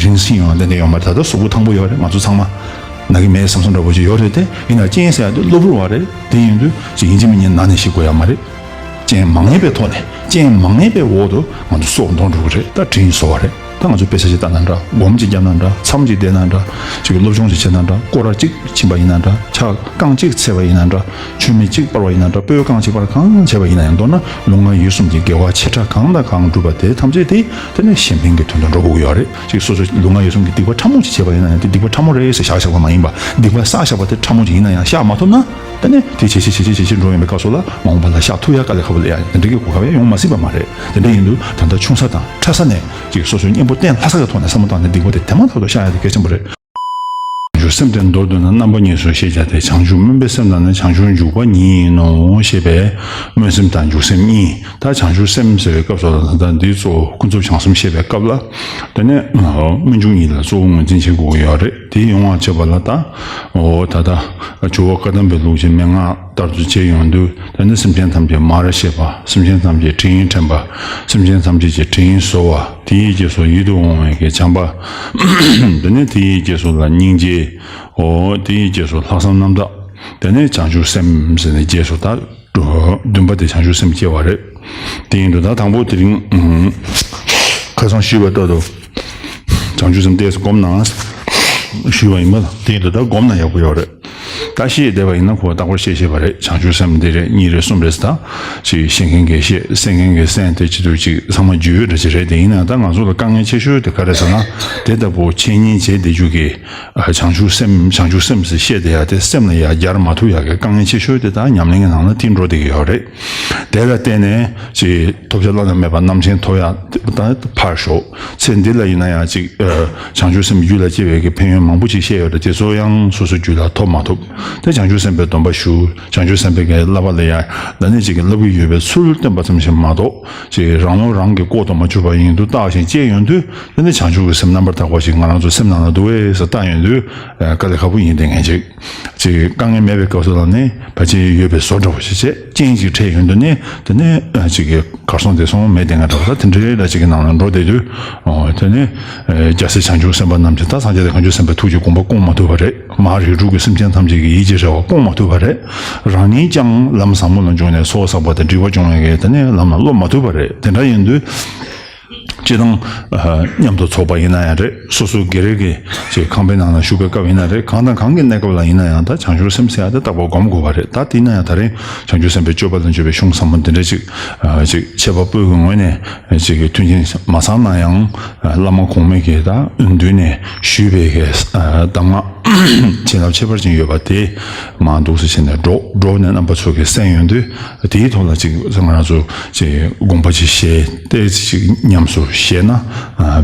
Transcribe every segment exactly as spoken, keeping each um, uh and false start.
དྲིན་ཟིན་ཡོང་ཏན་ཏན་ཡོད་མ་རེད། ད་ལྟ་གཟུགས་པོ་ཐང་པོ་ཡོད་རེད། ང་ཚོ་ཚང་མ་ན་གི་མེད་བསམ་བསམ་འདྲ་པོ་ཅིག་ཡོད་རེད་དེ། ཡིན་ན་རྐྱེན་ཟེར་ཡ་དེ་གློ་བུར་བ་རེད། དེ་ཡིན་དུས་ཅིག་ཡིན་གཅིག་མིན་གཉིས་ན་ནས་ཤི་དགོས་ཡ་མ་རེད། རྐྱེན་མ་ངེས་པའི་ཐོག་ནས། རྐྱེན་མ་ངེས་པའི་འོག་ཏུ་ང་ཚོ་སྲོག་འདོར་འགྲོ་གི་རེད། ད་དྲིན་གཟོ་བ་རེད། ད་ང་ཚོ་དཔེ་ཆ་ཞིག་ལྟ་ན་འདྲ། སྒོམ་ཅིག་བརྒྱབ་ན་འདྲ། མཚམས་ཅིག་བསྡད་ན་འདྲ། ཅིག་སློབ་སྦྱོང་ཅིག་བྱས་ན་འདྲ། སྐོར་ར་ཅིག་ཕྱིན་པ་ཡིན་ན་འདྲ། ཕྱག་རྐང་གཅིག་འཚལ་བ་ཡིན་ན་འདྲ། མཆོད་མེ་གཅིག་སྤར་བ་ཡིན་ན་འདྲ། སྤོས་རྐང་གཅིག་སྤར། གང་བྱས་པ་ཡིན་ན་ཡང་། མདོར་ན་ལུས་ངག་ཡིད་གསུམ་གྱི་དགེ་བ་ཆེ་ཕྲ་གང་དང་གང་བསྒྲུབས་པ་དེ་ཐམས་ཅད་དེ་དེ་ནས་གཞན་ཕན་གྱི་དོན་དུ་འགྲོ་དགོས་ཀྱི་ཡོད་རེད། ཅིག་སོ་སོ་ལུས་ངག་ཡིད་གསུམ་གྱི་སྡིག་པ་ཕྲ་མོ་ཅིག་བྱས་པ་ཡིན་ན་ཡང་། དེ་སྡིག་པ་ཕྲ་མོ་རེད་ཟེར་བཞག་བཞག་པ་མ་ཡིན་པ། སྡིག་པ་བསགས་བཞག་པ་དེ་ཕྲ་མོ་ཅིག་ཡིན་ན་ཡང་བཤགས་མ་ཐུབ་ན། ད་ནི་དེ་ཇེ་ཆེ་ཇེ་ཆེ་ཇེ་ཆེ་འགྲོ་ཡོང་བའི་སྐབས་སུ་ལ་མ་འོངས་པ་ལ་བཤགས་ཐུབ་ཡ་དཀའ་ལས་ཁག་པོ་སླེབས་ཡ་ཡིན། དེ་འདྲ་གི་གོ་སྐབས་ཡང་ཡོང་མ་སྲིད་པ་མ་རེད། དེ་འདྲ་ཡིན་དུས་ད་ལྟ་ཆུང་ས་དང་ཕྲ་ས་ནས་ཅིག་སོ་སོའི་གཉེན་པོ་གཏན་ལྷག་ས་གི་ཐོག་ནས་བསམ་བློ་བཏང་ནས་སྡིག་པ་དེ་དེ་མ་ཐག་ཏུ་བཤགས་ཡ་དེ་གལ་ཆེན་པོ་རེད། བྱང་ཆུབ་སེམས་དེ་མདོར་བསྡུ་ན་རྣམ་པ་གཉིས་སུ་ཤེས་བྱ་སྟེ། བྱང་ཆུབ་སྨོན་པའི་སེམས་དང་ནི། བྱང་ཆུབ་འཇུག་པ་ཉིད་ཡིན་ནོ། ཞེས་པས་སྨོན་སེམས་དང་འཇུག་སེམས་གཉིས། ད་བྱང་ཆུབ་སེམས་ཟེར་བའི་སྐབས་སུ་ལ་ད་ལྟ་འདིའི་གཙོ་བོ་ཀུན་རྫོབ་བྱང་སེམས་བཤད་པའི་སྐབས་ལ། དེ་ནས་སྨོན་འཇུག་གཉིས་ལ་གཙོ་བོ་ངོས་འཛིན་བྱེད་དགོས་ཀྱི་ཡོད་རེད། དེ་ཡོང་བ་བྱེད་པ་ལ་ད། འོ་ད་ལྟ་ཇོ་བོ་བཀའ་གདམས་པའི་ལུགས་ཀྱི་མན་ངག་ལྟར་དུ་བྱས་ཡོང་དུས། དེ་ནི་སེམས་ཅན་ཐམས་ཅད་མར་ཤེས་པ། སེམས་ཅན་ཐམས་ཅད་དྲིན་དྲན་པ། སེམས་ཅན་ཐམས་ཅད་ཀྱི་དྲིན་གཟོ་བ། དེའི་རྗེས་སུ་ཡིད་དུ་འོང་བའི་གི་བྱམས་པ། དེ་ནི་དེའི་རྗེས་སུ་ལ་སྙིང་རྗེ། འོ་དེའི་རྗེས་སུ་ལྷག་བསམ་རྣམ་དག། དེ་ནས་བྱང་ཆུབ་སེམས་ཟེར་ནས་རྗེས་སུ་ད། བདུན་པ་དེ་བྱང་ཆུབ་སེམས་སྐྱེ་བ་རེད། དེ་ཡིན་དུས་ད་དང་པོ་དེ་རིང་ཁ་སང་ཞུས་པ་ལྟར་དུ། བྱང་ཆུབ་སེམས་ཏོག་ཙམ་སྒོམ་ན། ཞུས་པ་ཡིན་པ་ལ། དེ་ཡིན་དུས་ད་སྒོམ་ན་ཡག་པོ་ཡོད་རེད། ད་ཤེས་བསྡད་པ་ཡིན་ན་ཁོ་རྟག་པར་ཤེས་ཤེས་པ་རེད། བྱང་ཆུབ་སེམས་འདི་རེད། གཉིས་རེད། གསུམ་རེད་ཟེར། ད་ཅིག་ཤེས་མཁན་གྱིས་ཤེས། གསན་མཁན་གྱིས་གསན། དེ་བྱེད་དུས་ཅིག་ཚང་མ་རྒྱུས་ཡོད་འདྲ་ཅིག་རེད། དེ་ཡིན་ན་ད་ང་ཚོ་ལ་དཀའ་ངལ་ཆེ་ཤོས་དེ་ག་རེ་ཟེར་ན། དེ་ལྟ་བུ་འཆད་ཉན་བྱས་བསྡད་རྒྱུ་གི། བྱང་ཆུབ་སེམས། བྱང་ཆུབ་སེམས་ཟེར་བཤད་བསྡད་ཡ་དེ་སེམས་ལ་ཡ་སྦྱར་མ་ཐུབ་ཡ་གི་དཀའ་ངལ་ཆེ་ཤོས་དེ་ད་ཉམས་ལེན་གྱི་ནང་ལ་དེ་འགྲོ་བསྡད་ཀྱི་ཡོད་རེད། དེ་ལ་བརྟེན་ནས་ཅིག་ཐོབ་བྱ་བླ་ན་མེད་པ་རྣམ་མཁྱེན་ཐོབ་ཡ་ད་ཕར་ཞོག་ཚེ་འདི་ལ་ཡིན་ན་ཡང་ཅིག་བྱང་ཆུབ་སེམས་རྒྱུད་ལ་སྐྱེ་བའི་གི་ཕན་ཡོན་མང་པོ་ཅིག་བཤད་ཡོད་རེད། དེ་ཚོ་ཡང་སོ་སོའི་རྒྱུད་ལ་ཐོབ་མ་ཐུབ། དེ་བྱང་ཆུབ་སེམས་དཔའི་སྡོམ་པ་ཞུ། བྱང་ཆུབ་སེམས་དཔའི་གི་བསླབ་པ་ལ་ཡ་ད་ནི་ཅིག་གི་བསླབ་ཀྱི་ཡོད་པའི་ཚུལ་སྟོན་པ་ཙམ་ཞིག་མ་གཏོགས། ཅིག་རང་བློ་རང་གིས་བཀོད་དུ་མ་བཅུག་པ་ཡིན་དུས་བརྟགས་ཤིང་དཔྱད་ཡོང་དུས། དེ་ནི་བྱང་ཆུབ་ཀྱི་སེམས་རྣམ་པར་དག་པ་ཞིག་ང་རང་ཚོ་སེམས་ནང་ལ་འདུག་བས་ཟེར་བརྟགས་ཡོང་དུས། དཀའ་ལས་ཁག་པོ་ཡིན། དེ་ངེས་ཅིག་ཅིག་དཀའ་ངལ་མེད་པའི་སྐབས་སུ་ལ་ནི་ཕལ་ཆེར་ཡོད་པའི་བཟོ་འདྲ་བོ་ཞིག་བྱས། རྐྱེན་ཅིག་འཕྲད་ཡོང་དུས་ནི་དེ་ནི་ཅིག་གི་གར་སོང་དེ་སོང་མེད་དེ་ང་འདྲ་བོ་ད་དེ་འདྲའི་འདྲ་ཅིག་གི་ནང་ལ་འགྲོ་བསྡད་དུས། དེ་ནི་རྒྱལ་སྲས་བྱང་ཆུབ་སེམས་དཔའ་རྣམས་ཀྱིས་ད་སངས་རྒྱས་དང་བྱང་ཆུབ་སེམས་དཔའི་ཐུགས་ཀྱི་དགོངས་པ་སྐོང་མ་ཐུབ་པ་རེད། མ་རིགས་དྲུག་གི་སེམས་ཅན་ཐམས་ཅད་ཀྱི་ཡིད་ཀྱི་རེ་བ་སྐོང་མ་ཐུབ་པ་རེད། རང་ཉིད་ཀྱང་ལམ་ཟབ་མོ་ལ་འབྱོངས་ནས་ཚོགས་བསགས་པ་དང་སྒྲིབ་པ་སྦྱོང་བའི་གི་དེ་ནས་ལམ་ལ་སློབ་མ་ཐུབ་པ་རེད། དེ་འདྲ་ཡིན་དུས། སྤྱིར་བཏང་། མཉམ་དུ་ཚོགས་པ་ཡིན་ན་ཡང་རེད། སོ་སོ་སྒེར་གྱི་ཅིག་ཁང་པའི་ནང་ལ་བཞུགས་པའི་སྐབས་ཡིན་ན་རེད། གང་དང་གང་གི་གནས་སྐབས་ལ་ཡིན་ན་ཡང་ད་བྱང་ཆུབ་སེམས་ཟེར་ཡ་དེ་རྟག་པར་སྒོམ་དགོས་པ་རེད། ད་དེ་ཡིན་ན་ཡང་ད་རེས་བྱང་ཆུབ་སེམས་དཔའི་སྤྱོད་པ་ལ་འཇུག་པའི་གཞུང་ཟབ་མོ་འདི་འདྲ་ཅིག་ཅིག་འཆད་པ་པོའི་གི་ངོས་ནས་ཅིག་གི་མཐུན་རྐྱེན་མ་ཚང་ན་ཡང་། བླ་མ་གོང་མའི་གི་ད་མདུན་ནས་ཞུས་པའི་གི་གདམས་ངག་བྱིན་རླབས་ཁྱད་པར་ཅན་ཡོད་པ་དེ་མར་འདུག་སེ་བྱས་ནས་སྒྲོག་སྒྲོག་ནས་རྣམ་པ་ཚོ་གིས་གསན་ཡོང་དུས། དེའི་ཐོག་ལ་ཅིག་ང་རང་ཚོ་ཅིག་དགོངས་པ་ཅིག་བཞེས་ཏེ་ཅིག་ཉམས་སུ་བཞེས་ན་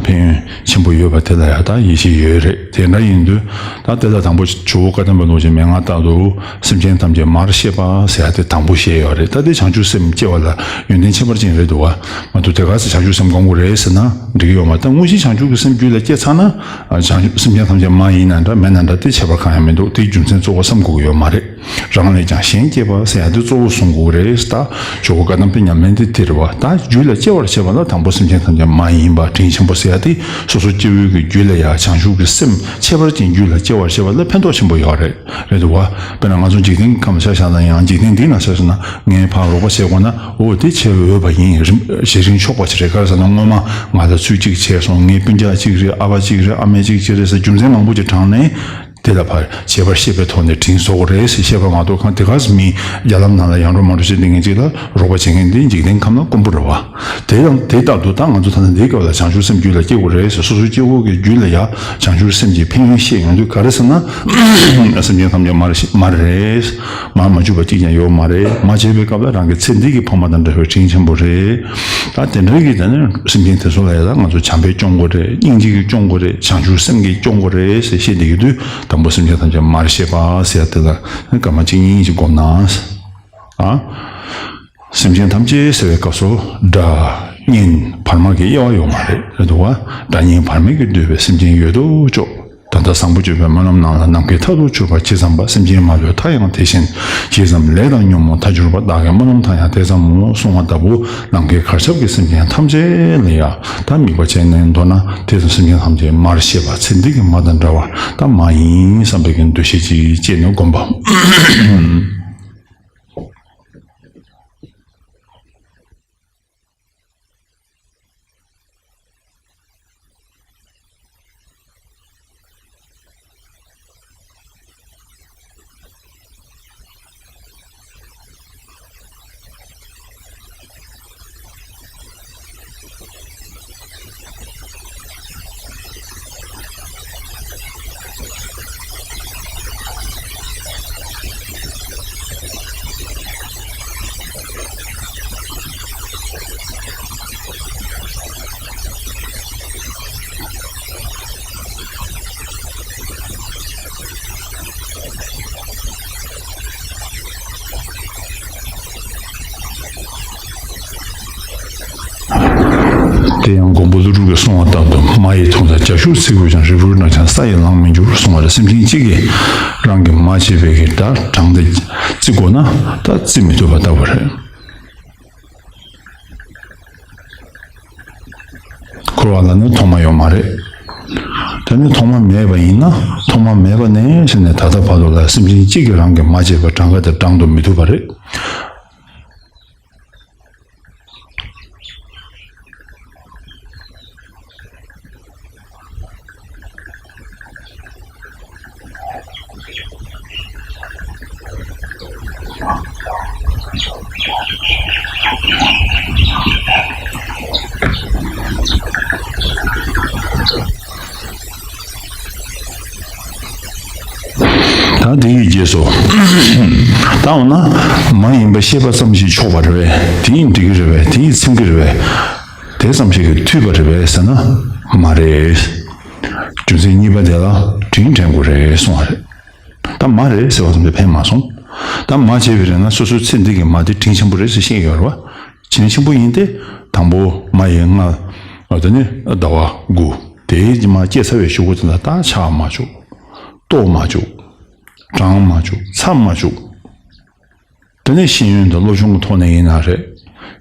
ཕན་ཡོན་ཆེན་པོ་ཡོད་པ་དེ་ལ་ཡང་ད་ཡིད་ཆེས་ཡོད་རེད། དེ་འདྲ་ཡིན་དུས་ད་དེ་ལ་དང་པོ་ཇོ་བོ་བཀའ་གདམས་པའི་ལུགས་ཀྱི་མན་ངག་ལྟར་དུ་སེམས་ཅན་ཐམས་ཅད་མར་ཤེས་པ་ཟེར་ཡ་དེ་དང་པོ་བཤད་ཡོད་རེད། ད་དེ་བྱང་ཆུབ་སེམས་སྐྱེ་བ་ལ་ཡོན་ཏན་ཁྱད་པར་ཅན་རེད་འདུག་བ། མ་གཏོགས་དེ་ག་ཚོད་བྱང་ཆུབ་སེམས་སྒོམ་དགོས་རེད་ཟེར་ན་འགྲིག་གི་ཡོད་མ་རེད། ད་དངོས་གཞི་བྱང་ཆུབ་ཀྱི་སེམས་རྒྱུད་ལ་སྐྱེས་ཚར་ན། བྱང་ཆུབ་སེམས་ཅན་ཐམས་ཅད་མ་ཡིན་ན་འདྲ་མེད་ན་འདྲ་དེ་ཁྱད་པར་གང་ཡང་མི་འདུག་དེའི་རྒྱུ་མཚན་གཙོ་བོ་བསམ་དགོས་ཀྱི་ཡོད་མ་རེད། རང་ལས་ཀྱང་གཞན་གཅེས་པ་ཟེར་ཡ་དེ་གཙོ་བོ་བཟུང་དགོས་རེད། ད་ཇོ་བོ་བཀའ་གདམས་པའི་ཉམས་ལེན་དེ་དེ་རེད་བ། ད་རྒྱུད་ལ་སྐྱེ་བར་བྱེད་པ་ལ་དང་པོ་སེམས་ཅན་ཐམས་ཅད་མ་ཡིན་པ་དྲིན་ཆེན་པོ་ཟེར་ཡ་དེ་སོ་སོ་སྐྱེ་བོའི་གི་རྒྱུད་ལ་ཡ་བྱང་ཆུབ་ཀྱི་སེམས་ཁྱད་པར་ཅན་རྒྱུད་ལ་སྐྱེ་བར་བྱེད་པ་ལ་ཕན་ཐོགས་ཆེན་པོ་ཡོད་རེད། རེད་འདུག་བ། དཔེར་ན་ང་ཚོ་འཇིག་རྟེན་གྱི་ཁམས་ཆ་བཞག་ན་ཡང་འཇིག་རྟེན་འདི་ན་ཆ་བཞག་ན་ངས་ཕར་རོགས་པ་བྱེད་དགོས་ན་འོ་དེ་བྱེད་འོས་པ་ཡིན། རིམ་གཞི་རིམ་ཆོག་པ་ཞིག་རེད། ག་རེ་ཟེར་ན་སྔོན་མ་ང་ལ་ཚུལ་གཅིག་བྱས་སོང་། ངའི་སྤུན་ཀྱག་གཅིག་རེད། ཨ་ཕ་གཅིག་རེད། ཨ་མ་གཅིག་གཅིག་རེད་ཟེར་རྒྱུ་མཚན་མང་པོ་ཅིག་དྲངས་ནས། དེ་ལ་ཕར་བྱེད་པར་ཤེས་པའི་ཐོག་ནས་དྲིན་གཟོ་དགོས་རེད་ཟེར་བཤད་པ་མ་གཏོགས་གང་དེ་ག་སེ་མི་རྒྱ་ལམ་ནང་ལ་ཡང་འགྲོ་མ་འགྲོ་བྱེད་བསྡད་མཁན་ཅིག་ལ་རོགས་པ་བྱེད་མཁན་དེ་འཇིག་རྟེན་ཁམས་ན་དཀོན་པོ་རེད་བ། དེ་ཡང་དེ་ལྟར་དུ་ད་ང་ཚོ་ད་ལྟ་འདིའི་སྐབས་ལ་བྱང་ཆུབ་སེམས་རྒྱུད་ལ་སྐྱེ་དགོས་རེད་ཟེར། སོ་སོའི་སྐྱེ་བོ་གི་རྒྱུད་ལ་ཡ་བྱང་ཆུབ་སེམས་ཀྱི་ཕན་ཡོན་བཤད་ཡོང་དུས་ག་རེ་ཟེར་ན། སེམས་ཅན་ཐམས་ཅད་མར་ཤེས་མར་རེད། མར་མ་འཇུག་པ་གཅིག་ཀྱང་ཡོད་མ་རེད། མར་བྱས་པའི་སྐབས་ལ་རང་གི་ཚེ་འདི་གི་ཕ་མ་དང་འདྲ་བའི་དྲིན་ཆེན་པོ་རེད། ད་དེ་འདྲ་གི་དེ་ནས་སེམས་ཅན་དེ་ཚོ་ལ་ཡ་ད་ང་ཚོ་བྱམས་པས་སྐྱོང་དགོས་རེད། སྙིང་རྗེ་གིས་སྐྱོང་དགོས་རེད། བྱང་ཆུབ་སེམས་ཀྱིས་སྐྱོང་དགོས་རེད་ཟེར་བཤད་བསྡད་ཡོད་དུས། དང་པོ་སེམས་ཅན་ཐམས་ཅད་མར་ཤེས་པ་ཟེར་ཡ་དེ་ལ་སྐར་མ་གཅིག་གཉིས་ཤིག་སྒོམ་ན། ཨ། སེམས་ཅན་ཐམས་ཅད་ཟེར་བའི་སྐབས་སུ་སྒྲ་སྙན་བར་མ་གི་དབྱེ་བ་ཡོད་མ་རེད། རེད་འདུག་བ། སྒྲ་སྙན་བར་མ་གིས་བསྡུས་པའི་སེམས་ཅན་ཡོད་དོ་ཅོག་ད་ ད་ལྟ་བཟང་པོ་སྤྱོད་པའི་སྨོན་ལམ་ནང་ལ། ནམ་མཁའི་མཐའ་ཐུག་གྱུར་པ་ཇི་ཙམ་པ། སེམས་ཅན་མ་ལུས་མཐའ་ཡང་དེ་བཞིན། ཇི་ཙམ་ལས་དང་ཉོན་མོངས་མཐའ་གྱུར་པ། བདག་གི་སྨོན་ལམ་མཐའ་ཡང་དེ་ཙམ་མོ། གསུང་བ་ལྟ་བུ་ནམ་མཁའི་གར་ཁྱབ་ཀྱི་སེམས་ཅན་ཐམས་ཅད་ལ་ཡང་ད་དམིགས་པ་བྱས་ནས་མདོར་ན་དེ་ཙམ་སེམས་ཅན་ཐམས་ཅད་མར་ཤེས་པ། ཚེ་འདི་གི་མ་དང་འདྲ་བར་ད་མ་ཡིན་བསམ་པའི་གི་འདུ་ཤེས་ཅིག་བསྐྱེད་ནས་བསྒོམ་པ། དེ་ཡང་མགོན་པོ་ཀླུ་སྒྲུབ་ཀྱིས་གསུངས་པ་ལྟར་དུ། མ་ཡི་འཐུང་ས་རྒྱ་ཤུག་བརྩིགས་པ་ཅིན། རིལ་བུར་ན་ཀྱང་ས་ཡི་ལང་མི་འགྱུར་གསུངས་པ་རེད། སེམས་ཅན་གཅིག་གིས་རང་གིས་མ་བྱས་པའི་གི་ད་བྲང་དེ་བརྩིག་དགོས་ན་ད་བརྩིགས་མི་ཐུབ་པ་ལྟ་བུ་རེད། འཁོར་བ་ལ་ནི་ཐོག་མ་ཡོད་མ་རེད། ད་ནི་ཐོག་མ་མེད་པ་ཡིན་ན། ཐོག་མ་མེད་པ་ནས་བྱས་ནས་ད་ལྟ་བར་དུ་ལ་སེམས་ཅན་གཅིག་གིས་རང་གིས་མ་བྱས་པའི་གྲངས་ཀ་དེ་བགྲང་དུ་མི་ཐུབ་པ་རེད། ད་དེ་ཡི་རྗེས་སུ། ད་འོ་ན་མ་ཡིན་པ་ཤེས་པ་ཙམ་ཞིག་ཆོག་པ་རེད་པས། དེ་ཡིས་འགྲིག་གི་རེད་པས། དེ་ཡིས་ཚིམ་གི་རེད་པས། དེ་ཙམ་ཞིག་གིས་འཐུས་པ་རེད་པས་ཟེར་ན་མ་རེད། རྒྱུ་མཚན་གཉིས་པ་དེ་ལ་དྲིན་དྲན་དགོས་རེད་གསུངས་པ་རེད། ད་མ་རེད་ཟེར་བ་ཙམ་གྱིས་ཕན་མ་སོང་། ད་མ་བྱས་པའི་རིང་ལ་སོ་སོའི་ཚེ་འདི་གི་མ་དེ་དྲིན་ཆེན་པོ་རེད་ཟེར་བཤད་ཡོད་རེད་བ། དྲིན་ཆེན་པོ་ཡིན་ཏེ། དང་པོ་མ་ཡི་ལྔ། ཨ་དེ་ནི་ཟླ་བ་དགུ། དེའི་མ་སྐྱེས་ཚར་བའི་གཞུག་གུ་དེ་ལ་ད་ཆགས་མ་བཅུག། རྟོགས་མ་བཅུག། བགྲང་མ་བཅུག། ཚར་མ་བཅུག། དེ་ནས་ཤེས་ཡོན་དང་བློ་སྦྱོང་གི་ཐོག་ནས་ཡིན་ན་རེད།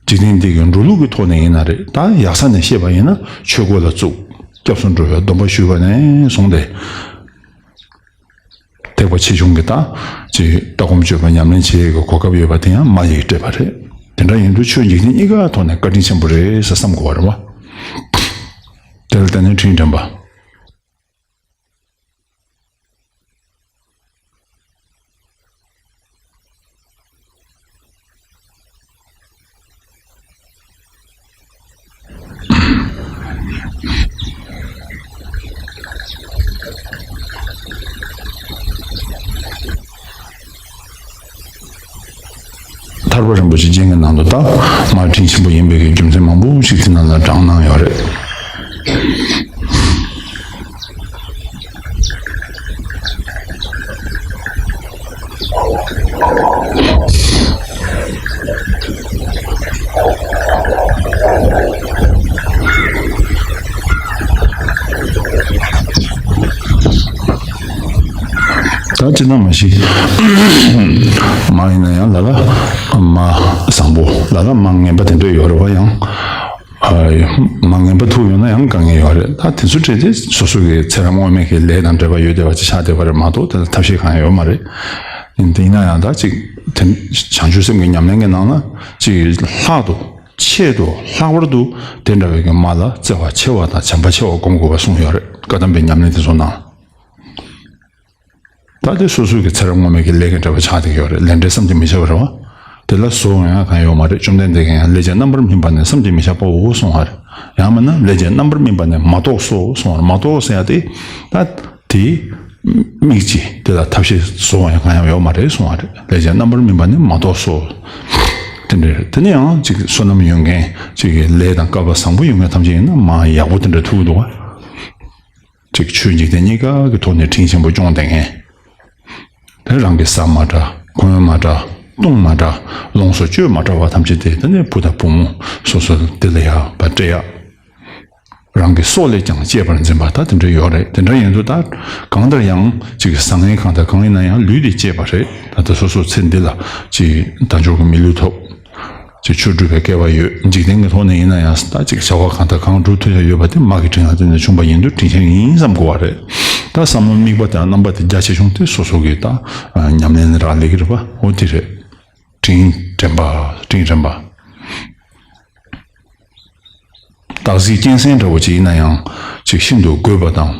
འཇིག་རྟེན་འདི་གི་འགྲོ་ལུགས་ཀྱི་ཐོག་ནས་ཡིན་ན་རེད། ད་ཡག་ས་ནས་བཤད་པ་ཡིན་ན་ཆོས་སྒོ་ལ་བཙུགས། སྐྱབས་སུ་འགྲོ་བའི་སྡོམ་པ་ཞུས་པ་ནས་བཟུང་སྟེ། ཐེག་པ་ཆེ་ཆུང་གི་ད་ཅིག་ལྟ་སྒོམ་སྤྱོད་པ་ཉམས་ལེན་བྱེད་ཡས་ཀྱི་གོ་སྐབས་ཡོད་པ་དེ་ཡང་མ་ཡིས་སྤྲད་པ་རེད། དེ་འདྲ་ཡིན་དུས་ཆོས་འཇིག་རྟེན་གཉིས་ཀ་ཐོག་ནས་བཀའ་དྲིན་ཆེན་པོ་རེད་ཟེར་བསམ་དགོས་པ་རེད་བ། དེ་ལ་བརྟེན་ནས་དྲིན་དྲན་པ། ཐར་པ་རིན་པོ་ཆེ་རྒྱན་གྱི་ནང་དུ་ད་མ་དྲིན་ཆེན་པོ་ཡིན་པའི་གི་རྒྱུ་མཚན་མང་པོ་ཞིག་དེ་ནང་ལ་དྲངས་གནང་ཡོད་རེད། ད་ཅི་ན་མ་ཤི། མ་ཡིན་ན་ཡང་ལ་ལ་མ་བཟང་པོ། ལ་ལ་མ་ངན་པ་དེ་འདྲ་ཡོད་རེད་བ། ཡང་ཨ་མ་ངན་པ་ཐུག་ཡོང་ན་ཡང་དཀའ་ངལ་ཡོད་རེད། ད་དེ་ཚོ་བྲལ་ཏེ་སོ་སོ་གི་ཚེ་རབས་སྔོན་མའི་གི་ལས་དང་འབྲེལ་བ་ཡོད་བསྡད་པ་ཅིག་ཆགས་བསྡད་པ་རེད་མ་གཏོགས། དེ་ལ་ཐབས་ཤེས་གང་ཡང་ཡོད་མ་རེད། ཡིན་དེ་ཡིན་ན་ཡང་ད་ཅིག་དེ་བྱང་ཆུབ་སེམས་ཀྱི་ཉམས་ལེན་གྱི་ནང་ན་ཅིག་ལྷག་ཏུ་ཆེད་དུ་ལྷག་པར་དུ་དེ་འདྲ་བའི་གི་མ་ལ་བརྩེ་བ་ཆེ་བ་དང་བྱམས་པ་ཆེ་བ་སྒོམ་དགོས་པ་གསུངས་ཡོད་རེད། བཀའ་གདམས་པའི་ཉམས་ལེན་དེ་ཚོ་ནང་། ད་དེ་སོ་སོའི་གི་ཚེ་རབས་སྔོན་མའི་གི་ལས་ཀྱི་འབྲེལ་བ་ཆགས་བསྡད་ཀྱི་ཡོད་རེད། ལས་འབྲས་བསམ་གྱིས་མི་ཁྱབ་པ་རེད་བ། དེ་ལ་བཟོ་ཡང་གང་ཡོད་མ་རེད། བཅོམ་ལྡན་འདས་ཀྱིས་ཡང་ལས་ཀྱི་རྣམ་པར་སྨིན་པ་ནི་བསམ་གྱིས་མི་ཁྱབ་པའོ་གསུངས་པ་རེད། ཡང་མིན་ན་ལས་ཀྱི་རྣམ་པར་སྨིན་པ་ནི་མ་རྟོགས་སོ་གསུངས་པ་རེད། མ་རྟོགས་ཟེར་ཡ་དེ་ད་དེ་དམིགས་ཀྱིས་དེ་ལ་ཐབས་ཤེས་བཟོ་ཡང་གང་ཡང་ཡོད་མ་རེད་གསུངས་པ་རེད། ལས་ཀྱི་རྣམ་པར་སྨིན་པ་ནི་མ་རྟོགས་སོ། དེ་འདྲ་རེད། དེ་ནས་ཡང་ཅིག་བསོད་ནམས་ཡོད་མཁན་ཅིག་གི་ལས་དང་སྐལ་པ་བཟང་པོ་ཡོད་མཁན་ཐམས་ཅད་ཡིན་ན་མ་ཡག་པོ་དེ་འདྲ་ཐུག་འདུག་བ། ཅིག་ཆོས་འཇིག་རྟེན་གཉིས་ཀ་གི་ཐོག་ནས་དྲིན་ཆེན་པོ་སྐྱོང་བསྡད་མཁན། དེ་རང་གི་ཟ་མ་དྲག། གོན་མ་དྲག། བཏུང་མ་དྲག། ལོངས་སུ་སྤྱོད་མ་དྲག་པ་ཐམས་ཅད་དེ་དེ་ནས་བུ་དང་བུ་མོ་སོ་སོ་དེ་ལ་ཡག་པ་སྤྲད་ཡག་རང་གི་སྲོག་ལས་ཀྱང་གཅེས་པར་འཛིན་པ་ད་དེ་འདྲ་ཡོད་རེད། དེ་འདྲ་ཡིན་དུས་ད་གང་ལྟར་ཡང་ཅིག་བཟང་ངན་གང་ལྟར་གང་ཡིན་ན་ཡང་ལུས་དེ་གཅེས་པ་རེད། ད་ལྟ་སོ་སོ་ཚེ་འདི་ལ་ཅིག་དལ་འབྱོར་གྱི་མི་ལུས་ཐོབ། ཅིག་ཆོས་སྒྲུབ་པའི་སྐལ་བ་ཡོད། འཇིག་རྟེན་གྱི་ཐོག་ནས་ཡིན་ན་ཡང་ད་ཅིག་བྱ་བ་གང་ལྟར་གང་སྒྲུབ་ཐུབ་ཡ་ཡོད་པ་དེ་མ་གི་དྲིན་ལ་བརྟེན་ནས་བྱུང་བ་ཡིན་དུས་དྲིན་ཆེན་ཡིན་བསམ་དགོས་པ་རེད། ད་བསམ་བློ་དམིགས་པ་དང་རྣམ་པ་དེ་རྒྱ་ཆེ་ཆུང་དེ་སོ་སོ་གི་ད་ཉམས་ལེན་རག་ལས་ཀྱི་རེད་པ། འོ་དེ་རེད། དྲིན་དྲན་པ། དྲིན་དྲན་པ། སྟག་གཟིག་གཅན་གཟན་འདྲ་བོ་ཅིག་ཡིན་ན་ཡང་ཅིག་ཤིན་ཏུ་རྒོད་པ་དང་།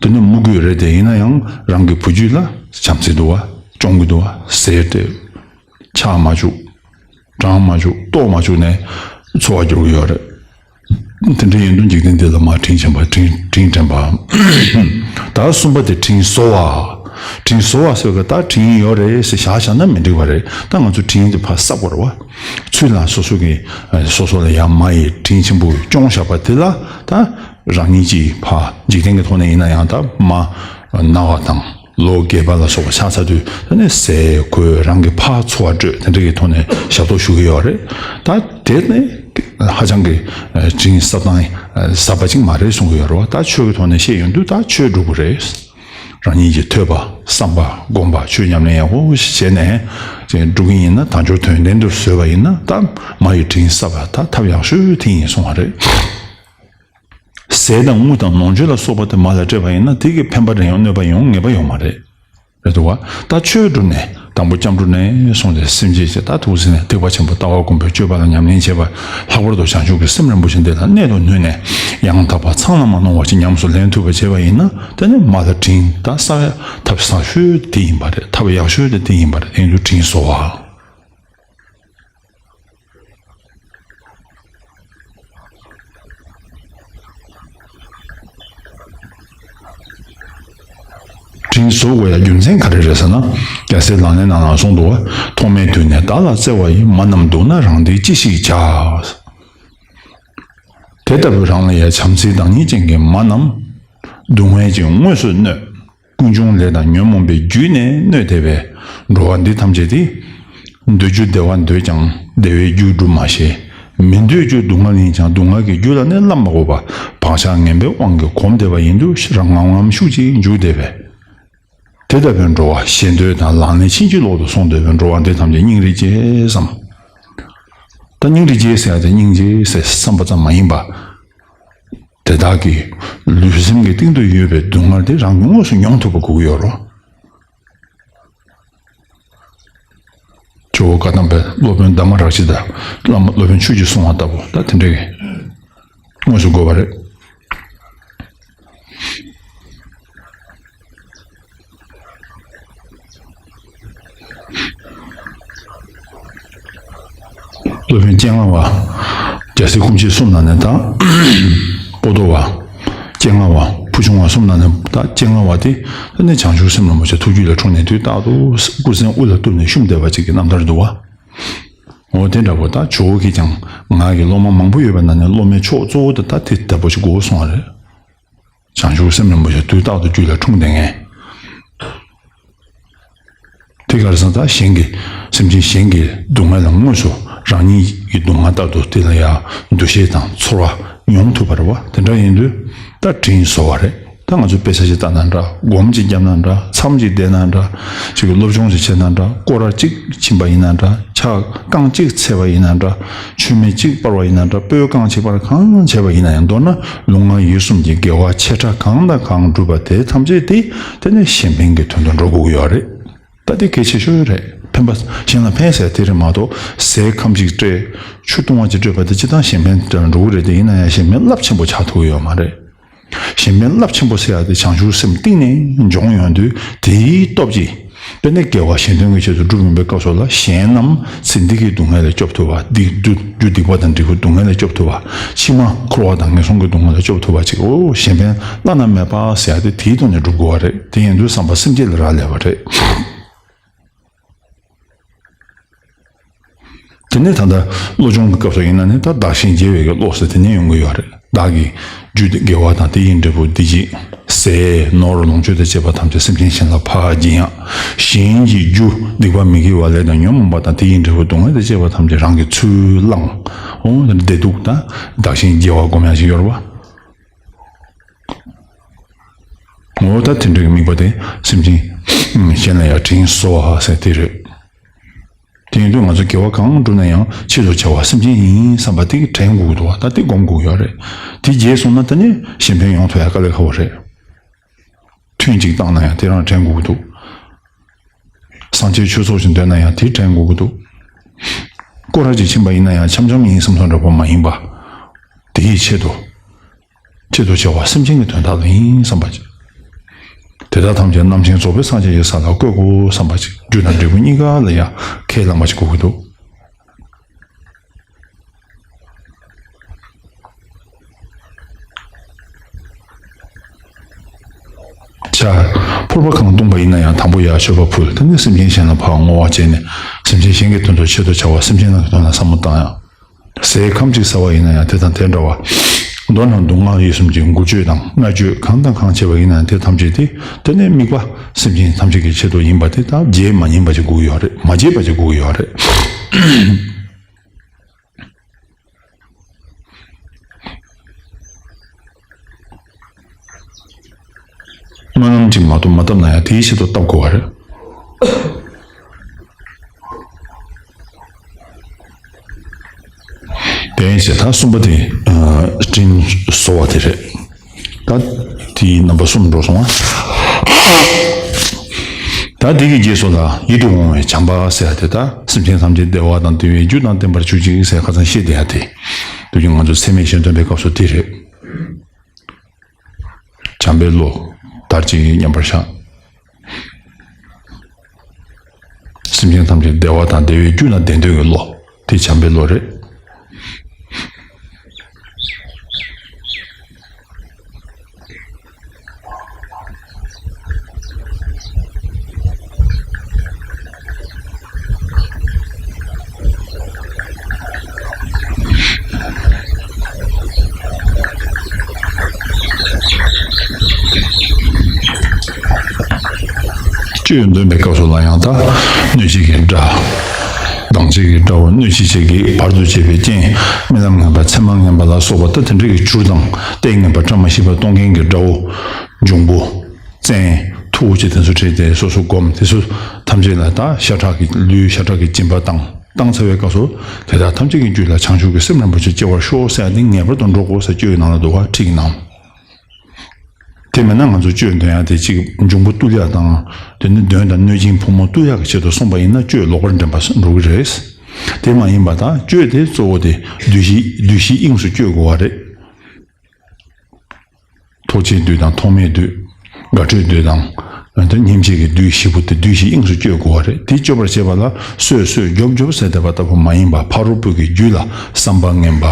དེ་ནི་མི་རྒོད་རེད་དེ་ཡིན་ན་ཡང་རང་གི་བུ་རྒྱུད་ལ་བྱམས་བརྩེ་འདུག་བ། སྐྱོང་གི་འདུག་བ། ཟས་སྤྲད། ཆག་མ་བཅུག་གྲང་མ་བཅུག་ལྟོགས་མ་བཅུག་ནས་འཚོ་བ་སྐྱོང་གི་ཡོད་རེད། དེ་འདྲ་ཡིན་དུས་འཇིག་རྟེན་འདི་ལ་མ་དྲིན་ཆེན་པ་དྲིན་དྲིན་དྲན་པ། ད་གསུམ་པ་དེ་དྲིན་གཟོ་བ། དྲིན་གཟོ་བ་ཟེར་གི་ད་དྲིན་ཡོད་རེད་ཟེར་བཞག་བཞག་ན་མི་འགྲིག་པ་རེད། ད་ང་ཚོ་དྲིན་དེ་ཕར་གསབ་དགོས་རེད་བ། ཚུར་ལ་སོ་སོ་གི་སོ་སོ་ལ་ཡང་མ་ཡི་དྲིན་ཆེན་པོ་སྐྱོང་བཞག་པ་དེ་ལ་ད་རང་ཉིད་ཀྱིས་ཕར་འཇིག་རྟེན་གྱི་ཐོག་ནས་ཡིན་ན་ཡང་ད་མ་ན་བ་དང་། ལོ་རྒས་པ་ལ་སོགས་པ་ཆགས་ཚར་དུས་ད་ནི་ཟས་གོས་རང་གི་ཕར་འཚོ་བ་སྤྲོད་དེ་འདྲ་གི་ཐོག་ནས་ཞབས་ཏོག་ཞུ་གི་ཡོད་རེད། ད་དེ་ནི་ཧ་ཅང་གི་དྲིན་གསབ་སྟངས་ཟབ་པ་ཅིག་མ་རེད་གསུང་གི་ཡོད་རེད་བ། ད་ཆོས་ཀྱི་ཐོག་ནས་བཤད་ཡོང་དུས་ད་ཆོས་སྒྲུབ་དགོས་རེད། རང་ཉིད་ཀྱི་ཐོས་པ་བསམ་པ་སྒོམ་པ་ཆོས་ཉམས་ལེན་ཡག་པོ་ཞིག་བྱས་ནས་སྒྲུབ་ཀྱི་ཡིན་ན་དལ་འབྱོར་དོན་ལྡན་དུ་བཟོས་པ་ཡིན་ན་ད་མ་ཡི་དྲིན་གསབ་པ་ད་ཐབས་ཡག་ཤོས་དེ་ཡིན་གསུང་བ་རེད། ཟས་དང་དངུལ་དང་ལོངས་སྤྱོད་ལ་སོགས་པ་དེ་མ་ལ་སྤྲད་པ་ཡིན་ན་དེ་གི་ཕན་པ་རེ་ཡང་གནོད་པ་ཡང་ངེས་པ་ཡོད་མ་རེད། རེད་འདུག་བ། ད་ཆོས་བསྒྲུབས་ནས་དང་པོ་སྐྱབས་འགྲོ་ནས་སོང་སྟེ་སེམས་ཅན་ཞེས་ད་ཐུགས་ཟིན་ནས་ཐེག་པ་ཆེན་པོ་ལྟ་བ་སྒོམ་པའི་སྤྱོད་པ་ལ་ཉམས་ལེན་བྱེད་པ། ལྷག་པར་དུ་བྱང་ཆུབ་ཀྱི་སེམས་རིན་པོ་ཆེ་འདི་ལ་གནད་དུ་བསྣུན་ནས་ཡང་དག་པ་ཚང་ལ་མ་ནོར་བ་ཞིག་ཉམས་སུ་ལེན་ཐུབ་པ་བྱས་པ་ཡིན་ན་དེ་ནི་མ་ལ་དྲིན་ད་གསབ་ཡ་ཐབས་ཟབ་ཤོས་དེ་ཡིན་པ་རེད། ཐབས་ཡག་ཤོས་དེ་དེ་ཡིན་པ་རེད། དེ་ཡིན་དུས་དྲིན་གཟོ་བ། དྲིན་གཟོ་དགོས་ཡ་རྒྱུ་མཚན་ག་རེ་རེད་ཟེར་ན། རྒྱལ་སྲས་ལག་ལེན་ནང་ལ་གསུངས་འདུག་བ། ཐོག་མའི་དུས་ནས་བདག་ལ་བརྩེ་བ་ཡིས། མ་རྣམས་སྡུག་ན་རང་བདེ་ཅི་ཞིག་བྱ། དེ་ལྟ་བུའི་རང་ལ་ཡ་བྱམས་བརྩེའི་བདག་ཉིད་ཅན་གྱི་མ་རྣམས་སྡུག་བསྔལ་གྱིས་དངོས་སུ་གནོད། ཀུན་འབྱུང་ལས་དང་ཉོན་མོངས་པའི་རྒྱུ་ནི་གནོད་དེ་བས། འགྲོ་བ་འདི་ཐམས་ཅད་དེ། འདོད་རྒྱུ་བདེ་བ་འདོད་ཀྱང་བདེ་བའི་རྒྱུ་སྒྲུབ་མ་ཤེས། མི་འདོད་རྒྱུ་སྡུག་བསྔལ་ཡིན་ཀྱང་སྡུག་བསྔལ་གྱི་རྒྱུ་ལ་ནི་བསླབ་མ་དགོས་པ། བག་ཆགས་ངན་པའི་དབང་གིས་གོམས་བསྡད་པ་ཡིན་དུས་རང་ངམ་ངམ་ཤུགས་ཀྱིས་འཇུག་བསྡད་པས། དེ་ལྟ་བུའི་འགྲོ་བ་ཞེ་འདོད་དང་ལག་ལེན་ཕྱིན་ཅི་ལོག་ཏུ་སོང་བསྡད་པའི་འགྲོ་བ་འདི་ཐམས་ཅད་སྙིང་རེ་རྗེ་བསམ། ད་སྙིང་རེ་རྗེ་ཟེར་ཡ་དེ་སྙིང་རྗེ་ཟེར་བསམ་པ་ཙམ་མ་ཡིན་པ། དེ་དག་གིས་ལུས་སེམས་ཀྱི་སྟེང་དུ་ཡོད་པའི་སྡུག་བསྔལ་དེ་རང་གིས་དངོས་སུ་མྱོང་ཐུབ་པ་དགོས་ཀྱི་ཡོད་རེད། ཇོ་བོ་བཀའ་གདམས་པའི་སློབ་དཔོན་དྷརྨ་རཀྵི་ཏ་བླ་མ་སློབ་དཔོན་ཆོས་ཀྱིས་གསུངས་པ་ལྟ་བུ་ད་དེ་འདྲའི་དངོས་སུ་དགོས་པ་རེད། སློབ་དཔོན་སྤྱན་སྔ་བ། རྒྱལ་སྲས་སྐུ་མཆེད་གསུམ་ནང་ནས་ད། པོ་ཏོ་བ། སྤྱན་སྔ་བ། ཕུལ་བྱུང་བ་གསུམ་ནང་ནས་ད་སྤྱན་སྔ་བ་དེ་ད་ནི་བྱང་ཆུབ་སེམས་རིན་པོ་ཆེ་ཐུགས་རྒྱུད་ལ་འཁྲུངས་ནས་དུས་རྟག་ཏུ་སྐུ་ཚེ་དབུ་ལ་གཏུགས་ནས་བཤུམས་བསྡད་པ་ཅིག་གི་རྣམ་ཐར་འདུག་བ། འོ་དེ་འདྲ་པོ་ད་ཇོ་བོ་གིས་ཀྱང་ང་གི་སློབ་མ་མང་པོ་ཡོད་པ་ནང་ནས་སློབ་མའི་མཆོག་གཙོ་བོ་དེ་ད་དེ་ལྟ་བུ་ཞིག་དགོས་གསུངས་པ་རེད། བྱང་ཆུབ་སེམས་རིན་པོ་ཆེ་དུས་རྟག་ཏུ་རྒྱུད་ལ་འཁྲུངས་བསྡད་མཁན། དེ་ག་རེ་ཟེར་ན་ད་གཞན་གྱི་སེམས་ཅན་གཞན་གྱི་སྡུག་བསྔལ་ལ་དངོས་སུ་རང་ཉིད་ཀྱི་སྡུག་བསྔལ་ལྟར་དུ་དེ་ལ་ཡང་འདུ་ཤེས་དང་ཚོར་བ་མྱོང་ཐུབ་པ་རེད་བ། དེ་འདྲ་ཡིན་དུས་ད་དྲིན་གཟོ་བ་རེད། ད་ང་ཚོས་དཔེ་ཆ་ཞིག་ལྟ་ན་འདྲ། སྒོམ་ཅིག་བརྒྱབ་ན་འདྲ། མཚམས་ཅིག་བསྡད་ན་འདྲ། ཅིག་གི་སློབ་སྦྱོང་ཞིག་བྱས་ན་འདྲ། སྐོར་ར་གཅིག་ཕྱིན་པ་ཡིན་ན་འདྲ། ཕྱག་རྐང་གཅིག་འཚལ་བ་ཡིན་ན་འདྲ། མཆོད་མེ་གཅིག་སྤར་བ་ཡིན་ན་འདྲ། སྤོས་རྐང་གཅིག་སྤར། གང་བྱས་པ་ཡིན་ན་ཡང་མདོར་ན་ལུས་ངག་ཡིད་གསུམ་གྱི་དགེ་བ་ཆེ་ཕྲ་གང་དང་གང་བསྒྲུབས་པ་དེ་ཐམས་ཅད་དེ་དེ་ནི་གཞན་ཕན་གྱི་དོན་དུ་འགྲོ་དགོས་ཀྱི་ཡོད་རེད། ད་དེ་གལ་ཆེ་ཤོས་རེད། ཕན་པ་གཞན་ལ་ཕན་ཟེར་དེ་རེད་མ་གཏོགས་ཟས་ཁམ་གཅིག་སྤྲད། ཆུ་བཏུང་བ་གཅིག་སྤྲད་པ་དེ་སྤྱིར་བཏང་གཞན་ཕན་དུ་འགྲོ་གི་རེད། དེ་ཡིན་ན་ཡང་གཞན་ཕན་རླབས་ཆེན་པོ་ཆགས་ཐུབ་ཀྱི་ཡོད་མ་རེད། གཞན་ཕན་རླབས་ཆེན་པོ་ཟེར་ཡ་དེ་བྱང་ཆུབ་སེམས་གཏིང་ནས་འབྱོངས་ཡོང་དུས་དེའི་སྟོབས་ཀྱིས་དཔེར་ན་དགེ་བ་གཞན་དོན་གྱི་ཆེད་དུ་སྒྲུབ་ཡོང་པའི་སྐབས་སུ་ལ་གཞན་རྣམས་ཚེ་འདི་གི་སྡུག་བསྔལ་ལས་སྐྱོབ་ཐུབ་པ། འདི་རྒྱུ་རྒྱུ་སྡིག་པ་དང་འབྲས་བུ་སྡུག་བསྔལ་ལས་སྐྱོབ་ཐུབ་པ། ཕྱི་མ་འཁོར་བ་དང་ངན་སོང་གི་སྡུག་བསྔལ་ལས་སྐྱོབ་ཐུབ་པ་ཅིག་འོ་གཞན་ཕན་བླ་ན་མེད་པ་ཟེར་ཡ་དེ་དེའི་ཐོག་ནས་སྒྲུབ་དགོས་པ་རེད། དེ་ཡིན་དུས་བསམ་པ་སེམས་བསྐྱེད་ལ་རག་ལས་པ་རེད། དེ་ནས་ད་ལྟ་བློ་སྦྱོང་གི་སྐབས་སུ་ཡིན་ན་ནི་ད་བདག་གཞན་བརྗེ་བའི་གི་བློ་ཟེར་དེ་ནས་ཡོང་གི་ཡོད་རེད། བདག་གི་རྒྱུ་དགེ་བ་དང་དེ་ཡི་འབྲས་བུ་བདེ་སྐྱིད་ཟས་ནོར་ལོངས་སྤྱོད་དང་བཅས་པ་ཐམས་ཅད་སེམས་ཅན་གཞན་ལ་ཕར་སྦྱིན་ཡག་གཞན་གྱི་རྒྱུ་སྡིག་པ་མི་དགེ་བ་ལས་དང་ཉོན་མོངས་པ་དང་དེ་ཡི་འབྲས་བུ་སྡུག་བསྔལ་དང་བཅས་པ་ཐམས་ཅད་རང་གིས་ཚུར་བླངས། འོ་བདེ་སྡུག་དང་བདག་གཞན་བརྗེ་བ་སྒོམ་ཡག་ཅིག་ཡོད་རེད་བ། འོ་ད་དེ་འདྲའི་དམིགས་པ་དེ་སེམས་ཅན་གཞན་ལ་ཡང་དྲིན་གཟོ་བ་ཟེར་དེ་རེད། དེ་ཡིན་དུས་ང་ཚོ་དགེ་བ་གང་བསྒྲུབ་ན་ཡང་ཆེད་དུ་བྱ་བ་སེམས་ཅན་ཡིན་བསམ་པ་དེ་གི་དྲན་དགོས་ཀྱི་འདུག་བ། ད་དེ་སྒོམ་དགོས་ཀྱི་ཡོད་རེད། དེ་རྗེས་སོང་ན་ད་ནི་གཞན་ཕན་ཡོང་ཐུབ་ཡ་དཀའ་ལས་ཁག་པོ་རེད། ཐུན་གཅིག་བཏང་ན་ཡང་དེ་རང་དྲན་དགོས་ཀྱི་འདུག་སངས་རྒྱས་ཆོས་ཚོགས་ཤིག་འདོན་ན་ཡང་དེ་དྲན་དགོས་ཀྱི་འདུག་སྐོར་ར་ཅིག་ཕྱིན་པ་ཡིན་ན་ཡང་འཆམ་འཆམ་ཡིན་བསམ་ཚུལ་འདྲ་པོ་མ་ཡིན་པ། དེའི་ཆེད་དུ། ཆེད་དུ་བྱ་བ་སེམས་ཅན་གྱི་དོན་དག་ལ་ཡིན་བསམ་པ་ཅིག་དེ་དག་ཐམས་ཅད་རྣམ་མཁྱེན་རྫོགས་པའི་སངས་རྒྱས་ཀྱི་ས་ལ་བཀོད་དགོས་བསམ་པ་ཅིག་རྒྱུ་དང་འབྲས་བུ་གཉིས་ཀ་ལ་ཡང་ཁས་བླངས་པ་ཅིག་དགོས་ཀྱི་འདུག་བྱ། ཕོར་པ་གང་བཏུངས་པ་ཡིན་ན་ཡང་དང་པོ་ཡར་མཆོད་པ་ཕུལ། དེ་ནས་སེམས་ཅན་གཞན་ལ་ཕར་བསྔོ་བ་བྱས་ནས་སེམས་ཅན་གཞན་གྱི་དོན་དུ་ཆེད་དུ་བྱ་བ་སེམས་ཅན་རྣམས་ཀྱི་དོན་ལ་བསམ་བློ་བཏང་ཡང་། ཟས་ཁམ་གཅིག་ཟ་བ་ཡིན་ན་ཡང་དེ་དང་དེ་འདྲ་བ། མདོར་ན་སྡུག་བསྔལ་ཡིད་གསུམ་གྱི་འགུལ་སྐྱོད་དང་མནར་གཅོད་གང་དང་གང་བྱས་པ་ཡིན་ན་ཡང་དེ་ཐམས་ཅད་དེ་དེ་ནས་དམིགས་པ་སེམས་ཅན་ཐམས་ཅད་ཀྱི་ཆེད་དུ་ཡིན་པ་དེ་དག་བརྗེད་མ་ཉན་པ་ཅིག་དགོས་ཀྱི་ཡོད་རེད། མ་བརྗེད་པ་ཅིག་དགོས་ཀྱི་ཡོད་རེད། སྨོན་ལམ་གཅིག་མ་གཏོགས་མ་བཏབ་ན་ཡང་དེའི་ཆེད་དུ་བཏབ་དགོས་པ་རེད། དེ་ཡིན་ཞེས་ད་གསུམ་པ་དེ་དྲིན་གཟོ་བ་དེ་རེད། ད་དེའི་རྣམ་པ་གསུམ་འགྲོ་སོང་ང་། ད་འདི་གི་རྗེས་སུ་ལ་ཡིད་དུ་འོང་བའི་བྱམས་པ་ཟེར་ཡ་དེ་ད་སེམས་ཅན་ཐམས་ཅད་བདེ་བ་དང་བདེ་བའི་རྒྱུ་དང་ལྡན་པར་གྱུར་ཅིག་ཟེར་ཁ་སང་བཤད་བསྡད་ཡ་དེ། དུས་རྒྱུན་ང་ཚོ་ཚད་མེད་གཞན་སྟོན་པའི་སྐབས་སུ་དེ་རེད། བྱམས་པའི་བློ། དར་ཅིག་མཉམ་པར་བཞག་སེམས་ཅན་ཐམས་ཅད་བདེ་བ་དང་བདེ་བའི་རྒྱུ་ལ་ལྡན་འདོད་ཀྱི་བློ། དེ་བྱམས་པའི་བློ་རེད། སྤྱོད་འདོན་པའི་སྐབས་སུ་ལ་ཡང་ད་གནོད་བྱེད་ཀྱི་དགྲ། སྡང་བྱེད་ཀྱི་དགྲ་བོ། གནོད་བྱེད་བྱེད་ཀྱི་བར་དུ་གཅོད་པའི་རྐྱེན། རྨི་ལམ་ངན་པ་མཚན་མ་ངན་པ་ལ་སོགས་པ་ད་དེ་འདྲ་གི་བྱུར་དང་ལྟས་ངན་པ་བཀྲ་མ་ཤིས་པ་གཏོང་མཁན་གྱི་དགྲ་བོ། འབྱུང་པོ། བཙན། མཐུ་བོ་ཆེ་དེ་ཚོ་ཁྲིད་དེ་སོ་སོ་སྒོམ་དེ་ཚོ་ཐམས་ཅད་ལ་ད་ཤ་ཁྲག་གི་ལུས་ཤ་ཁྲག་གི་སྦྱིན་པ་བཏང་བཏང་ཚར་བའི་སྐབས་སུ་དེ་དག་ཐམས་ཅད་ཀྱི་རྒྱུད་ལ་བྱང་ཆུབ་ཀྱི་སེམས་རིན་པོ་ཆེ་སྐྱེ་བར་ཤོག་ཟེར་ཡ་དེ་ངེས་པར་དུ་འགྲོ་དགོས་ཟེར་སྤྱོད་ཡོད་ནང་ལ་འདུག་བ། ཁྲིད་ཀྱི་ནང་། དེ་མིན་ན་ང་ཚོ་སྤྱོད་འདོན་ཡ་དེ་གཅིག་འབྱུང་པོ་བཏུལ་ཡ་དང་དེ་ནི་གདོན་དང་གནོད་སྦྱིན་ཕོ་མོ་བཏུལ་ཡ་གི་ཆེད་དུ་གསུངས་པ་ཡིན་ན་སྤྱོད་ལོག་པར་འདྲེན་པ་འགྲོ་གི་རེད། དེ་མ་ཡིན་པ་དང་སྤྱོད་དེ་གཙོ་བོ་དེ་བདུད་བཞི་བདུད་བཞི་དབྱིངས་སུ་སྤྱོད་དགོས་བ་རེད། ཐོགས་བཅས་བདུད་དང་ཐོགས་མེད་བདུད། དགའ་བྲལ་བདུད་དང་། ཨ་ནི་སྙེམས་བྱེད་ཀྱི་བདུད་བཞི་པོ་དེ་བདུད་བཞི་དབྱིངས་སུ་སྤྱོད་དགོས་པ་རེད། དེ་སྤྱོད་པར་བྱེད་པ་ལ་གསོད་གསོད་རྒྱོབ་རྒྱོབ་ཟེར་བསྡད་པ་ལྟ་བུ་མ་ཡིན་པ། ཕ་རོལ་པོ་གི་རྒྱུད་ལ་བསམ་པ་ངན་པ།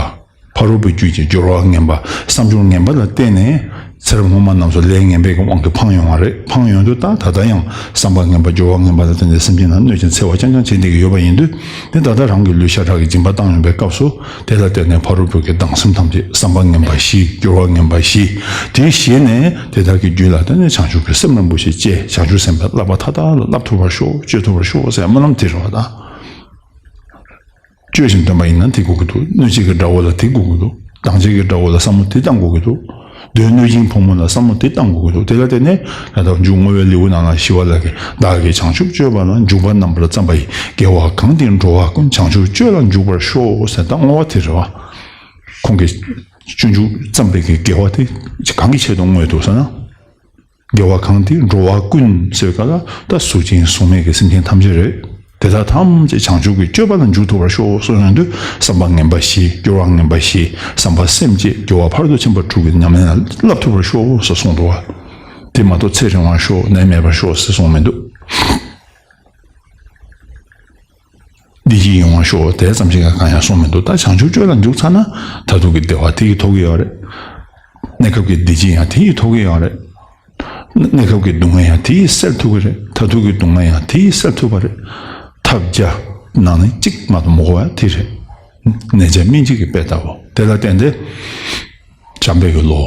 ཕ་རོལ་པོའི་རྒྱུད་ཀྱི་སྦྱོར་བ་ངན་པ། བསམ་སྦྱོར་ངན་པ་ལ་བརྟེན་ནས་ཚེ་རབས་སྔོན་མ་རྣམས་སུ་ལས་ངན་པའི་དབང་གིས་འཕངས་ཡོང་བ་རེད། འཕངས་ཡོང་དུས་ད་ད་ལྟ་ཡང་བསམ་པ་ངན་པ་སྦྱོར་བ་ངན་པ་ལ་བརྟེན་ནས་སེམས་ཅན་རྣམས་གནོད་ཅིང་འཚེ་བ་རྐྱང་རྐྱང་བྱེད་བསྡད་ཀྱི་ཡོད་པ་ཡིན་དུས། དེ་ད་ལྟ་རང་གི་ལུས་ཤ་ཁྲག་གི་སྦྱིན་པ་བཏང་ཡོང་པའི་སྐབས་སུ། དེ་ལ་བརྟེན་ནས་ཕ་རོལ་པོ་གི་སྡང་སེམས་ཐམས་ཅད་བསམ་པ་ངན་པ་ཞི། སྦྱོར་བ་ངན་པ་ཞི། དེ་ཞི་ནས་དེ་དག་གི་རྒྱུད་ལ་བརྟེན་ནས་བྱང་ཆུབ་ཀྱི་སེམས་རིན་པོ་ཆེ་སྐྱེ། བྱང་ཆུབ་སེམས་དཔའི་བསླབ་པ་མཐའ་དག་ལ་བསླབ་ཐུབ་པར་ཤོག་སྤྱོད་ཐུབ་པར་ཤོག་ཟེར་སྨོན་ལམ་དེ་རེད་བ་ད། སྤྱོད་ཅིང་འདོན་པ་ཡིན་ན་དེ་དགོས་ཀྱི་འདུག་གནོད་བྱེད་ཀྱི་དགྲ་བོ་ལ་དེ་དགོས་ཀྱི་འདུག་སྡང་བྱེད་ཀྱི་དགྲ་བོ་ལ་བསམ་བློ་དེ་བཏང་དགོས་ཀྱི་འདུག་གདོན་གནོད་སྦྱིན་ཕོ་མོ་ལ་བསམ་བློ་དེ་བཏང་དགོས་ཀྱི་འདུག་དེ་ལ་བརྟེན་ནས་ད་ལྟ་མཇུག་བསྔོ་བའི་ལེའུ་ནང་ལ་ཞི་བ་ལྷ་གིས་བདག་གིས་བྱང་ཆུབ་སྤྱོད་པ་ལ་འཇུག་པ་རྣམ་པར་བརྩམས་པ་ཡི། དགེ་བ་གང་དེས་འགྲོ་བ་ཀུན། བྱང་ཆུབ་སྤྱོད་ལ་འཇུག་པར་ཤོག་ཟེར་ད་བསྔོ་བ་དེ་རེད་བ། ཁོང་གིས་སྤྱོད་འཇུག་བརྩམས་པའི་གི་དགེ་བ་དེ་གང་གི་ཆེད་དུ་བསྔོས་འདུག་ཟེར་ན། དགེ་བ་གང་དེས་འགྲོ་བ་ཀུན་ཟེར་བའི་སྐབས་ལ་ད་གཟུགས་ཅན་གཟུགས་མེད་ཀྱི་སེམས་ཅན་ཐམས་ཅད་རེད། དེ་དག་ཐམས་ཅད་བྱང་ཆུབ་ཀྱི་སྤྱོད་པ་ལ་འཇུག་ཐུབ་པར་ཤོག་གསུངས་ཡོང་དུས་བསམ་པ་ངན་པ་ཞི། སྦྱོར་བ་ངན་པ་ཞི། བསམ་པ་སེམས་བསྐྱེད་དགེ་བ་ཕར་དུ་ཕྱིན་པ་དྲུག་གི་ཉམས་ལེན་ལ་བསླབ་ཐུབ་པར་ཤོག་ཟེར་གསུངས་འདུག་བ། དེ་མ་གཏོགས་ཚེ་རིང་བར་ཤོག་ནད་མེད་པར་ཤོག་ཟེར་གསུངས་མི་འདུག་བདེ་སྐྱིད་ཡོང་བར་ཤོག་དེ་ཙམ་ཞིག་ག་གང་ཡང་གསུངས་མི་འདུག་ད་བྱང་ཆུབ་སྤྱོད་ལ་འཇུག་ཚར་ན་མཐར་ཐུག་གི་བདེ་བ་དེ་ཡིས་ཐོབ་ཀྱི་ཡོད་རེད། གནས་སྐབས་ཀྱི་བདེ་སྐྱིད་ཡང་དེ་ཡིས་ཐོབ་ཀྱི་ཡོད་རེད། གནས་སྐབས་ཀྱི་སྡུག་བསྔལ་ཡང་དེ་ཡིས་སེལ་ཐུབ་ཀྱི་རེད། མཐར་ཐུག་གི་སྡུག་བསྔལ་ཡང་དེ་ཡིས་སེལ་ཐུབ་པ་རེད། ཐབས་བརྒྱ་ནང་ནས་གཅིག་མ་གཏོགས་མི་དགོས་པ་དེ་རེད། ནད་བརྒྱ་སྨན་གཅིག་གི་དཔེ་ལྟ་བུ་དེ་ལ་བརྟེན་ཏེ། བྱམས་པའི་གི་བློ།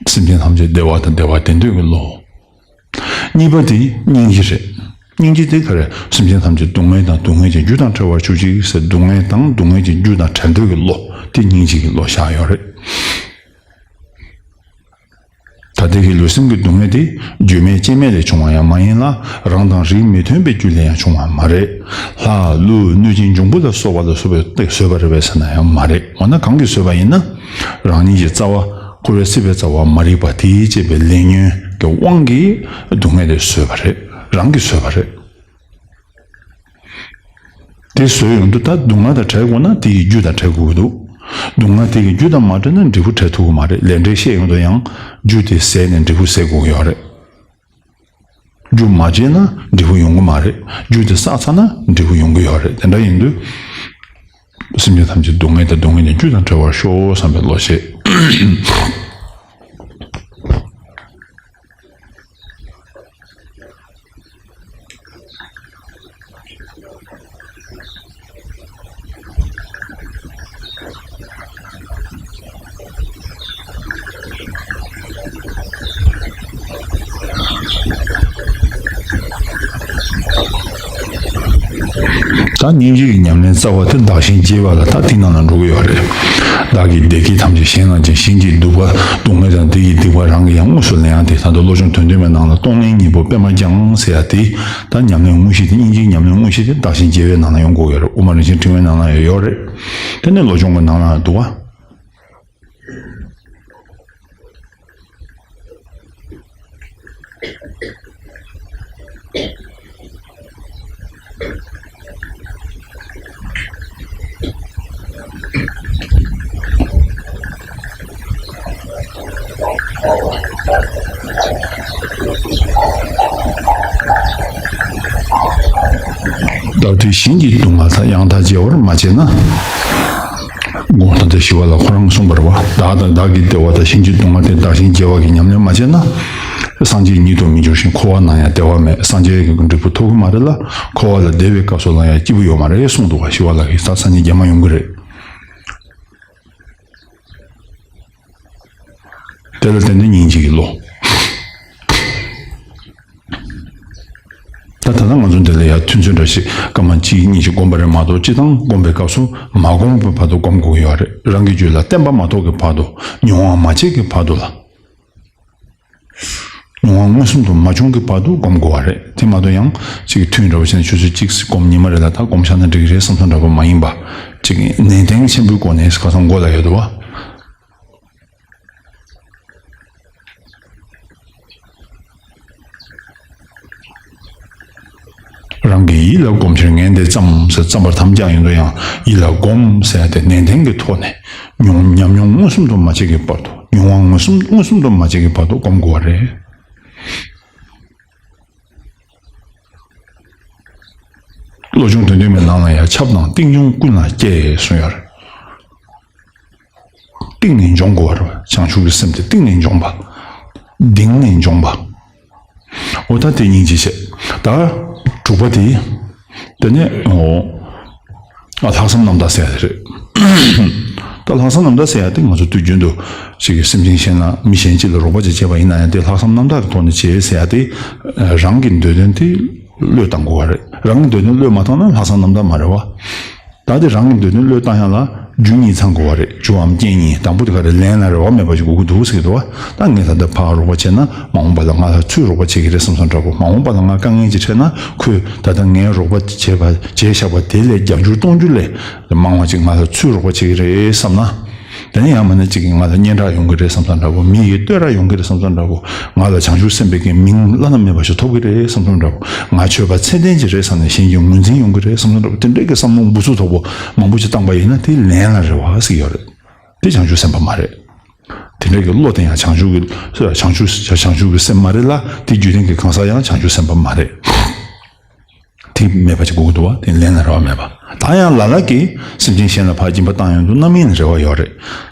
སེམས་ཅན་ཐམས་ཅད་བདེ་བ་དང་བདེ་བ་དེ་འདོད་ཀྱི་བློ། གཉིས་པ་དེ་སྙིང་རྗེ་རེད། སྙིང་རྗེ་དེ་ག་རེ། སེམས་ཅན་ཐམས་ཅད་སྡུག་བསྔལ་དང་སྡུག་བསྔལ་གྱི་རྒྱུ་དང་བྲལ་བར་གྱུར་ཅིག་ཟེར་སྡུག་བསྔལ་དང་སྡུག་བསྔལ་གྱི་རྒྱུ་དང་བྲལ་འདོད་ཀྱི་བློ་དེ་སྙིང་རྗེ་གི་བློ་བཞག་ཡོད་རེད། ད་ལྟའི་གི་ལུས་སེམས་ཀྱི་སྡུག་བསྔལ་དེ་རྒྱུ་མེད་རྐྱེན་མེད་ལས་བྱུང་བ་ཡང་མ་ཡིན་ལ། རང་དང་རིགས་མི་མཐུན་པའི་རྒྱུ་ལས་ཡང་བྱུང་བ་མ་རེད། ལྷ་ཀླུ་གནོད་སྦྱིན་འབྱུང་པོ་ལ་སོགས་པ་ལ་སོགས་པས་བཟོས་པ་རེད་པས་ཟེར་ན་ཡང་མ་རེད། འོ་ན་གང་གིས་བཟོས་པ་ཡིན་ན། རང་ཉིད་ཀྱི་རྩ་བ་འཁོར་བའི་སྲིད་པའི་རྩ་བ་མ་རིག་པ་དེས་བསྐྱེད་པའི་ལས་ཉོན་གྱི་དབང་གིས་སྡུག་བསྔལ་དེ་བཟོས་པ་རེད། རང་གིས་བཟོས་པ་རེད། དེ་བཟོས་ཡོང་དུས་ད་སྡུག་བསྔལ་དང་བྲལ་དགོས་ན་དེ་ཡི་རྒྱུ་དང་བྲལ་དགོས་ཀྱི་འདུག་སྡུག་བསྔལ་དེ་ཡི་རྒྱུ་དང་མ་བྲལ་ན་འབྲས་བུ་བྲལ་ཐུབ་ཀྱི་མ་རེད། ལས་འབྲས་བཤད་ཡོང་དུས་ཡང་རྒྱུ་དེ་ཟད་ནས་འབྲས་བུ་ཟད་དགོས་ཀྱི་ཡོད་རེད། རྒྱུ་མ་བརྗེས་ན་འབྲས་བུ་ཡོང་གི་མ་རེད། རྒྱུ་དེ་བསགས་ཚར་ན་འབྲས་བུ་ཡོང་གི་ཡོད་རེད། དེ་འདྲ་ཡིན་དུས། སེམས་ཅན་ཐམས་ཅད་སྡུག་བསྔལ་དང་སྡུག་བསྔལ་གྱི་རྒྱུ་དང་བྲལ་བར་ཤོག་བསམ་པའི་བློ་བྱེད། ད་སྙིང་རྗེ་གི་ཉམས་ལེན་རྩ་བ་དེ་བདག་གཞན་བརྗེ་བ་ལ་ད་དེ་ནང་ལ་འགྲོ་གི་ཡོད་རེད། བདག་གི་བདེ་སྐྱིད་ཐམས་ཅད་གཞན་ལ་སྦྱིན། གཞན་གྱི་སྡུག་པ་སྡུག་བསྔལ་དང་དེ་ཡི་སྡིག་པ་རང་གིས་ཡང་དངོས་སུ་ལེན་ཡག་དེ། ད་དུང་བློ་སྦྱོང་དོན་བདུན་པའི་ནང་ལ་གཏོང་ལེན་གཉིས་པོ་པད་མ་བརྐྱང་ཟེར་ཡག་དེ། ད་ཉམས་ལེན་དངོས་གཞི་དེ། སྙིང་རྗེའི་ཉམས་ལེན་དངོས་གཞི་དེ་བདག་གཞན་བརྗེ་བའི་ནང་ལ་ཡོང་དགོས་ཡོད་རེད། དབུ་མ་རིན་ཆེན་ཕྲེང་བའི་ནང་ལ་ཡང་ཡོད་རེད། དེ་ནས་བློ་སྦྱོང་གི་ནང་ལ་འདུག་བ། བདག་བྲལ་གཞན་གྱི་སྡུག་བསྔལ་དག་ཡང་དག་བརྗེ་བར་མ་བྱས་ན། དགོངས་དག་ཏུ་ཞི་བ་ལྷ་ཁོ་རང་གསུངས་པ་རེད་བ། བདག་དང་བདག་གི་བདེ་བ་དང་གཞན་གྱི་སྡུག་བསྔལ་དེ་བདག་གཞན་བརྗེ་བ་གི་ཉམས་ལེན་མ་བྱས་ན། སངས་རྒྱས་ཉིད་དུ་མི་འགྱུར་ཞིང་། འཁོར་བ་ན་ཡང་བདེ་བ་མེད། སངས་རྒྱས་ཀྱི་འབྲས་བུ་ཐོབ་ཀྱི་མ་རེད་ལ། འཁོར་བ་ལ་བདེ་བའི་སྐབས་སུ་ལ་ཡང་སྐྱིད་པོ་ཡོད་མ་རེད་གསུངས་འདུག་བ། ཞི་བ་ལྷ་གིས། ད་སངས་རྒྱས་རྒྱ་མ་ཡོང་གི་རེད། དེ་ལ་བརྟེན་ནས་སྙིང་རྗེ་གི་བློ། ད་ད་ལྟ་ང་ཚོ་འདི་ལ་ཡང་ཐུན་ཚོད་འདྲ་ཞིག་སྐར་མ་གཅིག་གཉིས་ཤིག་བསྒོམ་པ་རེད་མ་གཏོགས། སྤྱིར་བཏང་བསྒོམ་པའི་སྐབས་སུ་མ་བསྒོམས་པའི་བར་དུ་བསྒོམ་དགོས་ཀྱི་ཡོད་རེད། རང་གི་རྒྱུད་ལ་བརྟན་པ་མ་ཐོབ་ཀྱི་བར་དུ། མྱོང་བ་མ་བྱས་ཀྱི་བར་དུ་ལ། མྱོང་བ་མངོན་སུམ་དུ་མ་བྱུང་གི་བར་དུ་བསྒོམ་དགོས་པ་རེད། དེ་མ་གཏོགས་ཡང་ཅིག་ཐུན་འདྲ་བོ་བྱས་ནས་ཆུ་ཚོད་གཅིག་བསྒོམ། ཉི་མ་རེ་ལ་ད་བསྒོམ་བཞག་ན་འགྲིག་གི་རེད་བསམ་བསམ་འདྲ་བོ་མ་ཡིན་པ། ཅིག་ནན་ཏན་ཆེན་པོའི་སྒོ་ནས་ཁ་སང་མགོ་ལ་ཡོད་དོ། རང་གི་ཡིད་ལ་བསྒོམ་ཕྱིར་ངས་འདི་བརྩམས་ཟེར་བརྩམས་པར་དམ་བཅའ་ཡིན་དུ་ཡང་། ཡིད་ལ་བསྒོམ་ཟེར་ཏེ་ནན་ཏན་གྱི་ཐོག་ནས་མྱོང་ཉམས་མྱོང་མངོན་སུམ་དུ་མ་བྱས་ཀྱི་བར་དུ། མྱོང་བ་མངོན་སུམ་མངོན་སུམ་དུ་མ་བྱས་ཀྱི་བར་དུ་བསྒོམ་དགོས་པ་རེད། བློ་སྦྱོང་དོན་བདུན་པའི་ནང་ལ་ཡང་ཁྱབ་དང་གཏིང་ཆུང་ཀུན་ལ་སྐྱེ་གསུངས་ཡོད་རེད། གཏིང་ནས་འབྱོངས་དགོས་པ་རེད། བྱང་ཆུབ་ཀྱི་སེམས་དེ་གཏིང་ནས་འབྱོངས་པ། གཏིང་ནས་འབྱོངས་པ། འོ་ད་དེ་སྙིང་རྗེ་བྱས། ད་དྲུག་པ་དེ། དེ་ནས་འོ། ཨ་ལྷག་བསམ་རྣམ་དག་ཟེར་ཡ་དེ་རེད། ད་ལྷག་བསམ་རྣམ་དག་ཟེར་ཡ་དེ་ང་ཚོ་དུས་རྒྱུན་དུ་ཅིག་གི་སེམས་ཅན་གཞན་ལ་མི་གཞན་གཅིག་ལ་རོགས་པ་ཅིག་བྱས་པ་ཡིན་ན་ཡང་དེ་ལྷག་བསམ་རྣམ་དག་གི་ཐོག་ནས་བྱས་ཟེར་ཡ་དེ། རང་གི་འདོད་དོན་དེ་བློས་བཏང་དགོས་པ་རེད། རང་གི་འདོད་དོན་བློས་མ་བཏང་ན་ལྷག་བསམ་རྣམ་དག་མ་རེད་བ། ད་དེ་རང་གི་འདོད་དོན་བློས་བཏང་ཡ་ལ་རྒྱུ་གཉིས་ཚང་དགོས་པ་རེད། རྒྱུའམ་རྐྱེན་གཉིས། དང་པོ་དེ་ག་རེ། ལན་ལ་རེ་བ་མེད་པ་ཞིག་དགོས་ཀྱི་འདུག་ཟེར་གྱི་འདུག་བ། ད་ངས་ད་ལྟ་ཕར་རོགས་པ་བྱས་ན་མ་འོངས་པ་ལ་ང་ལ་ཚུར་རོགས་པ་བྱེད་ཀྱི་རེད་བསམ་བསམ་འདྲ་པོ། མ་འོངས་པ་ལ་ང་དཀའ་ངལ་ཅིག་འཕྲད་ན་ཁོས་ད་ལྟ་ངས་རོགས་པ་བྱས་པ་བྱས་བཞག་པ་དེ་ལས་བརྒྱ་འགྱུར་སྟོང་འགྱུར་ལས་མང་བ་ཅིག་ང་ལ་ཚུར་རོགས་པ་བྱེད་ཀྱི་རེད་བསམ་ན། དེ་ནས་ཡང་མིན་ན་ཅིག་གིས་ང་ལ་སྙན་གྲགས་ཡོང་གི་རེད་བསམ་བསམ་འདྲ་པོ། མི་ཡིས་བསྟོད་ར་ཡོང་གི་རེད་བསམ་བསམ་འདྲ་པོ། ང་ལ་བྱང་ཆུབ་སེམས་དཔའི་གི་མིང་བླ་ན་མེད་པ་ཞིག་ཐོབ་ཀྱི་རེད་བསམ་བསམ་འདྲ་པོ། ང་ཆོས་པ་ཚད་ལྡན་ཅིག་རེད་བསམ་ནས་གཞན་གྱིས་ངོས་འཛིན་ཡོང་གི་རེད་བསམ་བསམ་འདྲ་པོ། དེ་འདྲའི་གི་བསམ་བློ་འབུ་ཚུགས་དོག་པོ་མང་པོ་ཅིག་བཏང་པ་ཡིན་ན་དེ་ལན་ལ་རེ་བ་ཟེར་གྱི་ཡོད་རེད། དེ་བྱང་ཆུབ་སེམས་དཔའ་མ་རེད། དེ་འདྲའི་གི་བློ་དེ་ཡང་བྱང་ཆུབ་ཀྱི་བྱང་ཆུབ་བྱང་ཆུབ་ཀྱི་སེམས་མ་རེད་ལ། དེ་རྒྱུད་ལྡན་གྱི་གང་ཟག་ཡང་བྱང་ཆུབ་སེམས་དཔའ་མ་རེད། དེ་མེད་པ་ཅིག་དགོས་ཀྱི་འདུག་བ། དེ་ལན་ལ་རེ་བ་མེད་པ། ད་ཡང་ལ་ལ་གིས་སེམས་ཅན་གཞན་ལ་ཕར་སྦྱིན་པ་བཏང་ཡོང་དུས་རྣམ་སྨིན་ལ་རེ་བ་ཡོད་རེད།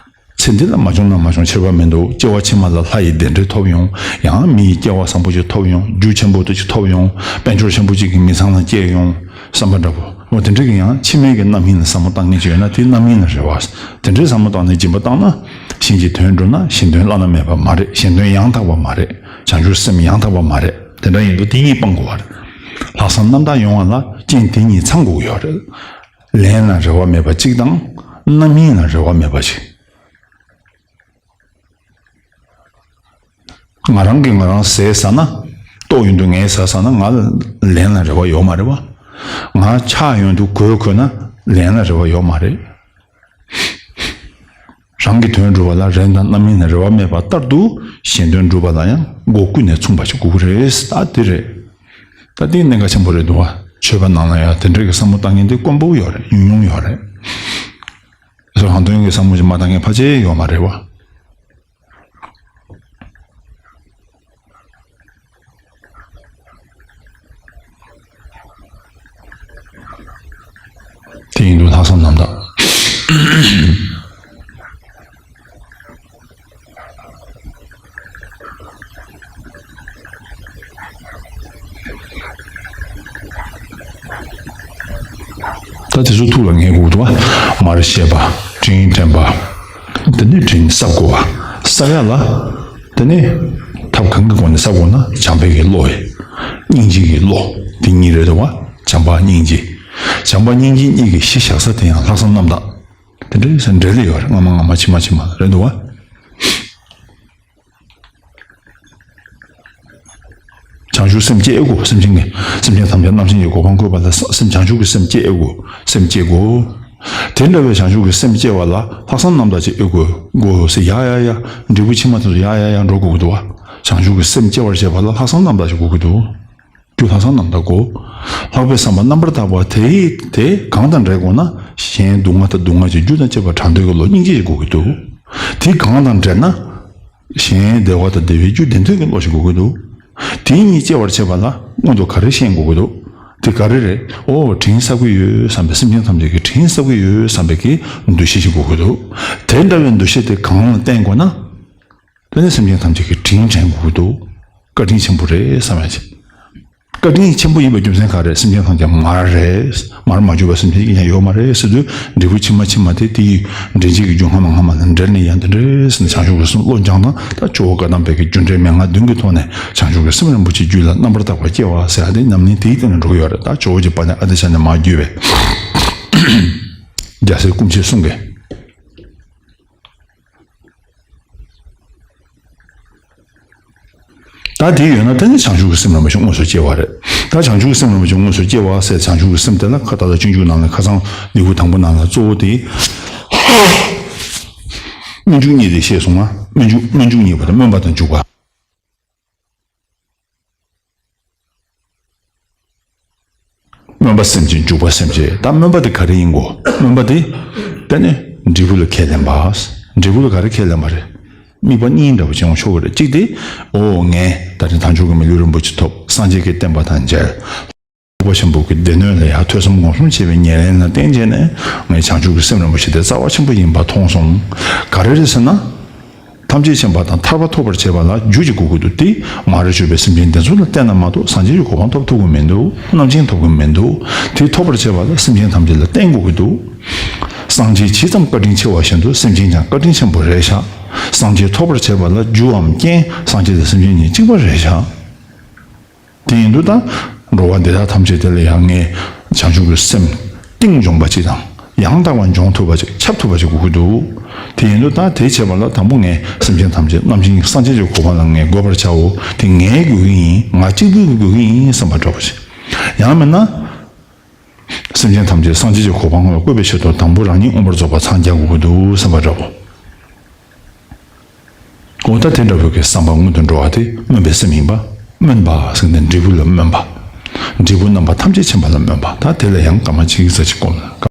ཚེ་འདི་ལ་མ་བྱུང་ན་མ་བྱུང་ཁྱད་པར་མི་འདུག། སྐྱེ་བ་ཕྱི་མ་ལ་ལྷ་ཡི་བདེ་འབྲས་ཐོབ་ཡོང་། ཡང་མི་ཡི་སྐྱེ་བ་བཟང་པོ་ཅིག་ཐོབ་ཡོང་། རྒྱུ་ཆེན་པོ་དེ་ཅིག་ཐོབ་ཡོང་། དཔལ་འབྱོར་ཆེན་པོ་ཅིག་གི་མི་ཚང་ལ་སྐྱེས་ཡོང་། བསམ་པ་འདྲ་པོ། འོ་དེ་འདྲ་གི་ཡང་ཕྱི་མའི་གི་རྣམ་སྨིན་ལ་བསམ་བློ་བཏང་མཁན་ཅིག་ཡོད་ན་དེ་རྣམ་སྨིན་ལ་རེ་བ། དེ་འདྲའི་བསམ་བློ་བཏང་ནས་སྦྱིན་པ་བཏང་ན། གཞན་གྱི་དོན་བསྒྲུབ་ན་གཞན་དོན་བླ་ན་མེད་པ་མ་རེད། གཞན་དོན་ཡང་དག་པ་མ་རེད། བྱང་ཆུབ་སེམས་ཡང་དག་པ་མ་རེད། དེ་འདྲ་ཡིན་དུས་དེ་གཉིས་སྤང་དགོས་པ་རེད། ལྷག་བསམ་རྣམ་དག་ཡོང་བ་ལ་རྐྱེན་དེ་གཉིས་ཚང་དགོས་ཀྱི་ཡོད་རེད། ལན་ལ་རེ་བ་མེད་པ་གཅིག་དང་། རྣམ་སྨིན་ལ་རེ་བ་མེད་པ་ཞིག། ང་རང་གིས་ང་རང་ཟས་ཟ་ན། ལྟོགས་ཡོང་དུས་ངས་ཟས་ཟ་ན་ང་ལན་ལ་རེ་བ་ཡོད་མ་རེད་བ། ང་ཆག་ཡོང་དུས་གོས་གོན་ན་ལན་ལ་རེ་བ་ཡོད་མ་རེད། རང་གི་དོན་སྒྲུབ་པ་ལ་རང་དང་རྣམ་སྨིན་ལ་རེ་བ་མེད་པ་ལྟར་དུ། གཞན་དོན་སྒྲུབ་པ་ལ་ཡང་སྒོ་ཀུན་ནས་མཚུངས་པ་ཞིག་དགོས་ཀྱི་རེད། ད་དེ་རེད། ད་དེ་གནད་འགག་ཆེན་པོ་རེད་འདུག་བ། ཆོས་པ་ནང་ལ་ཡང་དེ་འདྲའི་གི་བསམ་བློ་བཏང་མཁན་དེ་དཀོན་པོ་ཡོད་རེད། ཉུང་ཉུང་ཡོད་རེད། སོ་གང་དོན་གྱི་བསམ་བློ་ཞིག་མ་བཏང་མཁན་ཕལ་ཆེར་ཡོད་མ་རེད་བ། དེ་ཡིན་དུས་ལྷག་བསམ་རྣམ་དག་ད་དེ་ཚོ་ཐུགས་ལ་ངེས་དགོས་འདུག་བ། མར་ཤེས་པ། དྲིན་དྲན་པ། དེ་ནས་དྲིན་གསབ་དགོས་པ། གསབ་ཡ་ལ། དེ་ནས་ཐབས་གང་གི་སྒོ་ནས་གསབ་དགོས་ན། བྱམས་པའི་གི་བློ་ཡིན། སྙིང་རྗེ་གི་བློ། དེ་གཉིས་རེད་འདུག་བ། བྱམས་པ་སྙིང་རྗེ། བྱམས་པ་སྙིང་རྗེ་གཉིས་ཀྱི་གཞི་བཞག་ས་དེ་ཡང་ལྷག་བསམ་རྣམ་དག་དེ་འདྲའི་སེ་འབྲེལ་ལེ་ཡོད་རེད། སྔ་མ་སྔ་མ་ཕྱི་མ་ཕྱི་མ་རེད་འདུག་བ། བྱང་ཆུབ་སེམས་བསྐྱེད་དགོས། སེམས་ཅན་གྱི། སེམས་ཅན་ཐམས་ཅད་རྣམ་མཁྱེན་གྱི་གོ་འཕང་བཀོད་པ་ལ་སེམས། བྱང་ཆུབ་ཀྱི་སེམས་བསྐྱེད་དགོས། སེམས་བསྐྱེད་དགོས། དེ་འདྲ་བའི་བྱང་ཆུབ་ཀྱི་སེམས་བསྐྱེད་པ་ལ་ལྷག་བསམ་རྣམ་དག་ཅིག་ཡོད་དགོས། དགོས་ཟེར་ཡ་ཡ་ཡ། འབྲས་བུ་ཕྱི་མ་དེ་ཚོ་ཡ་ཡ་ཡ་འགྲོ་དགོས་ཀྱི་འདུག་བ། བྱང་ཆུབ་ཀྱི་སེམས་སྐྱེ་བར་བྱེད་པ་ལ་ལྷག་བསམ་རྣམ་དག་ཅིག་དགོས་ཀྱི་འདུག་རྒྱུ་ལྷག་བསམ་རྣམ་དག་དགོས། ལྷག་པའི་བསམ་པ་རྣམ་པར་དག་པ་དེ་ཡིས་དེ་གང་དང་འབྲེལ་དགོས་ན། གཞན་སྡུག་བསྔལ་དང་སྡུག་བསྔལ་གྱི་རྒྱུ་དང་བཅས་པ་དྲག་འདོད་ཀྱི་བློ་སྙིང་རྗེ་ཞིག་དགོས་ཀྱི་འདུག་དེ་གང་དང་འབྲེལ་ན། གཞན་བདེ་བ་དང་བདེ་བའི་རྒྱུ་བདེན་མཐའ་གི་བློ་ཞིག་དགོས་ཀྱི་འདུག་དེ་གཉིས་སྐྱེ་བར་བྱེད་པ་ལ་སྔོན་དུ་ག་རེ་ཤེས་དགོས་ཀྱི་འདུག་དེ་ག་རེ་རེད། ཨོ་དྲིན་གསབ་ཀྱི་ཡོད་བསམ་པའི། སེམས་ཅན་ཐམས་ཅད་ཀྱི་དྲིན་གསབ་ཀྱི་ཡོད་བསམ་པའི་གི་འདུ་ཤེས་ཤིག་དགོས་ཀྱི་འདུག་དེ་འདྲ་བའི་འདུ་ཤེས་དེ་གང་ལ་བརྟེན་དགོས་ན། དེ་ནི་སེམས་ཅན་ཐམས་ཅད་ཀྱི་དྲིན་དྲན་དགོས་ཀྱི་འདུག་བཀའ་དྲིན་ཆེན་པོ་རེད་བསམ་ཡ་ཅིག་བཀའ་དྲིན་ཆེན་པོ་ཡིན་པའི་རྒྱུ་མཚན་ག་རེ། སེམས་ཅན་ཐམས་ཅད་མར་རེད། མར་མ་གྱུར་པ་སེམས་ཅན་གཅིག་ཀྱང་ཡོད་མ་རེད་ཟེར་དུས། འབྲས་བུ་ཕྱི་མ་ཕྱི་མ་དེ་དེའི་འབྲས་རྗེས་ཀྱི་རྒྱུ་སྔ་མ་སྔ་མ་ལ་འབྲེལ་ནས་ཡང་དེ་འདྲ་ཟེར་ནས་བྱང་ཆུབ་ཀྱི་སེམས་བློ་སྦྱངས་དང་། ད་ཇོ་བོ་བཀའ་གདམས་པའི་གི་རྒྱུ་འབྲས་མན་ངག་བདུན་གྱི་ཐོག་ནས་བྱང་ཆུབ་ཀྱི་སེམས་རིན་པོ་ཆེ་རྒྱུད་ལ་རྣམ་པར་དག་པར་སྐྱེ་བ་ཟེར་ཡ་དེ་ཉམས་ལེན་དེའི་སྟེང་ནས་འགྲོ་གི་ཡོད་རེད། ད་ཇོ་བོ་རྗེ་དཔལ་ལྡན་ཨ་ཏི་ཤ་ནས་མར་བརྒྱུད་པའི་རྒྱལ་སྲས་སྐུ་མཆེད་གསུམ་གྱི། ད་དེ་ཡོད་ན་དེ་ནི་བྱང་ཆུབ་ཀྱི་སེམས་རིན་པོ་ཆེ་དངོས་སུ་སྐྱེ་བ་རེད། ད་བྱང་ཆུབ་ཀྱི་སེམས་རིན་པོ་ཆེ་དངོས་སུ་སྐྱེ་བ་ཟེར། བྱང་ཆུབ་ཀྱི་སེམས་དེ་ལ་ཁ་ད་ལྟ་སྤྱོད་འཇུག་ནང་ལ་ཁ་སང་ལེའུ་དང་པོ་ནང་ལ་གཙོ་བོ་དེ། སྨོན་འཇུག་གཉིས་དེ་བཤད་སོང་ང་། སྨོན་འཇུག་སྨོན་འཇུག་གཉིས་པོ་དེ་སྨོན་པ་དང་འཇུག་པ། སྨོན་པ་སེམས་བསྐྱེད། འཇུག་པ་སེམས་བསྐྱེད། ད་སྨོན་པ་དེ་ག་རེ་ཡིན་གོ། སྨོན་པ་དེ་དེ་ནི་འབྲས་བུ་ལ་ཁས་ལེན་པ། འབྲས་བུ་ལ་ག་རེ་ཁས་ལེན་པ་རེད། དམིགས་པ་གཉིས་འདྲ་བོ་བྱུང་ཆོག་གི་རེད། གཅིག་དེ། ཨོ་ངས་ད་རེས་དལ་འབྱོར་གྱི་མི་ལུས་རིན་པོ་ཆེ་ཐོབ། སངས་རྒྱས་ཀྱི་བསྟན་པ་དང་མཇལ། རྫོགས་པ་ཆེན་པོ་གི་སྡེ་སྣོད་ལ་ཡང་ཐོས་བསམ་སྒོམ་གསུམ་བྱས་པའི་ཉེར་ལེན་ལ་བརྟེན་བྱས་ནས། ངས་བྱང་ཆུབ་ཀྱི་སེམས་རིན་པོ་ཆེ་དེ་རྩ་བ་ཆེན་པོ་ཡིན་པ་མཐོང་སོང་། ག་རེ་རེད་ཟེར་ན། ཐམས་ཅད་མཁྱེན་པ་དང་ཐར་པ་ཐོབ་པར་བྱེད་པ་ལ་རྒྱུ་གཅིག་དགོས་ཀྱི་འདུག་དེ་མ་རིག་སྤྱོད་པའི་སེམས་ཅན་དེ་ཚོ་ལ་བརྟེན་ན་མ་གཏོགས་སངས་རྒྱས་ཀྱི་གོ་འཕང་ཐོབ་ཐུབ་ཀྱི་མི་འདུག་རྣམ་མཁྱེན་ཐོབ་ཀྱི་མི་འདུག་དེ་ཐོབ་པར་བྱེད་པ་ལ་སེམས་ཅན་ཐམས་ཅད་ལ་བརྟེན་དགོས་ཀྱི་འདུག་སངས་རྒྱས་ཇི་ཙམ་བཀའ་དྲིན་ཆེ་བ་བཞིན་དུ་སེམས་ཅན་ཀྱང་བཀའ་དྲིན་ཆེན་པོ་རེད་ཤག་སངས་རྒྱས་ཐོབ་པར་བྱེད་པ་ལ་རྒྱུའམ་རྐྱེན་སངས་རྒྱས་དང་སེམས་ཅན་གཉིས་གཅིག་པ་རེད་ཤག་དེ་ཡིན་དུས་ད་འགྲོ་བ་འདི་དག་ཐམས་ཅད་དེ་ལ་ཡང་ངས་བྱང་ཆུབ་ཀྱི་སེམས་གཏིང་འཇོམས་པ་ཅིག་དང་། ཡང་དག་པར་འབྱོངས་ཐུབ་པ་ཅིག་ཁྱབ་ཐུབ་པ་ཅིག་དགོས་ཀྱི་འདུག་དེ་ཡིན་དུས་ད་དེ་བྱེད་པ་ལ་དང་པོ་ངས་སེམས་ཅན་ཐམས་ཅད་རྣམ་མཁྱེན་སངས་རྒྱས་ཀྱི་གོ་འཕང་ལ་ངས་འགོད་པར་བྱའོ། དེ་ངའི་དགོས་ཀྱི་ཡིན། ང་གཅིག་པུའི་དགོས་ཀྱི་ཡིན་བསམ་པ་འདྲ་པོ་ཅིག་ཡང་མིན་ན། སེམས་ཅན་ཐམས་ཅད་སངས་རྒྱས་ཀྱི་གོ་འཕང་ལ་བཀོད་པའི་ཆེད་དུ་དང་པོ་རང་ཉིད་མངོན་པར་རྫོགས་པར་འཚང་རྒྱ་དགོས་ཀྱི་འདུག་བསམ་པ་འདྲ་པོ། འོ་ད་དེ་འདྲ་བོ་གི་བསམ་པ་སྔོན་དུ་འགྲོ་བ་དེ་སྨོན་པའི་སེམས་ཡིན་པ། སྨོན་པ་ཟེར་ནས་འབྲས་བུ་ལ་སྨོན་པ། འབྲས་བུ་རྣམ་པ་ཐམས་ཅད་མཁྱེན་པ་ལ་སྨོན་པ། ད་དེ་ལ་ཡང་སྐར་མ་གཅིག་ཙམ་ཅིག་སྒོམ་ན།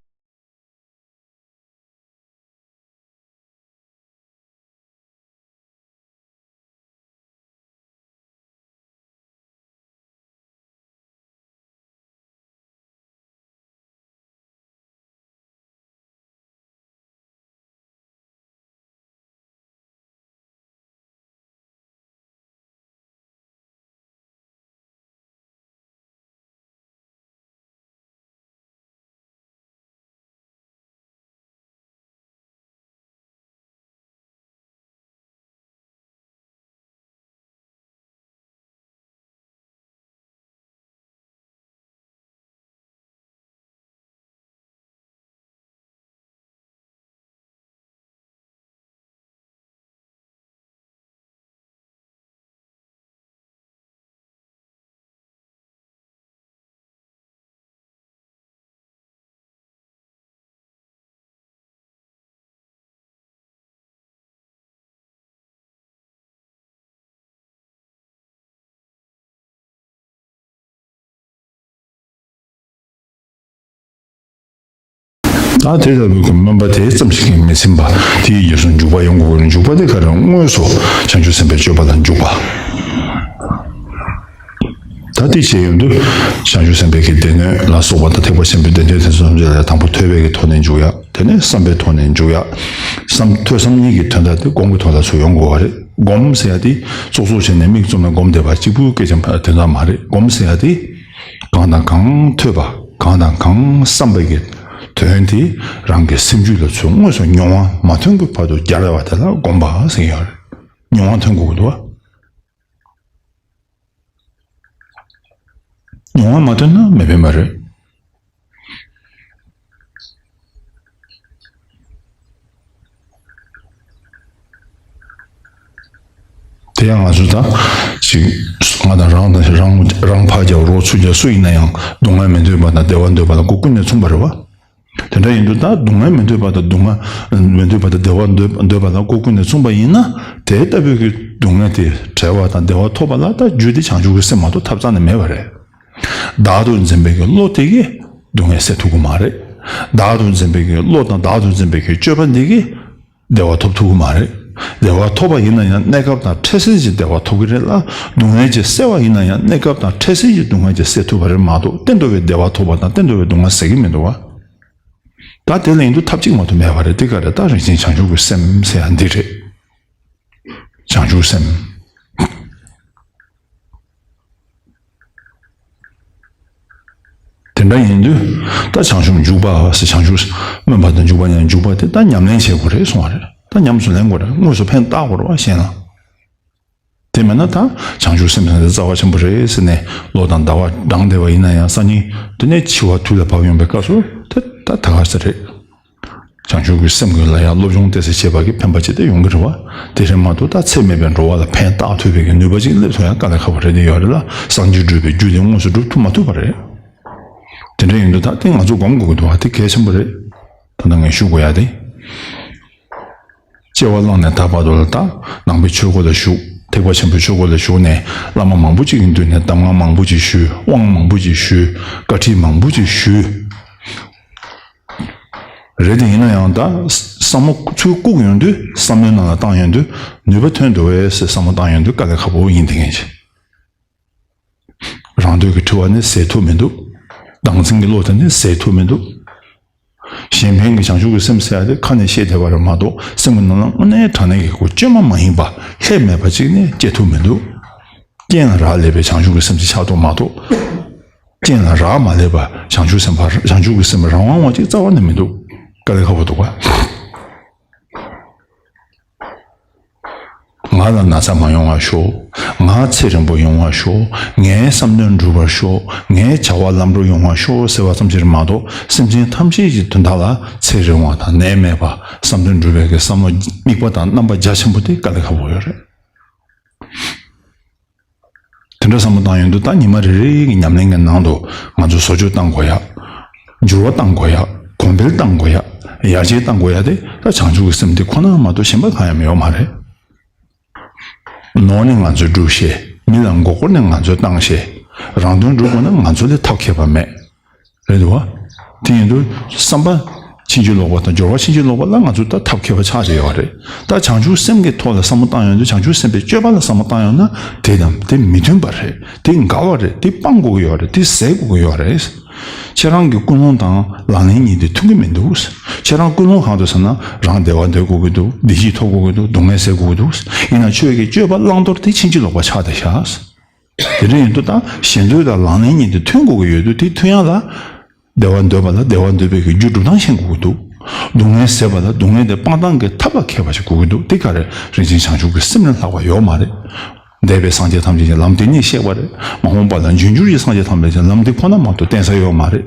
ད་དེ་ལྟ་བུའི་གི་སྨོན་པ་དེ་ཙམ་ཞིག་གིས་མི་ཚིམ་པ། དེའི་རྗེས་སུ་འཇུག་པ་ཡོང་དགོས་ཀྱི་རེད། འཇུག་པ་དེ་ག་རེ། དངོས་སུ་བྱང་ཆུབ་སེམས་དཔའི་སྤྱོད་པ་ལ་འཇུག་པ། ད་དེ་བྱས་ཡོང་དུས་བྱང་ཆུབ་སེམས་དཔའི་གི་སྡེ་སྣོད་ལ་སོགས་པ་དང་། ཐེག་པ་ཆེན་པོའི་སྡེ་སྣོད་དེ་ཚོ་ཐམས་ཅད་ལ་དང་པོ་ཐོས་པའི་གི་ཐོག་ནས་འཇུག་ཡ། དེ་ནས་བསམ་པའི་ཐོག་ནས་འཇུག་ཡ། བསམ། ཐོས་བསམ་གཉིས་ཀྱི་དོན་དག་དེ་སྒོམ་གྱི་ཐོག་ལ་ཚུར་ཡོང་དགོས་པ་རེད། སྒོམ་ཟེར་ཡ་དེ་ཙོག་ཙོག་བྱས་ནས་མིག་བཙུམ་ནས་སྒོམ་བསྡད་པ་གཅིག་པུའི་སྐད་ཆ་དོན་དག་མ་རེད། སྒོམ་ཟེར་ཡ་དེ་གང་དང་གང་ཐོས་པ། གང་དང་གང་བསམ་པའི་གི་དོན་དེ་རང་གི་སེམས་རྒྱུད་ལ་ཚུར་དངོས་སུ་མྱོང་བ་མ་ཐོན་གྱི་བར་དུ་སྦྱར་བ་དེ་ལ་སྒོམ་པ་ཟེར་གྱི་ཡོད་རེད། མྱོང་བ་ཐོན་དགོས་ཀྱི་འདུག་བ། མྱོང་བ་མ་ཐོན་ན་མི་ཕན་པ་རེད། དེ་ཡང་ང་ཚོ་ད་ཅིག་ང་དང་རང་དང་རང་རང་ཕར་རྒྱབ་རོགས་ཚུར་རྒྱབ་སུ་ཡིན་ན་ཡང་སྡུག་བསྔལ་མི་འདོད་པ་དང་བདེ་བ་འདོད་པ་ལ་སྒོ་ཀུན་ནས་མཚུངས་པ་རེད་བ། དེ་འདྲ་ཡིན་དུས་ད་སྡུག་བསྔལ་མི་འདོད་པ་དང་སྡུག་བསྔལ་མི་འདོད་པ་དང་བདེ་བ་འདོད་འདོད་པ་ལ་སྒོ་ཀུན་ནས་མཚུངས་པ་ཡིན་ན། དེ་ལྟ་བུའི་གི་སྡུག་བསྔལ་དེ་བྲལ་བ་དང་བདེ་བ་ཐོབ་པ་ལ་ད་རྒྱུ་དེ་བྱང་ཆུབ་ཀྱི་སེམས་མ་གཏོགས་ཐབས་རྩ་ནས་མེད་པ་རེད། བདག་ཏུ་འཛིན་པའི་གི་བློ་དེ་གིས་སྡུག་བསྔལ་སེལ་ཐུབ་ཀྱི་མ་རེད། བདག་ཏུ་འཛིན་པའི་གི་བློ་དང་བདག་ཏུ་འཛིན་པའི་གི་སྤྱོད་པ་འདི་གིས་བདེ་བ་ཐོབ་ཐུབ་ཀྱི་མ་རེད། བདེ་བ་ཐོབ་པ་ཡིན་ན་ཡང་གནས་སྐབས་དང་འཕྲལ་སེལ་གྱི་བདེ་བ་ཐོབ་ཀྱི་རེད་ལ། སྡུག་བསྔལ་གྱི་སེལ་བ་ཡིན་ན་ཡང་གནས་སྐབས་དང་འཕྲལ་སེལ་གྱི་སྡུག་བསྔལ་གྱི་སེལ་ཐུབ་པ་རེད་མ་གཏོགས། གཏན་དུ་བའི་བདེ་བ་ཐོབ་པ་དང་གཏན་དུ་བའི་སྡུག་བསྔལ་སེལ་གྱི་མི་འདུག་བ། ད་དེ་ལ་ཡིན་དུས་ཐབས་གཅིག་མ་གཏོགས་མེད་པ་རེད། དེ་ག་རེད། ད་རིན་ཆེན་བྱང་ཆུབ་ཀྱི་སེམས་ཟེར་ཡ་འདི་རེད། བྱང་ཆུབ་སེམས། དེ་འདྲ་ཡིན་དུས་ད་བྱང་ཆུབ་འཇུག་པ་ཟེར། བྱང་ཆུབ་སྨོན་པ་དང་འཇུག་པ་ཡང་འཇུག་པ་དེ་ད་ཉམས་ལེན་བྱེད་དགོས་རེད་གསུང་བ་རེད། ད་ཉམས་སུ་ལེན་དགོས་རེད། དངོས་སུ་ཕན་བཏགས་དགོས་རེད་བ། གཞན་ལ། དེ་མེད་ན་ད་བྱང་ཆུབ་སེམས་ཟེར་དེ་རྩ་བ་ཆེན་པོ་རེད་ཟེར་ནས་ལོ་དང་ཟླ་བ་འགྲངས་བསྡད་པ་ཡིན་ན་ཡང་། སང་ཉིན་དེ་ནས་འཆི་བ་དུས་ལ་བབ་ཡོང་པའི་སྐབས་སུ་དེ་ད་ད་ག་ཟེར་རེད། བྱང་ཆུབ་ཀྱི་སེམས་ཀྱི་ལ་ཡང་སློབ་སྦྱོང་ཏོག་ཙམ་བྱས་པ་གི་ཕན་པ་ཅིག་དེ་ཡོང་གི་རེད་བ། དེ་རེད་མ་གཏོགས་ད་ཚེ་མེད་པའི་འགྲོ་བ་ལ་ཕན་བཏགས་ཐུབ་པའི་གི་ནུས་པ་ཅིག་སླེབས་ཐུབ་ཡ་དཀའ་ལས་ཁག་པོ་རེད། དེ་ཡོད་རེད་ལ། སངས་རྒྱས་སྒྲུབ་པའི་རྒྱུ་དེ་དངོས་སུ་སྒྲུབ་ཐུབ་མ་ཐུབ་པ་རེད། དེ་འདྲ་ཡིན་དུས་ད་དེ་ང་ཚོ་སྒོམ་དགོས་ཀྱི་འདུག་བ། དེ་གལ་ཆེན་པོ་རེད། ད་ལྟ་ངས་ཞུ་དགོས་ཡ་དེ། སྐྱེ་བ་བླངས་ནས་ད་བར་དུ་ལ་ད་ནང་པའི་ཆོས་སྒོ་ལ་ཞུགས། ཐེག་པ་ཆེན་པོའི་ཆོས་སྒོ་ལ་ཞུགས་ནས་བླ་མ་མང་པོ་ཅིག་གི་མདུན་ནས་གདམས་ངག་མང་པོ་ཅིག་ཞུས། དབང་མང་པོ་ཅིག་ཞུས། བཀའ་ཁྲིད་མང་པོ་ཅིག་ཞུས། རེད་དེ། ཡིན་ན་ཡང་ད་བསམ་བློ་ཚུར་བཀུག་ཡོང་དུས། བསམ་བློའི་ནང་ལ་བཏང་ཡོང་དུས་ནུས་པ་ཐོན་འདུག་བས་ཟེར་བསམ་བློ་བཏང་ཡོང་དུས་དཀའ་ལས་ཁག་པོ་ཡིན། དེ་ངེས་ཅན། རང་འདོད་ཀྱི་དྲི་བ་ནི་ཟད་ཐུབ་མི་འདུག། བདག་འཛིན་གྱི་བློ་དེ་ནི་ཟད་ཐུབ་མི་འདུག། གཞན་ཕན་གྱི་བྱང་ཆུབ་ཀྱི་སེམས་ཟེར་ཡ་དེ་ཁ་ནས་བཤད་བསྡད་པ་རེད་མ་གཏོགས། སེམས་ཀྱི་ནང་ལ་དངོས་གནས་དྲང་གནས་ཀྱི་ཁོ་བཅོས་མ་མ་ཡིན་པ། ལྷད་མེད་པ་ཅིག་ནི་སྐྱེ་ཐུབ་མི་འདུག། རྐྱེན་ལ་རག་ལས་པའི་བྱང་ཆུབ་ཀྱི་སེམས་ཅིག་ཆགས་ཐུབ་མ་གཏོགས། རྐྱེན་ལ་རག་མ་ལས་པ་བྱང་ཆུབ་སེམས་དཔའ། བྱང་ཆུབ་ཀྱི་སེམས་རང་དབང་བ་ཅིག་རྩ་བ་ནས་མི་འདུག། དཀའ་ལས་ཁག་པོ་འདུག་ག། ང་ལ་ན་ཚ་མ་ཡོང་བར་ཤོག། ང་ཚེ་རིང་པོ་ཡོང་བར་ཤོག། ངའི་བསམ་དོན་འགྲུབ་པར་ཤོག། ངའི་བྱ་བ་ལམ་འགྲོ་ཡོང་བར་ཤོག་ཟེར་བ་ཙམ་ཞིག་མ་གཏོགས། སེམས་ཅན་ཐམས་ཅད་ཀྱི་དོན་དག་ལ་ཚེ་རིང་བ་དང་ནད་མེད་པ། བསམ་དོན་འགྲུབ་པའི་གི་བསམ་བློ་དམིགས་པ་དང་རྣམ་པ་རྒྱ་ཆེན་པོ་དེ་དཀའ་ལས་ཁག་པོ་ཡོད་རེད། དེ་འདྲ་བསམ་བློ་བཏང་ཡོང་དུས། ད་ཉི་མ་རེ་རེ་གི་ཉམས་ལེན་གྱི་ནང་དུ་ང་ཚོ་བཟོ་བཅོས་གཏང་དགོས་ཡ། འགྱུར་བ་གཏང་དགོས་ཡ། གོང་འཕེལ་གཏང་དགོས་ཡ། ཡར་རྒྱས་གཏང་དགོས་ཡ་དེ་ད་བྱང་ཆུབ་ཀྱི་སེམས་དེ་ཁོ་ན་མ་གཏོགས་གཞན་པ་གང་ཡང་ཡོད་མ་རེད། ནོར་ནི་ང་ཚོས་སྒྲུབ་ཤེས། མི་ལ་མགོ་སྐོར་ནི་ང་ཚོས་བཏང་ཤེས། རང་དོན་སྒྲུབ་དགོས་ན་ང་ཚོ་ལས་ཐབས་མཁས་པ་མེད། རེད་འདུག་བ། དེ་ཡིན་དུས་བསམ་པ་ཕྱིན་ཅི་ལོག་པ་དང་སྦྱོར་བ་ཕྱིན་ཅི་ལོག་པ་ལ་ང་ཚོ་ད་ཐབས་མཁས་པ་ཆགས་བསྡད་ཡོད་རེད། ད་བྱང་ཆུབ་སེམས་ཀྱི་ཐོག་ལ་བསམ་བློ་བཏང་ཡོང་དུས། བྱང་ཆུབ་སེམས་དཔའི་སྤྱོད་པ་ལ་བསམ་བློ་བཏང་ཡོང་ན། དེ་དང་དེ་མི་མཐུན་པ་རེད། དེ་འགལ་བ་རེད། དེ་སྤང་དགོས་ཀྱི་ཡོད་རེད། དེ་ཟད་དགོས་ཀྱི་ཡོད་རེད། ཁྱེད་རང་གི་ཀུན་སློང་དང་ལག་ལེན་གཉིས་དེ་མཐུན་གྱི་མི་འདུག། ཁྱེད་རང་ཀུན་སློང་གང་འདུག་ཟེར་ན། རང་བདེ་བ་འདོད་དགོས་ཀྱི་འདུག། བདེ་སྐྱིད་ཐོབ་དགོས་ཀྱི་འདུག། སྡུག་བསྔལ་སེལ་དགོས་ཀྱི་འདུག། ཡིན་ན་ཁྱོད་ཀྱི་སྤྱོད་པ་བླང་དོར་དེ་ཕྱིན་ཅི་ལོག་པ་ཆགས་བསྡད་ཤག། དེ་འདྲ་ཡིན་དུས་ད་ཞེ་འདོད་དང་ལག་ལེན་གཉིས་དེ་མཐུན་དགོས་ཀྱི་ཡོད་དུས། དེ་མཐུན་ཡག་ལ་བདེ་བ་འདོད་པ་ལ་བདེ་བ་འདོད་པའི་གི་རྒྱུ་སྒྲུབ་སྟངས་ཤེས་དགོས་ཀྱི་འདུག། སྡུག་བསྔལ་ཟད་པ་ལ་སྡུག་བསྔལ་དེ་སྤང་སྟངས་ཀྱི་ཐབས་ལ་མཁས་པ་ཞིག་དགོས་ཀྱི་འདུག། དེ་ག་རེ། རིན་ཆེན་བྱང་ཆུབ་ཀྱི་སེམས་ལས་ལྷག་པ་ཡོད་མ་རེད། འདས་པའི་སངས་རྒྱས་ཐམས་ཅད་ཀྱིས་ལམ་དེ་ཉིད་བཤད་པ་རེད། མ་འོངས་པ་ལ་འབྱུང་འགྱུར་གྱི་སངས་རྒྱས་ཐམས་ཅད་ཀྱིས་ལམ་དེ་ཁོ་ན་མ་གཏོགས་བསྟན་ས་ཡོད་མ་རེད།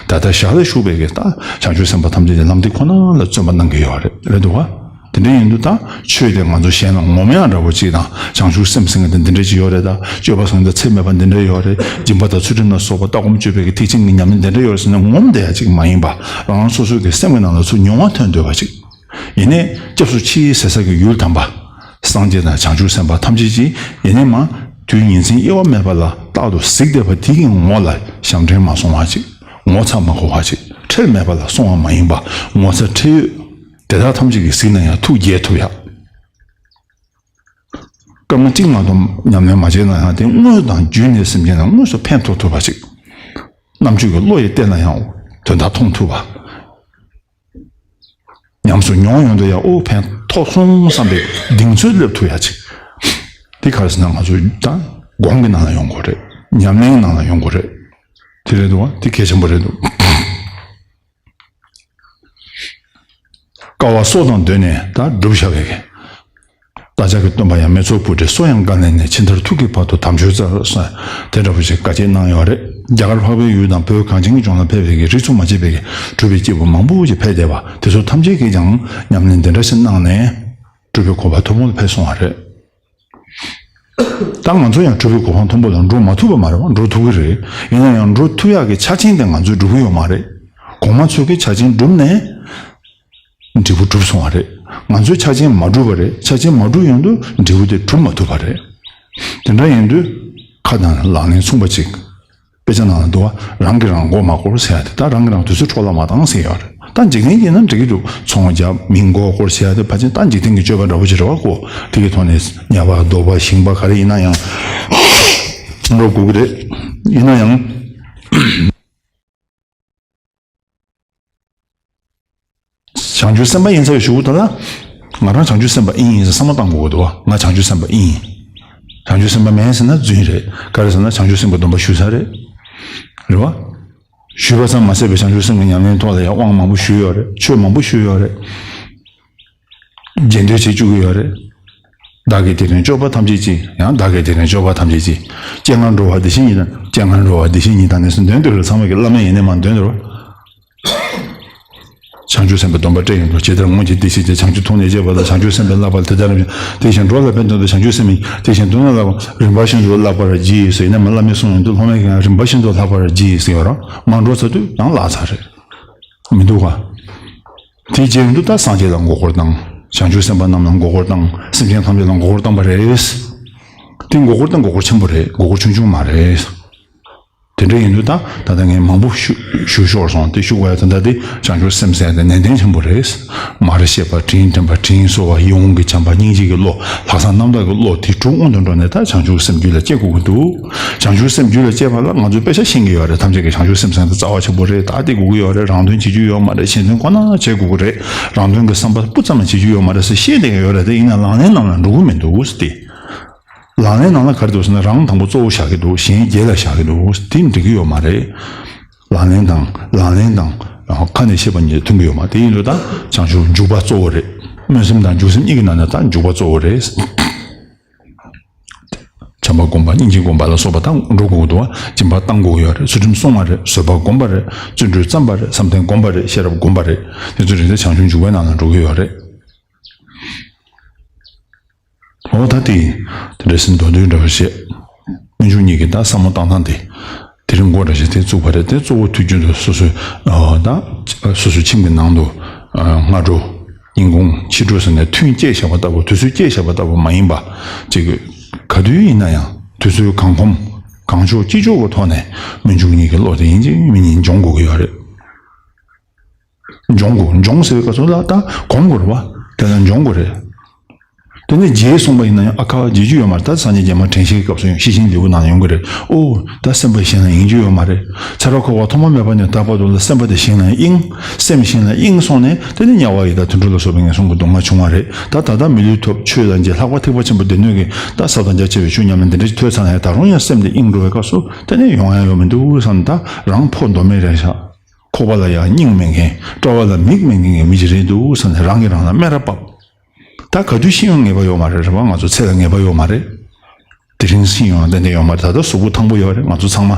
ད་ལྟ་ཞར་ལ་བཞུགས་པའི་གི་ད་བྱང་ཆུབ་སེམས་དཔའ་ཐམས་ཅད་ཀྱིས་ལམ་དེ་ཁོ་ན་ལ་བརྩོན་པ་གནང་གི་ཡོད་རེད། རེད་འདུག་བ། དེ་འདྲ་ཡིན་དུས་ད་ཆོས་དེ་ང་ཚོ་གཞན་ལ་ངོམ་ཡག་འདྲ་པོ་ཅིག་དང་། བྱང་ཆུབ་སེམས་ཟེར་མཁན་དེ་འདི་འདྲ་ཅིག་ཡོད་རེད། ད་སྤྱོད་པ་ཟེར་མཁན་དེ་ཚད་མེད་པ་འདི་འདྲ་ཡོད་རེད། སྦྱིན་པ་དང་ཚུལ་ཁྲིམས་ལ་སོགས་པ་ལྟ་སྒོམ་སྤྱོད་པའི་གི་ཐེག་ཆེན་གྱི་ཉམས་ལེན་འདི་འདྲ་ཡོད་རེད་ཟེར་ནས་ངོམ་བསྡད་ཡག་ཅིག་མ་ཡིན་པ། རང་རང་སོ་སོའི་གི་སེམས་ཀྱི་ནང་ལ་ཚུར་མྱོང་བ་ཐོན་སྡོད་པ་ཅིག། ཡིན་ནའི་སྐྱབས་སུ་མཆི་ཟེར་ས་གི་ཡུལ་དམ་པ། སངས་རྒྱས་དང་བྱང་ཆུབ་སེམས་དཔའ་ཐམས་ཅད་ཀྱིས་ཡིན་ནའི་མ་དུས་ཉིན་མཚན་དབྱེ་བ་མེད་པ་ལ་རྟག་ཏུ་གཟིགས་བསྡད་པ་དེ་གི་ངོ་ལ་ཞབས་འདྲེན་མ་སོང་བ་ཅིག། ངོ་ཚ་མ་གོ་བ་ཅིག། ཁྲེལ་མེད་པ་ལ་སོང་བ་མ་ཡིན་པ། ངོ་ཚ་ཁྲེལ་ཡོད་དེ་དག་ཐམས་ཅད་ཀྱིས་གཟིགས་ན་ཡང་ཐུགས་དགྱེས་ཐུབ་ཡ། སྐར་མ་གཅིག་མ་གཏོགས་ཉམས་ལེན་མ་བྱས་ན་ཡང་དེ་དངོས་དང་བརྒྱུད་ནས་སེམས་ཅན་ལ་དངོས་སུ་ཕན་ཐོགས་ཐུབ་པ་ཞིག་རྣམ་དཔྱོད་ཀྱི་བློ་ཡིས་བལྟས་ན་ཡང་དོན་དག་མཐོང་ཐུབ་པ། ཉམས་སུ་མྱོང་ཡོང་དུས་ཡང་ཨོ་ཕན་ཐོགས་སོང་བསམ་པའི་གདེང་ཚོད་སླེབས་ཐུབ་ཡ་ཅིག་དེ་ག་རེ་ཟེར་ན་ང་ཚོ་ད་སྒོམ་གྱི་ནང་ལ་ཡོང་དགོས་རེད། ཉམས་ལེན་གྱི་ནང་ལ་ཡོང་དགོས་རེད། དེ་རེད་འདུག་བ། དེ་གལ་ཆེན་པོ་རེད་འདུག་དཀའ་བ་སྲོག་དང་བསྡོས་ནས་ད་བསྒྲུབས་བཞག་པའི་གི། བདག་ཅག་གི་སྟོན་པ་ཡང་མེ་ཚོགས་སྤུ་གྲིའི་སོ་ཡང་དཀའ་ལས་ནས། ཕྱི་མཐར་ཐུག་གི་བར་དུ་དམ་ཆོས་བསྩལ་ཟེར། དེ་འདྲ་པོ་ཞིག་བཀའ་སྩལ་གནང་ཡོད་རེད། རྒྱ་གར་འཕགས་པའི་ཡུལ་དང་བོད་གངས་ཅན་གྱི་ལྗོངས་ལ་ཕེབས་པའི་གི་རིགས་མཚུངས་མ་མཆིས་པའི་གི་གྲུབ་པའི་སྐྱེས་བུ་མང་པོ་ཞིག་ཕེབས་བསྡད་པ་དེ་ཚོ་ཐམས་ཅད་ཀྱིས་ཀྱང་ཉམས་ལེན་འདི་འདྲ་ཞིག་གནང་ནས་གྲུབ་པའི་གོ་འཕང་མཐོན་པོ་ལ་ཕེབས་སོང་བ་རེད། ད་ང་ཚོ་ཡང་གྲུབ་པའི་གོ་འཕང་མཐོན་པོ་ལ་འགྲོ་མ་ཐུབ་པ་མ་རེད་བ། འགྲོ་ཐུབ་ཀྱི་རེད། ཡིན་ན་ཡང་འགྲོ་ཐུབ་ཡག་གི་ཆ་རྐྱེན་དེ་ང་ཚོས་སྒྲུབ་ཀྱི་ཡོད་མ་རེད། གོང་མ་ཚོས་ཀྱི་ཆ་རྐྱེན་བསྒྲུབས་ནས། འབྲས་བུ་གྲུབ་སོང་བ་རེད། ང་ཚོས་ཆ་རྐྱེན་མ་བསྒྲུབས་པ་རེད། ཆ་རྐྱེན་མ་བསྒྲུབས་ཡོང་དུས་འབྲས་བུ་དེ་གྲུབ་མ་ཐུབ་པ་རེད། དེ་འདྲ་ཡིན་དུས་ཁ་དང་ལག་ལེན་མཚུངས་པ་ཅིག་དཔེ་ཆ་ནང་ལ་འདུག་བ། རང་གིས་རང་མགོ་མ་སྐོར་ཟེར་ཡ་དེ། ད་རང་གིས་རང་དུས་ཚོད་འཕྲོ་བརླག་མ་བཏང་ཟེར་ཡོད་རེད། ད་འཇིག་རྟེན་གྱི་ན་འགྲིག་གི་འདུག་ཚོང་རྒྱབ་མི་མགོ་སྐོར་ཟེར་ཡ་དེ་ཕལ་ཆེར་ད་འཇིག་རྟེན་གྱི་སྤྱོད་པ་འདྲ་བོ་ཅིག་རེད་བ་ཀོ། དེ་གི་ཐོག་ནས་ཉ་པ་རྡོ་པ་ཞིང་པ་ག་རེ་ཡིན་ན་ཡང་འགྲོ་དགོས་ཀྱི་རེད། ཡིན་ན་ཡང་། བྱང་ཆུབ་སེམས་དཔའ་ཡིན་ཚར་བའི་གཞུག་གུ་ད་ལ། ང་རང་བྱང་ཆུབ་སེམས་དཔའ་ཡིན་ཡིན་ཟེར་བསམ་བློ་བཏང་དགོས་ཀྱི་འདུག་བ། ང་བྱང་ཆུབ་སེམས་དཔའ་ཡིན། བྱང་ཆུབ་སེམས་དཔའ་མིན་ཟེར་ན་རྫུན་རེད། ག་རེ་ཟེར་ན་བྱང་ཆུབ་སེམས་ཀྱི་སྡོམ་པ་ཞུས་ཚར་རེད། རེད་བ། ཞུས་པ་ཙམ་མ་ཟད་པའི་བྱང་ཆུབ་སེམས་ཀྱི་ཉམས་ལེན་ཐོག་ལ་ཡང་དབང་མང་པོ་ཞུས་ཡོད་རེད། ཆོས་མང་པོ་ཞུས་ཡོད་རེད། རྗེས་ཟློས་བྱེད་བཅུག་གི་ཡོད་རེད། བདག་གིས་དེ་རིང་སྤྱོད་པ་ཐམས་ཅད་ཀྱིས། ཡང་བདག་གིས་དེ་རིང་སྤྱོད་པ་ཐམས་ཅད་ཀྱིས། སྤྱན་སྔར་འགྲོ་བ་བདེ་ཞིང་ཉིད་དང་། སྤྱན་སྔར་འགྲོ་བ་བདེ་ཞིང་ཉིད་དང་ནི་ཟེར་འདོན་དུས་རེད། ཚང་མ་གི་བླ་མས་ཡིན་ནས་མ་འདོན་དུས་རེད། བྱང་ཆུབ་སེམས་དཔའི་སྡོམ་པ་སྤྲད་ཡོང་དུས། ཇི་ལྟར་སྔོན་གྱི་བདེ་གཤེགས་ཀྱིས། བྱང་ཆུབ་ཐུགས་ནི་བསྐྱེད་པ་ལ། བྱང་ཆུབ་སེམས་དཔའི་བསླབ་པ་ལ། དེ་ལྟར་རིམ་བཞིན། དེ་བཞིན་འགྲོ་ལ་ཕན་དོན་དུ། བྱང་ཆུབ་སེམས་ཉིད། དེ་བཞིན་དུ་ནི་བསླབ་པ། རིམ་པ་བཞིན་དུ་བསླབ་པར་བགྱི་ཟེར་ཡིན་ནའི་མ་བླ་མས་གསུངས་ཡོང་དུས་སློབ་མས་ཀྱང་རིམ་པ་བཞིན་དུ་བསླབ་པར་བགྱི་ཟེར་ཡོད་ར། མ་འགྲོ་ཚར་དུས་ཡང་བརླག་ཚར་རེད། མི་འདུག་ག་དེ་རྗེས་མཐུད་ད་སངས་རྒྱས་ལ་མགོ་སྐོར་བཏང་། བྱང་ཆུབ་སེམས་དཔའ་རྣམས་ལ་མགོ་སྐོར་བཏང་། སེམས་ཅན་ཐམས་ཅད་ལ་མགོ་སྐོར་བཏང་པ་རེད། དེ་མགོ་སྐོར་དེ་མགོ་སྐོར་ཆེན་པོ་རེད། མགོ་སྐོར་ཆུང་ཆུང་མ་རེད། དེ་འདྲ་ཡིན་དུས་ད་ད་ལྟ་ངས་མང་པོ་ཞུ་ཞུ་ཤོར་སོང་། དེ་ཞུ་དགོས་ཡ་ད་ལྟ་དེ་བྱང་ཆུབ་སེམས་ཟེར་ཡ་དེ་ནན་ཏན་ཆེན་པོ་རེད། མར་ཤེས་པ། དྲིན་དྲན་པ། དྲིན་གཟོ་བ། ཡིད་འོང་གི་བྱམས་པ། སྙིང་རྗེ་གི་བློ། ལྷག་བསམ་རྣམ་དག་གི་བློ། དེ་དྲུག་སྔོན་དུ་འགྲོ་ནས་ད་བྱང་ཆུབ་སེམས་རྒྱུད་ལ་སྐྱེ་དགོས་ཀྱི་འདུག་བྱང་ཆུབ་སེམས་རྒྱུད་ལ་སྐྱེས་པ་ལ་ང་ཚོས་དཔེ་ཆ་ཤེས་ཀྱི་ཡོད་རེད། ཐམས་ཅད་ཀྱིས་བྱང་ཆུབ་སེམས་ཟེར་ན་རྩ་བ་ཆེན་པོ་རེད། ད་དེ་དགོས་ཀྱི་ཡོད་རེད། རང་དོན་བྱེད་རྒྱུ་ཡོད་མ་རེད། གཞན་དོན་ཁོ་ན་བྱེད་དགོས་ཀྱི་རེད། རང་དོན་གྱི་བསམ་པ་སྤུ་ཙམ་ཡང་བྱེད་རྒྱུ་ཡོད་མ་རེད་ཟེར་ཤེས་བསྡད་ཀྱི་ཡོད་རེད། དེ་ཡིན་ན་ལག་ལེན་ནང་ལ་འགྲོ་གི་མི་འདུག་ཟེར་ཏེ། ལག་ལེན་ནང་ལ་ག་རེ་འདུག་ཟེར་ན་རང་དང་པོ་གཙོ་བོ་བཞག་གི་འདུག་གཞན་རྗེས་ལ་བཞག་གི་འདུག་དེ་འགྲིག་གི་ཡོད་མ་རེད། ལག་ལེན་དང་ལག་ལེན་དང་ཁ་ནས་བཤད་པ་གཉིས་མཐུན་གྱི་ཡོད་མ་རེད། དེ་ཡིན་དུས་ད་བྱང་ཆུབ་འཇུག་པ་གཙོ་བོ་རེད། སྨོན་སེམས་དང་འཇུག་སེམས་གཉིས་ཀྱི་ནང་ནས་ད་འཇུག་པ་གཙོ་བོ་རེད། བྱམས་པ་སྒོམ་པ། སྙིང་རྗེ་སྒོམ་པ་ལ་སོགས་པ་དང་འགྲོ་དགོས་འདུག་བ། སྦྱིན་པ་བཏང་དགོས་ཡོད་རེད། ཚུལ་ཁྲིམས་སྲུང་བ་རེད། བཟོད་པ་སྒོམ་པ་རེད། བརྩོན་འགྲུས་བརྩམས་པ་རེད། བསམ་གཏན་སྒོམ་པ་རེད། ཤེས་རབ་སྒོམ་པ་རེད། དེ་ཚོ་རེད་དེ་བྱང་ཆུབ་འཇུག་པའི་ནང་ལ་འགྲོ་གི་ཡོད་རེད། འོ་ད་དེ་དེ་འདྲ་ཟེར་མདོར་བསྡུས་འདྲ་བོ་བཤད། སྨོན་འཇུག་གཉིས་ཀྱི་ད་བསམ་བློ་བཏང་སྟངས་དེ། དེ་རིང་འགོ་འདྲ་ཞིག་དེ་བཙུགས་པ་རེད་དེ། གཙོ་བོ་དུས་རྒྱུན་དུ་སོ་སོའི་ད་སོ་སོའི་ཁྱིམ་གྱི་ནང་དུ་སྔ་དྲོ། ཉིན་གུང་། ཕྱི་དྲོ་ཟེར་ནས་ཐུན་བཅད་བཞག་པ་ལྟ་བུ། དུས་ཚོད་བཅད་བཞག་པ་ལྟ་བུ་མ་ཡིན་པ། ཅིག་ག་དུས་ཡིན་ན་ཡང་དུས་ཚོད་གང་ཁོམ་གང་ལྕོགས་ཅི་ལྕོགས་ཀྱི་ཐོག་ནས་སྨོན་འཇུག་གཉིས་ཀྱི་བློ་དེ་ཡིན་གཅིག་མིན་གཉིས་འབྱོངས་དགོས་ཀྱི་ཡོད་རེད། འབྱོངས་དགོས། འབྱོངས་ཟེར་བའི་སྐབས་སུ་ལ་ད་གོམས་དགོས་རེད་བ། དེ་ལ་འབྱོངས་དགོས་རེད། དེ་ནས་རྗེས་གསུངས་པ་ཡིན་ན་ཡང་ཨ་ཁ་བརྗེད་རྒྱུ་ཡོད་མ་རེད། ད་སངས་རྒྱས་རྗེས་མ་དྲན་ཤེས་ཀྱི་སྐབས་སུ་ཡང་ཤེས་བཞིན་ལེའུ་ནང་ཡོང་གི་རེད། ཨོ། ད་སེམས་པ་གཞན་ལ་ཡེངས་རྒྱུ་ཡོད་མ་རེད། ཚེ་རབས་འཁོར་བ་ཐོག་མ་མེད་པ་ནས་ད་བར་དུ་ལ་སེམས་པ་དེ་གཞན་ལ་གཡེངས། སེམས་གཞན་ལ་གཡེངས་སོང་ནས་དེ་ནས་དམྱལ་བ་ཡི་དྭགས་དུད་འགྲོ་ལ་སོགས་པའི་ངན་སོང་གི་སྡུག་བསྔལ་བྱུང་བ་རེད། ད་ད་ལྟ་མི་ལུས་ཐོབ། ཆོས་ལ་མཇལ། ལྷག་པར་ཐེག་པ་ཆེན་པོ་སྡེ་སྣོད་ཀྱི་ད་ཟབ་དང་རྒྱ་ཆེ་བའི་ཆོས་ཉམས་ལེན་འདི་འདྲ་ཞིག་ཐོས་ཚར་ན་ཡང་ད་རུང་ཡང་སེམས་དེ་གཡེངས་འགྲོ་བའི་སྐབས་སུ་དེ་ནས་ཡོང་ཡ་ཡོད་མི་འདུག་བསམ། ད་རང་ཕོ་མདོ་སྨད་རེད་ཤག་ཁོག་པ་ལ་ཡང་སྙིང་མེད་མཁན། སྐྲ་བ་ལ་མིག་མེད་མཁན་གྱི་མི་ཞིག་རེད་འདུག་བསམ་ནས་རང་གིས་རང་ལ་སྨད་ར་བབས། ད་ག་དུས་ཤི་ཡོང་ངེས་པ་ཡོད་མ་རེད། རེད་བ། ང་ཚོ་ཚེ་ལ་ངེས་པ་ཡོད་མ་རེད། དེ་རིང་ཤི་ཡོང་ཏན་ཏན་ཡོད་མ་རེད། ད་ལྟ་གཟུགས་པོ་ཐང་པོ་ཡོད་རེད། ང་ཚོ་ཚང་མ་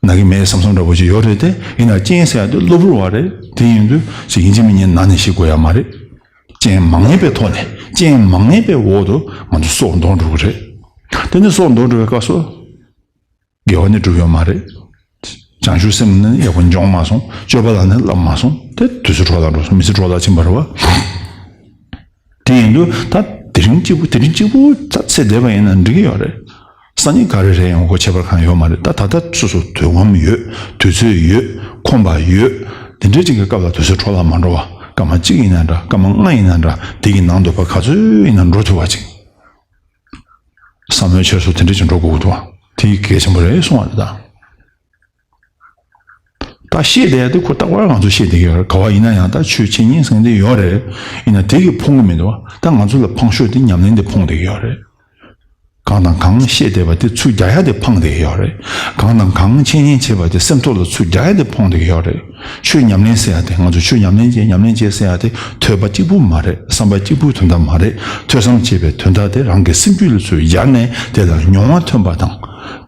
ན་གི་མེད་བསམ་བསམ་འདྲ་པོ་ཅིག་ཡོད་རེད་དེ། ཡིན་ན་རྐྱེན་ཟེར་ཡ་དེ་གློ་བུར་བ་རེད། དེ་ཡིན་དུས་ཅིག་ཡིན་གཅིག་མིན་གཉིས་ན་ནས་ཤི་དགོས་ཡ་མ་རེད། རྐྱེན་མ་ངེས་པའི་ཐོག་ནས། རྐྱེན་མ་ངེས་པའི་འོག་ཏུ་ང་ཚོ་སྲོག་འདོར་འགྲོ་གི་རེད། དེ་ནས་སྲོག་འདོར་འགྲོ་བའི་སྐབས་སུ། དགེ་བ་ནི་བསྒྲུབས་ཡོད་མ་རེད། བྱང་ཆུབ་སེམས་ནི་ཡག་པོ་འབྱོངས་མ་སོང་། སྤྱོད་པ་ལ་ནི་བསླབ་མ་སོང་། དེ་དུས་ཚོད་འཕྲོ་བརླག་འགྲོ་སོང་། མི་ཚེ་འཕྲོ་བརླག་ཕྱིན་པ་རེད་བ། དེ་ཡིན་དུས་ད་དེ་རིང་གཅིག་པུ་དེ་རིང་གཅིག་པུ་ད་ཚེ་འདས་པ་ཡིན་ན་འགྲིག་གི་ཡོད་རེད། སང་ཉིན་ག་རེ་རེད་ཡོང་དགོས་ཁྱད་པར་གང་ཡོད་མ་རེད། ད་ད་ལྟ་སོ་སོ་དུས་ཁོམ་ཡོད། དུས་ཚོད་ཡོད། ཁོམ་པ་ཡོད། དེ་འདྲའི་ཅིག་གི་སྐབས་ལ་དུས་ཚོད་འཕྲོ་བརླག་མ་འགྲོ་བ། སྐར་མ་གཅིག་ཡིན་ན་འདྲ། སྐར་མ་ལྔ་ཡིན་ན་འདྲ། དེ་གི་ནང་དུ་ཕར་ག་ཚོད་ཡིན་ན་འགྲོ་ཐུབ་པ་ཅིག་བསམ་བློའི་འཆར་སོ་དེ་འདྲ་ཅིག་འགྲོ་དགོས་ཀྱི་འདུག་དེ་གལ་ཆེན་པོ་རེད་གསུང་བ་རེད་ད། ད་བཤད་བསྡད་ཡ་དེ་ཁོ་རྟག་པར་ང་ཚོ་བཤད་བསྡད་ཀྱི་ཡོད་རེད། ག་བ་ཡིན་ན་ཡང་ད་ཆོས་འཆད་ཉན་ཟེར་མཁན་དེ་ཡོད་རེད། ཡིན་ན་དེ་གིས་ཕུང་གི་མི་འདུག་ད་ང་ཚོ་ལ་ཕངས་ཤོས་དེ་ཉམས་ལེན་དེ་ཕུང་བསྡད་ཀྱི་ཡོད་རེད། གང་དང་གང་བཤད་བསྡད་པ་དེ་ཚུར་རྒྱག་ཡ་དེ་ཕངས་བསྡད་ཀྱི་ཡོད་རེད། གང་དང་གང་འཆད་ཉན་བྱས་པ་དེ་སེམས་ཐོག་ལ་ཚུར་རྒྱག་ཡ་དེ་ཕངས་བསྡད་ཀྱི་ཡོད་རེད། ཆོས་ཉམས་ལེན་ཟེར་ཡ་དེ། ང་ཚོ་ཆོས་ཉམས་ལེན་བྱས་ཉམས་ལེན་བྱས་ཟེར་ཡ་དེ་ཐོས་པ་གཅིག་པུ་མ་རེད། བསམ་པ་གཅིག་པུའི་དོན་དག་མ་རེད། ཐོས་བསམ་བྱས་པའི་དོན་དག་དེ་རང་གི་སེམས་རྒྱུད་ལ་ཚུར་སྦྱར་ནས་དེ་ལ་མྱོང་བ་ཐོན་པ་དང་།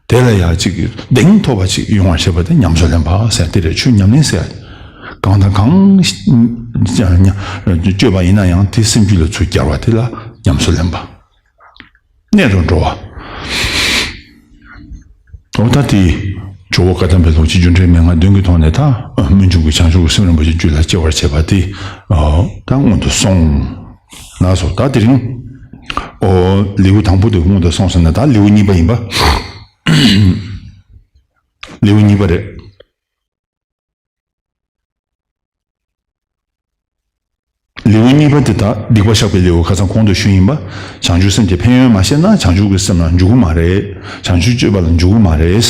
དེ་ལ་ཡང་ཅིག་གདེང་ཐོབ་པ་ཅིག་ཡོང་བར་བྱེད་པ་དེ་ཉམས་སུ་ལེན་པ་ཟེར་དེ་རེད། ཆོས་ཉམས་ལེན་ཟེར་ཡ་དེ། གང་དང་གང་སྤྱོད་པ་ཡིན་ན་ཡང་དེ་སེམས་རྒྱུད་ལ་ཚུར་སྦྱར་བ་དེ་ལ་ཉམས་སུ་ལེན་པ། གནད་དུ་འགྲོ་བ། འོ་ད་དེ་ཇོ་བོ་བཀའ་གདམས་པའི་ལུགས་ཀྱི་རྒྱུ་འབྲས་མན་ངག་བདུན་གྱི་ཐོག་ནས་ད་སྨོན་འཇུག་གི་བྱང་ཆུབ་ཀྱི་སེམས་རིན་པོ་ཆེ་རྒྱུད་ལ་སྐྱེ་བར་བྱེད་པ་དེ་ད་སྔོན་དུ་སོང་། ལགས་སོ། ད་དེ་རིང་ཨོ་ལེའུ་དང་པོ་དེ་སྔོན་དུ་སོང་ཟེར་ན་ད་ལེའུ་གཉིས་པ་ཡིན་པ། ལེའུ་གཉིས་པ་རེད། ལེའུ་གཉིས་པ་དེ་དག་སྡིག་པ་བཤགས་པའི་ལེའུ་ཁ་སང་གོང་དུ་ཞུས་ཡིན་པ། བྱང་ཆུབ་སེམས་ཀྱི་ཕན་ཡོན་མ་ཤེས་ན་བྱང་ཆུབ་ཀྱི་སེམས་ལ་འཇུག་གི་མ་རེད། བྱང་ཆུབ་སྤྱོད་པ་ལ་འཇུག་གི་མ་རེད།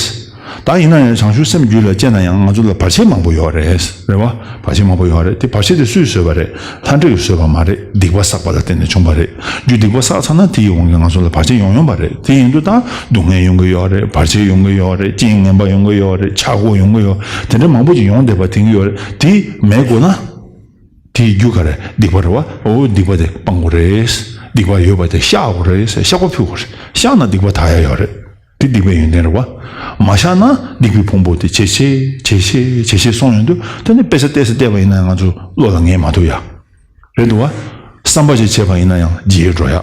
ད་ཡིན་ན་ཡང་བྱང་ཆུབ་སེམས་རྒྱུད་ལ་སྐྱེས་ན་ཡང་ང་ཚོ་ལ་བར་ཆད་མང་པོ་ཡོད་རེད། རེད་བ། བར་ཆད་མང་པོ་ཡོད་རེད། དེ་བར་ཆད་དེ་སུས་བཟོས་པ་རེད། ལྷ་འདྲེ་གིས་བཟོས་པ་མ་རེད། སྡིག་པ་བསགས་པ་ལ་བརྟེན་ནས་བྱུང་བ་རེད། རྒྱུ་སྡིག་པ་བསགས་ཚར་ན་དེ་ཡི་དབང་གིས་ང་ཚོ་ལ་བར་ཆད་ཡོང་ཡོང་བ་རེད། དེ་ཡིན་དུས་ད་སྡུག་བསྔལ་ཡོང་གི་ཡོད་རེད། བར་ཆད་ཡོང་གི་ཡོད་རེད། རྐྱེན་ངན་པ་ཡོང་གི་ཡོད་རེད། ཆག་སྒོ་ཡོང་གི་ཡོད། དེ་འདྲ་མང་པོ་ཅིག་ཡོང་བསྡད་པ་དེ་ཡོད་རེད། དེ་མེད་དགོས་ན། དེའི་རྒྱུ་ག་རེ། སྡིག་པ་རེད་བ། འོ་སྡིག་པ་དེ་སྤང་དགོས་རེད། སྡིག་པ་ཡོད་པ་དེ་བཤགས་དགོས་རེད། བཤགས་པ་ཕུལ་དགོས་རེད། བཤགས་ན་སྡིག་པ་དག་ཡ་ཡོད་རེད། དེ་སྡིག་པའི་ཡོན་ཏན་རེད་བ། མ་བཤགས་ན་སྡིག་པའི་ཕུང་པོ་དེ་ཇེ་ཆེ་ཇེ་ཆེ་ཇེ་ཆེ་སོང་ཡོང་དུས་དེ་ནི་དཔེ་ཆ་བལྟས་ས་བལྟས་པ་ཡིན་ན་ཡང་ང་ཚོ་བློ་ལ་ངེས་མ་ཐུབ་ཡ། རེད་འདུག་བ། བསམ་པ་ཅིག་བྱས་པ་ཡིན་ན་ཡང་བརྗེད་འགྲོ་ཡ།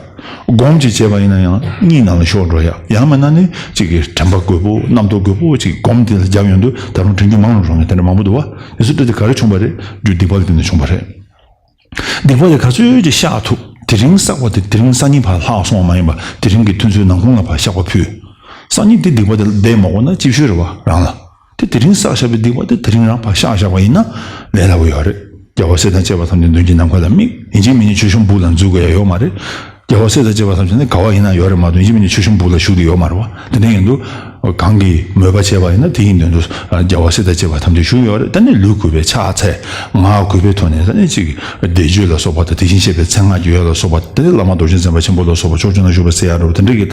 སྒོམ་ཅིག་བྱས་པ་ཡིན་ན་ཡང་གཉིད་ནང་ལ་ཤོར་འགྲོ་ཡ། ཡང་མིན་ན་ནི་གཅིག་གི་དྲན་པ་རྒོད་པོ་རྣམ་རྟོག་རྒོད་པོ་ཅིག་སྒོམ་དེ་ལ་རྒྱབ་ཡོང་དུས་ད་རུང་དྲན་རྒྱུ་མང་རུ་འགྲོ་མཁན་དེ་འདྲ་མང་པོ་འདུག་བ། དེ་ཚོ་ལྟ་དེ་ག་རེ་བྱུང་བ་རེད། རྒྱུ་སྡིག་པ་ལ་བརྟེན་ནས་བྱུང་བ་རེད། སྡིག་པ་དེ་ག་ཚོད་ཅིག་བཤགས་ཐུབ། དེ་རིང་བསགས་པ་དེ་དེ་རིང་སང་ཉིན་ཕར་ལྷག་སོང་བ་མ་ཡིན་པ་དེ་རིང་གི་ཐུན་ཚོད་ནམ་གུང་ལ་ཕར་བཤགས་པ་ཕུལ། སང་ཉིན་དེ་སྡིག་པ་དེ་བསྡད་མ་དགོས་ན་ཅིག་ཤོས་རེད་བ་རང་ལ། དེ་དེ་རིང་བསགས་བཞག་པའི་སྡིག་པ་དེ་དེ་རིང་རང་ཕར་བཤགས་བཞག་པ་ཡིན་ན་ལས་སླ་པོ་ཡོད་རེད། རྒྱལ་བ་སྲས་དང་བཅས་པ་ཐམས་ཅད་མདུན་གྱི་ནམ་མཁའ་ལ་དམིགས། ཡིན་གཅིག་མིན་གཅིག་ཆོས་སྐྱོང་སྦུག་ལ་འཛུལ་དགོས་ཡ་ཡོད་མ་རེད། རྒྱལ་བ་སྲས་དང་བཅས་པ་ཐམས་ཅད་ནི་ག་བ་ཡིན་ན་ཡོད་རེད་མ་གཏོགས་ཡིན་གཅིག་མིན་གཅིག་ཆོས་སྐྱོང་སྦུག་ལ་བཞུགས་ཀྱི་ཡོད་མ་རེད་བ། དེ་འདྲ་ཡིན་དུས་གང་གིས་མོས་པ་བྱས་པ་ཡིན་ན་དེ་ཡི་མདུན་དུ་རྒྱལ་བ་སྲས་དང་བཅས་པ་ཐམས་ཅད་བཞུགས་ཡོད་རེད། དེ་ནི་ལུས་གུས་པས་ཕྱག་འཚལ། ངག་གུས་པའི་ཐོག་ནས་དེ་ནི་གཅིག་བཟླས་བརྗོད་ལ་སོགས་པ་དང་དེ་བཞིན་གཤེགས་པའི་མཚན་སྔགས་ཀྱི་ཡོན་ལ་སོགས་པ་དེ་ནི་བླ་མ་རྡོ་རྗེ་འཛིན་པ་ཆེན་པོ་ལ་སོགས་པ་ཕྱོགས་བཅུ་ན་བཞུགས་པ་སྲས་ཡ་རབས་དེ་འདྲ་གི་ད་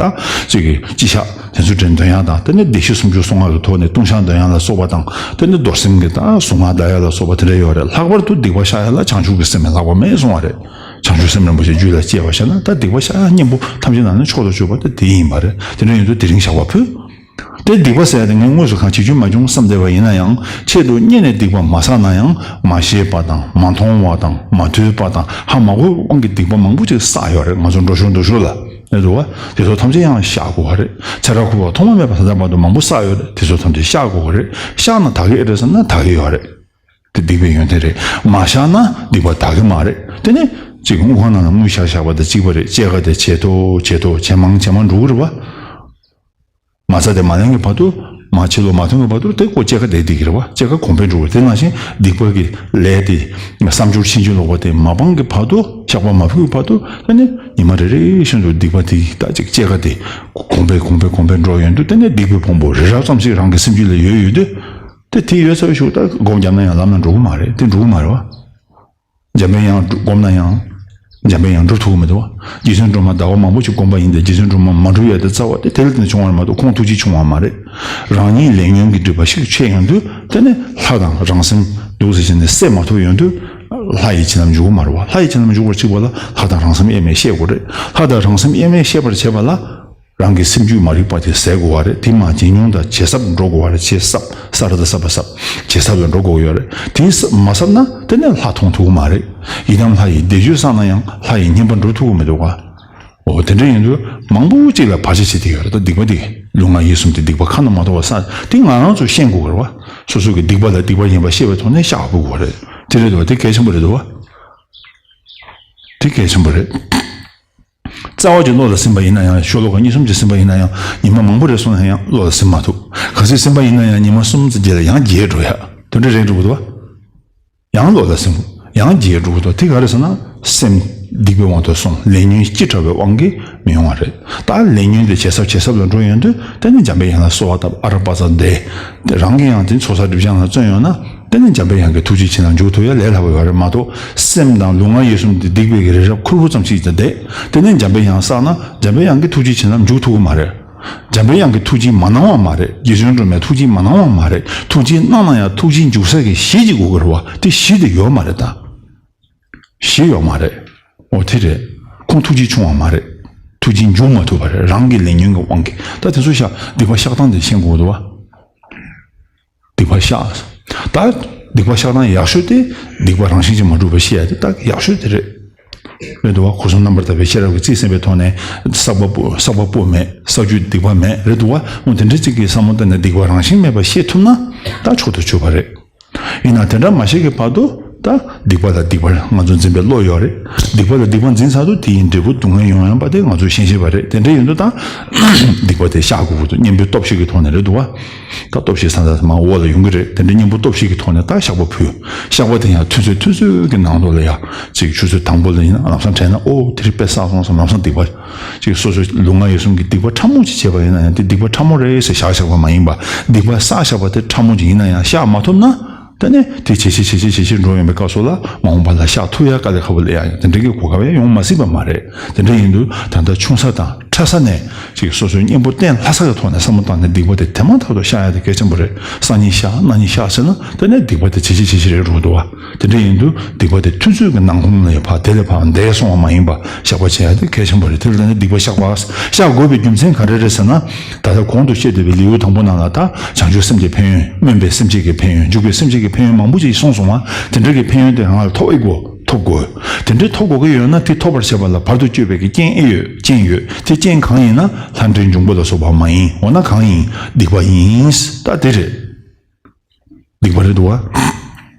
གཅིག་གི་སྤྱི་བཤགས། དེ་ཚོ་དྲན་འདོན་ཡག་དང་། དེ་ནས་བདེ་གཤེགས་སུམ་ཅུ་སོ་ལྔ་གི་ཐོག་ནས་ལྟུང་བཤགས་འདོན་ཡག་ལ་སོགས་པ་དང་། དེ་ནས་རྡོར་སེམས་ཀྱི་དང་གཟུངས་སྔགས་བཟླ་ཡག་ལ་སོགས་པ་དེ་འདྲ་ཡོད་རེད། ལྷག་པར་དུ་སྡིག་པ་བཤགས་ཡག་ལ་བྱང་ཆུབ་ཀྱི་སེམས་ལས་ལྷག་པ་མེད་གསུང་བ་རེད། བྱང་ཆུབ་སེམས་རིན་པོ་ཆེ་རྒྱུད་ལ་སྐྱེས་པ་ཤེས་ན་ད་སྡིག་པ་བཤགས་ཡག་གཉེན་པོ་ཐམས་ཅད་ནང་ནས་མཆོག་ཏུ་གྱུར་པ་དེ་དེ་ཡིན་པ་རེད། དེ་འདྲ་ཡིན་དུས་དེ་རིང་བཤགས་པ་ཕུལ། དེ་སྡིག་པ་ཟེར་ཡག་དེ་ངས་དངོས་སུ་གང་བྱེད་རྒྱུ་མ་བྱུང་བསམ་བསྡད་པ་ཡིན་ན་ཡང་། ཆེད་དུ་གཉེར་ནས་སྡིག་པ་མ་བསགས་ན་ཡང་། མ་ཤེས་པ་དང་མ་མཐོང་བ་དང་མ་ཐོས་པ་དང་ཧ་མ་གོ་བའི་དབང་གིས་སྡིག་པ་མང་པོ་ཅིག་བསགས་ཡོད་རེད། ང་ཚོ་འགྲོ་ཞོར་འདུག་ཞོར་ལ། ཨེ་འདུག་བ། དེ་ཚོ་ཐམས་ཅད་ཡང་བཤགས་དགོས་པ་རེད། ཚེ་རབས་འཁོར་བ་ཐོག་མ་མེད་པ་ད་ལྟ་བར་དུ་མང་པོ་བསགས་ཡོད་རེད། དེ་ཚོ་ཐམས་ཅད་བཤགས་དགོས་པ་རེད། བཤགས་ན་དག་གི་ཨེ་རེད་བསམ་ན་དག་གི་ཡོད་རེད། དེ་སྡིག་པའི་ཡོན་ཏན་རེད། མ་བཤགས་ན་སྡིག་པ་དག་གི་མ་རེད། དེ་ནི་གཅིག་དངུལ་ཁང་ནང་ལ་དངུལ་བཞག་བཞག་པ་དང་གཅིག་པ་རེད། སྐྱེད་ཀ་དེ་ཇེ་མཐོ་ཇེ་མཐོ་ཇེ་མང་ཇེ་མང་འགྲོ་གི་རེད་བ། མ་རྩ་དེ་མ་ལེན་གི་བར་དུ། མ་ཕྱི་ལོགས་མ་ཐོན་གི་བར་དུ་དེ་ཀོ་སྐྱེད་ཀ་དེ་སྡིག་གི་རེད་བ། སྐྱེད་ཀ་གོང་འཕེལ་འགྲོ་གི་རེད། དེ་ནང་བཞིན་སྡིག་པ་གི་ལས་དེ་བསམ་སྦྱོར་ཕྱིན་ཅི་ལོག་པ་དེ་མ་སྤངས་གི་བར་དུ། བཤགས་པ་མ་ཕུལ་གི་བར་དུ། དེ་ནི་ཉི་མ་རེ་རེ་བཞིན་དུ་སྡིག་པ་དེ་ད་ཅིག་སྐྱེད་ཀ་དེ་གོང་འཕེལ་གོང་འཕེལ་གོང་འཕེལ་འགྲོ་ཡོང་དུས། དེ་ནི་སྡིག་པའི་ཕུང་པོ་རི་རབ་ཙམ་ཞིག་རང་གི་སེམས་རྒྱུད་ལ་ཡོད་ཡོད་དུས། དེ་དེ་ཡོད་ཚར་བའི་གཞུག་ད་སྒོམ་བརྒྱབ་ན་ཡང་ལམ་ལ་འགྲོ་གི་མ་རེད། དེ་འགྲོ་གི་མ་རེད་བ། འཇམ་པའི་དབྱངས་སྒོམ་ན་ཡང་། འཇམ་པའི་དབྱངས་འགྲུབ་ཐུབ་ཀྱི་མི་འདུག་བ། རྗེ་བཙུན་སྒྲོལ་མ་ཟླ་བ་མང་པོ་ཞིག་བསྒོམས་པ་ཡིན་ཏེ། རྗེ་བཙུན་སྒྲོལ་མ་མ་འགྲུབ་ཡ་དེ་རྩ་བ་དེ་དེ་ལ་བརྟེན་ནས་བྱུང་བ་རེད་མ་གཏོགས་ཁོང་ཐུགས་རྗེས་བྱུང་བ་མ་རེད། རང་ཉིད་ལས་ཉོན་གྱི་སྒྲིབ་པ་ཤུགས་ཆེ་ཡོང་དུས། དེ་ནི་ལྷ་དང་རང་སེམས་འདུག་ཟེར་བྱས་ནས་བསྲེ་མ་ཐུབ་ཡོང་དུས། ལྷ་ཡི་བྱིན་རླབས་འཇུག་གི་མ་རེད་བ། ལྷ་ཡི་བྱིན་རླབས་འཇུག་པར་བྱེད་པ་ལ་ལྷ་དང་རང་སེམས་དབྱེར་མེད་ཤེས་དགོས་རེད། ལྷ་དང་རང་སེམས་དབྱེར་མེད་ཤེས་པར་བྱེད་པ་ལ། རང་གི་སེམས་རྒྱུད་མ་རིག་པ་དེ་ཟད་དགོས་པ་རེད། དེ་མར་ཇེ་ཉུང་དང་ཇེ་ཟབ་འགྲོ་དགོས་པ་རེད། ཇེ་ཟབ་ས་ར་ད་ས་པ་ཟབ། ཇེ་ཟབ་ལ་འགྲོ་དགོས་ཡོད་རེད། དེ་ཟབ་མ་ཟབ་ན་དེ་ནས་ལྷ་མཐོང་ཐུབ་ཀྱི་མ་རེད། ཡི་དམ་ལྷ་ཡི་བཟླས་བརྗོད་བསགས་ན་ཡང་ལྷ་ཡི་བསྙེན་པ་འགྲུབ་ཐུབ་ཀྱི་མི་འདུག་ག་འོ་དེ་འདྲ་ཡིན་དུས་མང་པོ་ཅིག་ལ་བར་ཆད་བྱེད་ཀྱི་ཡོད་རེད། ད་སྡིག་པ་དེ་ལུས་ངག་ཡིད་གསུམ་དེ་སྡིག་པ་ཁ་ན་མ་ཐོ་བ་བསགས། དེ་ང་རང་ཚོ་ཤེས་དགོས་ཀྱི་རེད་བ། སོ་སོ་གི་སྡིག་པ་ལ་སྡིག་པ་ཡིན་པ་ཤེས་པའི་ཐོག་ནས་བཤགས་དགོས་ཀྱི་རེད། དེ་རེད་འདུག་བ། དེ་གལ་ཆེན་པོ་རེད་འདུག་བ། དེ་གལ་ཆེན་པོ་རེད། རྩ་བ་ཅིག་བློ་ལ་ཟིན་པ་ཡིན་ན་ཡང་། ཤོ་ལོ་ཀ་གཉིས་གསུམ་ཅིག་ཟིན་པ་ཡིན་ན་ཡང་། ཉི་མ་མང་པོ་རེ་སོང་ན་ཡང་བློ་ལ་ཟིན་མ་ཐུབ། གལ་སྲིད་ཟིན་པ་ཡིན་ན་ཡང་ཉི་མ་གསུམ་ཙམ་རྗེས་ལ་ཡང་བརྗེད་འགྲོ་ཡ། དེ་འདྲ་རེད་འགྲོ་གི་འདུག་བ། ཡང་བློ་ལ་སེམས་ཡང་རྒྱས་འགྲོ་གི་འདུག་དེ་ག་རེ་ཟེར་ན་སེམས་སྡིག་པའི་དབང་དུ་སོང་། ལས་ཉོན་ཅི་འདྲ་བའི་དབང་གིས་མི་ཡོང་བ་རེད། ད་ལས་ཉོན་དེ་ཇེ་ཟབ་ཇེ་ཟབ་ལ་འགྲོ་ཡོང་དུས་དེ་ནི་འཇམ་པའི་དབྱངས་ལ་གསོལ་བ་བཏབ། ཨ་ར་པ་ཙ་བཟླས། དེ་རང་གིས་ཡང་དེ་ཚོགས་བསགས་སྒྲིབ་སྦྱང་ལ་བརྩོན་ཡོང་ན་དེ་ནི་འཇམ་པའི་དབྱངས་ཀྱི་ཐུགས་རྗེ་བྱིན་རླབས་འཇུག་ཐུབ་ཡ་ལས་སླ་པོ་ཡོད་རེད་མ་གཏོགས། སེམས་དང་ལུས་ངག་ཡིད་གསུམ་དེ་སྡིག་པའི་གི་རི་རབ་ཁུར་བོ་ཙམ་ཞིག་ཏུ་བསྡད། དེ་ནི་འཇམ་པའི་དབྱངས་བསགས་ན་འཇམ་པའི་དབྱངས་ཀྱི་ཐུགས་རྗེ་བྱིན་རླབས་འཇུག་ཐུབ་ཀྱི་མ་རེད། འཇམ་པའི་དབྱངས་ཀྱི་ཐུགས་རྗེ་མ་གནང་བ་མ་རེད། རྗེ་བཙུན་སྒྲོལ་མའི་ཐུགས་རྗེ་མ་གནང་བ་མ་རེད། ཐུགས་རྗེ་གནང་ན་ཡང་ཐུགས་རྗེ་འཇུག་ས་གི་གཞི་ཅིག་དགོས་ཀྱི་རེད་བ། དེ་གཞི་དེ་ཡོད་མ་རེད་ད། གཞི་ཡོད་མ་རེད། འོ་དེ་རེད། ཁོང་ཐུགས་རྗེ་ཆུང་བ་མ་རེད། ཐུགས་རྗེ་འཇུག་མ་ཐུབ་པ་རེད། རང་གི་ལས་ཉོན་གྱི་དབང་གིས། ད་དེ་ཚོ་བཤགས། སྡིག་པ་བཤགས་སྟངས་དེ་ཤེས་དགོས་འདུག་བ། སྡིག་པ་བཤགས། ད་སྡིག་པ་བཤགས་སྟངས་ཡག་ཤོས་དེ་སྡིག་པ་རང་བཞིན་གྱིས་མ་གྲུབ་པ་ཤེས་ཡ་དེ་ད་ཡག་ཤོས་དེ་རེད། རེད་འདུག་བ། སྐུ་གསུམ་རྣམ་པར་དག་པའི་ཤེས་རབ་ཀྱིས་རྩིས་ཟིན་པའི་ཐོག་ནས་བསགས་པ་པོ་བསགས་པ་པོ་མེད། བསགས་རྒྱུ་སྡིག་པ་མེད། རེད་འདུག་བ། འོ་དེ་འདྲ་གཅིག་གི་བསམ་བློ་བཏང་ནས་སྡིག་པ་རང་བཞིན་མེད་པ་ཤེས་ཐུབ་ན་ད་མཆོག་ཏུ་གྱུར་པ་རེད། ཡིན་ན་དེ་འདྲ་མ་ཤེས་ཀྱི་བར་དུ་ད་སྡིག་པ་ལ་སྡིག་པ་ང་ཚོ་འཛིན་པའི་བློ་ཡོད་རེད། སྡིག་པ་ལ་སྡིག་པ་འཛིན་ཚར་དུས་དེ་ཡི་འབྲས་བུ་སྡུག་བསྔལ་ཡོང་ཡོང་པ་དེ་ང་ཚོས་ཤེས་བཞིན་པ་རེད། དེ་འདྲ་ཡིན་དུས་ད་སྡིག་པ་དེ་བཤགས་དགོས་ཀྱི་འདུག་གཉེན་པོའི་སྟོབས་ཤིག་གི་ཐོག་ནས་རེད་འདུག་བ། ད་སྟོབས་ཤིག་ས་ད་མ་འོག་ལ་ཡོང་གི་རེད། དེ་འདྲ་གཉེན་པོ་སྟོབས་ཤིག་གི་ཐོག་ནས་ད་བཤགས་པ་ཕུལ། བཤགས་པ་དེ་ཡང་ཐུན་ཚོད་ཐུན་ཚོད་ཀྱི་ནང་དུ་ལ་ཡ་ཅིག་ཆུ་ཚོད་དང་པོ་ལ་ཡིན་ན་ལམ་སང་དྲན་ན་ཨོ་དེ་རིང་དཔེ་བསགས་སོང་བསམ། ལམ་སང་སྡིག་པ་ཅིག་སོ་སོའི་ལུས་ངག་ཡིད་གསུམ་གྱི་སྡིག་པ་ཕྲ་མོ་ཅིག་བྱས་པ་ཡིན་ན་ཡང་དེ་སྡིག་པ་ཕྲ་མོ་རེད་ཟེར་བཞག་བཞག་པ་མ་ཡིན་པ། སྡིག་པ་བསགས་བཞག་པ་དེ་ཕྲ་མོ་ཅིག་ཡིན་ན་ཡང་བཤགས་མ་ཐུབ་ན། ད་ནི་དེ་ཇེ་ཆེ་ཇེ་ཆེ་ཇེ་ཆེ་འགྲོ་ཡོང་བའི་སྐབས་སུ་ལ་མ་འོངས་པ་ལ་བཤགས་ཐུབ་ཡ་དཀའ་ལས་ཁག་པོ་སླེབས་ཡ་ཡོད། དེ་འདྲ་གི་གོ་སྐབས་ཡང་ཡོང་མ་སྲིད་པ་མ་རེད། དེ་འདྲ་ཡིན་དུས་ད་ལྟ་ཆུང་ས་དང་ཕྲ་ས་ནས་ཅིག་སོ་སོའི་གཉེན་པོ་བསྟེན་སླ་ས་གི་ཐོག་ནས་བསམ་བློ་བཏང་ནས་སྡིག་པ་དེ་དེ་མ་ཐག་ཏུ་བཤགས་ཡ་དེ་གལ་ཆེན་པོ་རེད། སང་ཉིན་བཤགས་གནངས་ཉིན་བཤགས་ཟེར་ན་ད་ནི་སྡིག་པ་དེ་ཇེ་ཆེ་ཇེ་ཆེ་རེད་འགྲོ་གི་འདུག་བ། དེ་འདྲ་ཡིན་དུས་སྡིག་པ་དེ་ཐུན་ཚོད་ཀྱི་ནང་ཁོངས་ལ་ཡ་ཕར་དེ་ལས་ཕར་འདས་སོང་བ་མ་ཡིན་པ་བཤགས་པ་བྱེད་ཡ་དེ་གལ་ཆེན་པོ་རེད། དེ་ལ་ད་ནི་སྡིག་པ་བཤགས་པ་བཤགས་དགོས་པའི་རྒྱུ་མཚན་ག་རེ་རེད་ཟེར་ན། ད་ལྟ་གོང་དུ་བཤད་བསྡད་པའི་ལེའུ་དང་པོ་ནང་ལ་ད་བྱང་ཆུབ་སེམས་ཀྱི་ཕན་ཡོན། སྨོན་པའི་སེམས་བསྐྱེད་ཀྱི་ཕན་ཡོན། འཇུག་པའི་སེམས་བསྐྱེད་ཀྱི་ཕན་ཡོན་མང་པོ་ཅིག་གསུངས་སོང་བ། དེ་འདྲ་གི་ཕན་ཡོན་དེ་རང་ལ་ཐོབ་ཨེ་དགོས། ཐོབ་དགོས། དེ་འདྲའི་ཐོབ་དགོས་ཀྱི་ཡོད་ན་དེ་ཐོབ་པར་བྱེད་པ་ལ་བར་དུ་གཅོད་པའི་གི་རྐྱེན་ཨེ་ཡོད། རྐྱེན་ཡོད། དེ་རྐྱེན་གང་ཡིན་ན་ལྷ་འདྲེ་འབྱུང་པོ་ལ་སོགས་པ་མ་ཡིན། འོ་ན་གང་ཡིན། སྡིག་པ་ཡིན། ད་དེ་རེད། སྡིག་པ་རེད་འདུག་བ།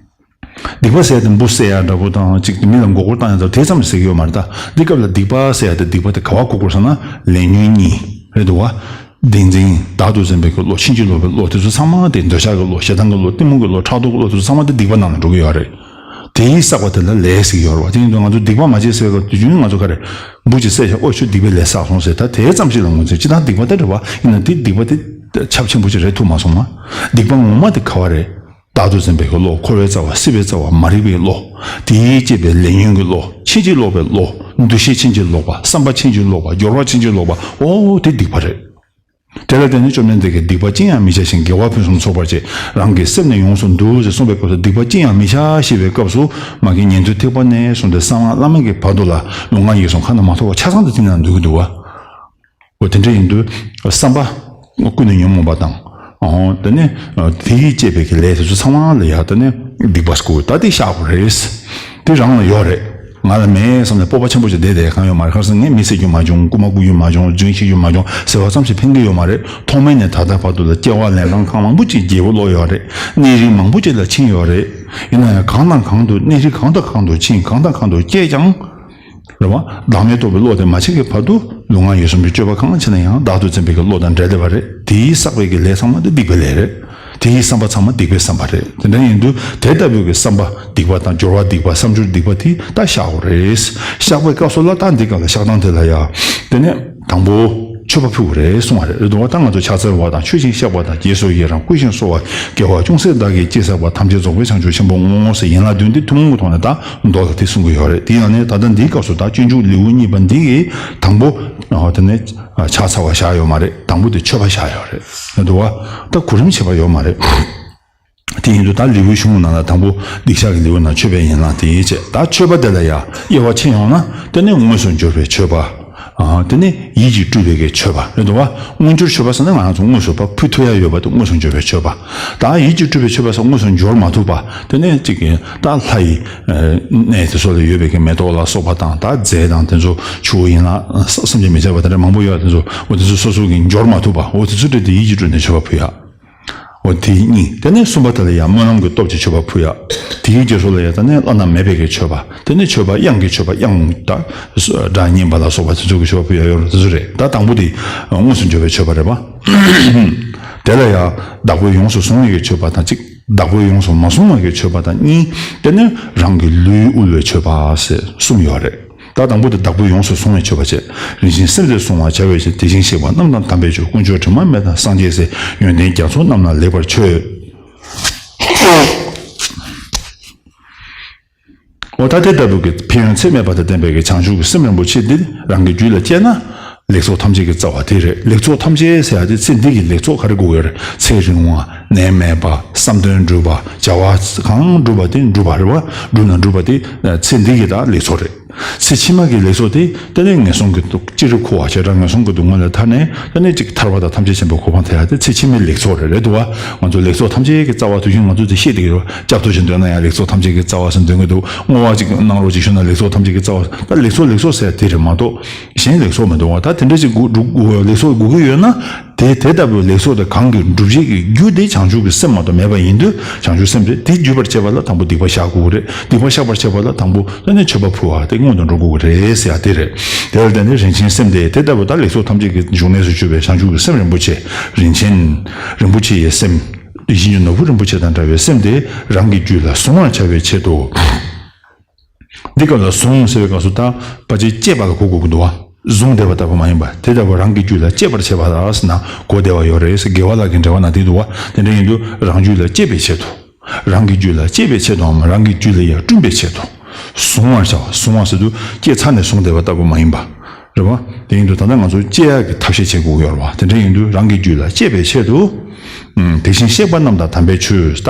སྡིག་པ་ཟེར་ཡ་དེ་འབུ་བསད་ཡ་འདྲ་པོ་དང་ཅིག་མི་ལ་མགོ་སྐོར་བཏང་ཡ་འདྲ་དེ་ཙམ་ཟེར་གྱི་ཡོད་མ་རེད་ད། འདི་སྐབས་ལ་སྡིག་པ་ཟེར་ཡ་དེ་སྡིག་པ་དེ་ག་བ་གོ་དགོས་ཟེར་ན་ལས་ཉོན་གཉིས་རེད་འདུག་བ། བདེན་འཛིན་བདག་ཏུ་འཛིན་པའི་གི་བློ། ཕྱིན་ཅི་ལོག་པའི་བློ། དེ་ཚོ་ཚང་མ་དེ་འདོད་ཆགས་ཀྱི་བློ། ཞེ་སྡང་གི་བློ། གཏི་མུག་གི་བློ། ཕྲག་དོག་གི་བློ། དེ་ཚོ་ཚང་མ་དེ་སྡིག་པ་ནང་ལ་འགྲོ་གི་ཡོད་རེད། དེའི་བསགས་པ་དེ་ལ་ལས་ཟེར་གྱི་ཡོད་རེད་བ། དེ་ཡིན་དུས་ང་ཚོ་སྡིག་པ་མ་བྱེད་ཟེར་བའི་སྐབས་དུས་རྒྱུན་ང་ཚོ་ག་རེ། འབུ་ཅིག་བསད་བཞག་ཨོ་ཁྱོད་སྡིག་པའི་ལས་བསགས་སོང་ཟེར། ད་དེ་ཙམ་ཞིག་ལ་ངོས་འཛིན་སྤྱིར་བཏང་སྡིག་པ་དེ་རེད་བ། ཡིན་ན་དེ་སྡིག་པ་དེ་ཁྱབ་ཆེན་པོ་ཅིག་རེད་ཐུབ་མ་སོང་ང་། སྡིག་པ་ངོ་མ་དེ་ག་བ་རེད། བདག་ཏུ་འཛིན་པའི་གི་བློ། འཁོར་བའི་རྩ་བ། སྲིད་པའི་རྩ་བ། མ་རིག་པའི་བློ། དེས་བསྐྱེད་པའི་ལས་ཉོན་གྱི་བློ། ཕྱིན་ཅི་ལོག་པའི་བློ། འདུ་ཤེས་ཕྱིན་ཅི་ལོག་པ། བསམ་པ་ཕྱིན་ཅི་ལོག་པ། སྦྱོར་བ་ཕྱིན་ཅི་ལོག་པ། ཨོ་དེ་སྡིག་པ་རེད། དེ་ལ་བརྟེན་ནས་བཅོམ་ལྡན་འདས་ཀྱིས་སྡིག་པ་ཅི་ཡང་མི་བྱ་ཞིང་དགེ་བ་ཕུན་སུམ་ཚོགས་པར་བྱེད། རང་གི་སེམས་ནི་ཡོངས་སུ་འདུལ་ཞེས་གསུངས་པའི་སྐབས་སུ་སྡིག་པ་ཅི་ཡང་མི་བྱ་ཞེས་པའི་སྐབས་སུ་མ་གི་ཉན་ཐོས་ཐེག་པ་ནས་བཟུང་སྟེ་གསང་སྔགས་བླ་མེད་ཀྱི་བར་དུ་ལ་ལུས་ངག་ཡིད་གསུམ་ཁ་ན་མ་ཐོ་བ་ཆ་ཚང་དུ་བསྟན་ན་འདུག་གི་འདུག་བ། འོ་དེ་འདྲ་ཡིན་དུས་བསམ་པ་ཀུན་ནས་ཉོན་མོངས་པ་དང་། འོ་དེ་ནས་དེ་ཡིས་བསྐྱེད་པའི་གི་ལས་དེ་ཚོ་ཚང་མ་ལ་ཡ་དེ་ནས་སྡིག་པ་བསྐུལ། ད་དེ་བཤགས་དགོས་རེད། དེ་རང་ལ་ཡོད་རེད། ང་ལ་མེད་བསམ་ནས་སྤོབས་པ་ཆེན་པོ་ཅིག་བསྡད་བསྡད་གང་ཡོད་མ་རེད། ག་རེ་ཟེར་ན་ངས་མི་བསད་རྒྱུ་མ་བྱུང་། རྐུ་མ་རྐུ་རྒྱུ་མ་བྱུང་། རྫུན་བཤད་རྒྱུ་མ་བྱུང་ཟེར་བ་ཙམ་ཞིག་ཕན་གྱི་ཡོད་མ་རེད། ཐོག་མེད་ནས་ད་ལྟ་བར་དུ་ལ་སྐྱེ་བ་ལན་གྲངས་གང་མང་པོ་ཅིག་བརྒྱད་པོ་ལོག་ཡོད་རེད། གནས་རིགས་མང་པོ་ཅིག་ལ་ཕྱིན་ཡོད་རེད། ཡིན་ན་ཡང་གང་དང་གང་དུ་གནས་རིགས་གང་དང་གང་དུ་ཕྱིན། གང་དང་གང་དུ་སྐྱེས་ཀྱང་། རེད་བ། བདག་མེད་རྟོགས་པའི་བློ་དེ་མ་སྐྱེས་ཀྱི་བར་དུ་ལུས་ངག་ཡིད་གསུམ་གྱི་སྤྱོད་པ་གང་བྱས་ན་ཡང་བདག་ཏུ་འཛིན་པའི་གི་བློ་དང་འབྲེལ་བསྡད་པ་རེད། དེས་བསགས་པའི་གི་ལས་ཚང་མ་དེ་སྡིག་པའི་ལས་རེད། དེའི་བསམ་པ་ཚང་མ་སྡིག་པའི་བསམ་པ་རེད། དེ་འདྲ་ཡིན་དུས་དེ་ལྟ་བུའི་གི་བསམ་པ་སྡིག་པ་དང་སྦྱོར་བ་སྡིག་པ་བསམ་སྦྱོར་སྡིག་པ་དེ་ད་བཤགས་དགོས་རེད། བཤགས་པའི་སྐབས་སུ་ལ་ད་འདི་ག་ལ་བཤགས་སྟངས་དེ་ལ་ཡ། དེ་ནས་དང་པོ་མཆོད་པ་ཕུལ་དགོས་རེད་གསུང་བ་རེད། རེད་འདུག་བ། ད་ང་ཚོ་ཕྱག་འཚལ་བ་དང་མཆོད་ཅིང་བཤགས་པ་དང་རྗེས་སུ་ཡི་རང་བསྐུལ་ཞིང་གསོལ་བ། དགེ་བ་ཅུང་ཟད་བདག་གིས་ཅི་བསགས་པ། ཐམས་ཅད་རྫོགས་པའི་བྱང་ཆུབ་ཆེན་པོར་བསྔོ་ཟེར་ཡན་ལག་བདུན་དེ་ཐུན་མོང་གི་ཐོག་ནས་ད་མདོ་ལ་དེ་གསུང་གི་ཡོད་རེད། དེ་ཡང་ནས་ད་ལྟ་འདིའི་སྐབས་སུ་ད་སྤྱོད་འཇུག་ལེའུ་གཉིས་པ་འདི་གི་དང་པོ་དེ་ནས་ཕྱག་འཚལ་བ་བཞག་ཡོད་མ་རེད། དང་པོ་དེ་མཆོད་པ་བཞག་ཡོད་རེད། རེད་འདུག་བ། ད་གོ་རིམ་བྱས་པ་ཡོད་མ་རེད། དེ་ཡིན་དུས་ད་ལེའུའི་གཞུང་ནང་ལ་དང་པོ་སྡིག་བཤགས་ཀྱི་ལེའུ་ནང་མཆོད་པའི་ཡན་ལག་དེ་ཡིན་བྱས། ད་མཆོད་པ་དེ་ལ་ཡང་དབྱེ་བ་ཕྱེ་ཡོང་ན་དེ་ནས་དངོས་སུ་འབྱོར་བའི་མཆོད་པ། ཨ། དེ་ནས་ཡིད་ཀྱིས་སྤྲུལ་པའི་གི་མཆོད་པ་རེད་འདུག་བ། དངོས་འབྱོར་མཆོད་པ་ཟེར་ན་ང་རང་ཚོ་དངོས་སུ་ཕར་ཕུལ་ཐུབ་ཡ་ཡོད་པ་དེ་དངོས་སུ་འབྱོར་བའི་མཆོད་པ། ད་ཡིད་ཀྱིས་སྤྲུལ་པའི་མཆོད་པ་ཟེར་དངོས་སུ་འབྱོར་མ་ཐུབ་པ་དེ་ནས་ཅིག་གི་ད་ལྷ་ཡི་གནས་དེ་ཚོ་ལ་ཡོད་པའི་གི་མེ་ཏོག་ལ་སོགས་པ་དང་། ད་རྫས་དང་དེ་ཚོ་ཆུ་བོ་ཡན་ལག་བསམ་གྱིས་མི་ཁྱབ་པ་དེ་འདྲ་མང་པོ་ཡོད་པ་དེ་ཚོ། འོ་དེ་ཚོ་སོ་སོ་གི་འབྱོར་མ་ཐུབ་པ། འོ་དེ་ཚོ་སྤྲད་དེ་ཡིད་ཀྱིས་སྤྲུལ་ནས་མཆོད་པ་ཕུལ་ཡ། འོ་དེ་གཉིས། དེ་ནས་གསུམ་པ་དེ་ལ་ཡང་སྨོན་ལམ་གྱི་སྟོབས་ཀྱིས་མཆོད་པ་ཕུལ་ཡ། དེའི་རྗེས་སུ་ལ་ཡང་དེ་ནས་བླ་ན་མེད་པའི་གི་མཆོད་པ། དེ་ནས་མཆོད་པ་དབྱངས་ཀྱི་མཆོད་པ། དབྱངས་དང་སྒྲ་སྙན་པ་ལ་སོགས་པ་དེ་ཚོ་གི་མཆོད་པ་ཕུལ་ཡ་ཡོད་རེད། དེ་ཚོ་རེད། ད་དང་པོ་དེ་དངོས་སུ་འབྱོར་བའི་མཆོད་པ་རེད་པ། དེ་ལ་ཡང་བདག་པོས་ཡོངས་སུ་བཟུང་བའི་གི་མཆོད་པ་དང་གཅིག་བདག་པོས་ཡོངས་སུ་མ་བཟུང་བ་གི་མཆོད་པ་དང་གཉིས། དེ་ནས་རང་གི་ལུས་དབུལ་བའི་མཆོད་པ་ཟེར་གསུམ་ཡོད་རེད། ད་དང་པོ་དེ་བདག་པོས་ཡོངས་སུ་བཟུང་བའི་མཆོད་པ་བྱས། རིན་ཆེན་སེམས་དེ་བཟུང་བར་བྱ་བའི་ཕྱིར། དེ་བཞིན་གཤེགས་པ་རྣམས་དང་དམ་པའི་ཆོས། དཀོན་མཆོག་དྲི་མ་མེད་དང་སངས་རྒྱས་སྲས། ཡོན་ཏན་རྒྱ་མཚོ་རྣམས་ལ་ལེགས་པར་མཆོད། འོ་ད་དེ་ལྟ་བུ་གི་ཕན་ཡོན་ཚད་མེད་པ་དང་ལྡན་པའི་གི་བྱང་ཆུབ་ཀྱི་སེམས་རིན་པོ་ཆེ་འདི་རང་གི་རྒྱུད་ལ་སྐྱེས་ན། ལེགས་ཚོགས་ཐམས་ཅད་ཀྱི་རྩ་བ་དེ་རེད། ལེགས་ཚོགས་ཐམས་ཅད་ཟེར་ཡ་དེ་ཚེ་འདི་གི་ལེགས་ཚོགས་ག་རེ་དགོས་ཡོད་རེད། ཚེ་རིང་བ། ནད་མེད་པ། བསམ་དོན་འགྲུབ་པ། བྱ་བ་གང་བསྒྲུབ་པ་དེ་འགྲུབ་པ་རེད་བ། འགྲུབ་ན་འགྲུབ་པ་དེ་ཚེ་འདི་གི་ད་ལེགས་ཚོགས་རེད། ཚེ་ཕྱི་མ་གི་ལེགས་ཚོགས་དེ་ཏན་ཏན་ངན་སོང་གི་སྡུག་ཅི་རིགས་འཁོར་བ་བྱེ་བྲག་ངན་སོང་གི་སྡུག་བསྔལ་ལས་ཐར་ནས་ཏན་ཏན་ཅིག་ཐར་པ་དང་ཐམས་ཅད་མཁྱེན་པའི་གོ་འཕང་ཐོབ་ཡ་དེ་ཚེ་ཕྱི་མའི་ལེགས་ཚོགས་རེད། རེད་འདུག་བ། ང་ཚོ་ལེགས་ཚོགས་ཐམས་ཅད་ཀྱི་རྩ་བ་དུས་རྒྱུན་ང་ཚོ་དེ་ཤེས་བསྡད་ཀྱི་ཡོད། སྐྱབས་ཐུབ་ཅིག་འདོད་ན་ཡང་ལེགས་ཚོགས་ཐམས་ཅད་ཀྱི་རྩ་བ་ཟེར་འདོན་གྱི་འདུག་བསྔོ་བ་ཅིག་གནང་རོགས་ཅིག་ཞུ་ན་ལེགས་ཚོགས་ཐམས་ཅད་ཀྱི་རྩ་བ། ད་ལེགས་ཚོགས་ལེགས་ཚོགས་ཟེར་དེ་རེད་མ་གཏོགས་གཞན་ལེགས་ཚོགས་མི་འདུག་བ། ད་དེ་འདྲ་ཅིག་དགོས་འདུག་ལེགས་ཚོགས་དགོས་ཀྱི་ཡོད་ན། དེ་དེ་ལྟ་བུའི་ལེགས་ཚོགས་དེ་གང་གི་སྒྲུབ་བྱེད་ཀྱི་རྒྱུ་དེ་བྱང་ཆུབ་ཀྱི་སེམས་མ་གཏོགས་མེད་པ་ཡིན་དུས། བྱང་ཆུབ་སེམས་དེ་དེ་བརྗོད་པར་བྱེད་པ་ལ་དང་པོ་སྡིག་པ་བཤགས་དགོས་ཀྱི་རེད། སྡིག་པ་བཤགས་པར་བྱེད་པ་ལ་དང་པོ་ད་ནི་མཆོད་པ་ཕུལ་བ་དེ་སྔོན་དུ་འགྲོ་དགོས་ཀྱི་རེད་ཟེར་ཡ་དེ་རེད། དེ་ལ་བརྟེན་ནས་རིན་ཆེན་སེམས་དེ་དེ་ལྟ་བུ་ད་ལེགས་ཚོགས་ཐམས་ཅད་ཀྱི་འབྱུང་གནས་སུ་གྱུར་པའི་བྱང་ཆུབ་ཀྱི་སེམས་རིན་པོ་ཆེ། རིན་ཆེན་རིན་པོ་ཆེ་ཡི་སེམས། ཡིད་བཞིན་གྱི་ནོར་བུ་རིན་པོ་ཆེ་དང་འདྲ་བའི་སེམས་དེ་རང་གི་རྒྱུད་ལ་གཟུང་བར་བྱ་བའི་ཆེད་དུ། འདི་སྐབས་ལ་གཟུང་ཟེར་བའི་སྐབས་སུ་ད་ཕལ་ཆེར་སྐྱེས་པ་ལ་གོ་དགོས་ཀྱི་འདུག་བ། གཟུང་བསྡད་པ་ལྟ་བུ་མ་ཡིན་པ་དེ་ལྟ་བུ་རང་གི་རྒྱུད་ལ་སྐྱེས་པར་བྱེད་པ་ལ་ཟེར་ན་གོ་བདེ་བ་ཡོད་རེད་ཟེར། དགེ་བ་ལ་གི་འགྲེལ་བ་ན་འདི་འདུག་བ། དེ་འདྲ་ཡིན་དུས་རང་རྒྱུད་ལ་སྐྱེས་པའི་ཆེད་དུ། རང་གི་རྒྱུད་ལ་སྐྱེས་པའི་ཆེད་དུའམ་རང་གི་རྒྱུད་ལ་ཡང་བསྐྲུན་པའི་ཆེད་དུ། གཟུང་བར་བྱ་བ། གཟུང་བ་ཟེར་དུས་སྐྱེས་ཚར་ནས་གཟུང་བསྡད་པ་ལྟ་བུ་མ་ཡིན་པ། རེད་བ། དེ་ཡིན་དུས་ད་ལྟ་ང་ཚོ་སྐྱེ་ཡག་གི་ཐབས་ཤེས་བྱེད་དགོས་ཀྱི་ཡོད་རེད་བ། དེ་འདྲ་ཡིན་དུས་རང་གི་རྒྱུད་ལ་སྐྱེས་པའི་ཆེད་དུ། ཨུམ། དེ་བཞིན་གཤེགས་པ་རྣམས་དང་དམ་པའི་ཆོས། ད་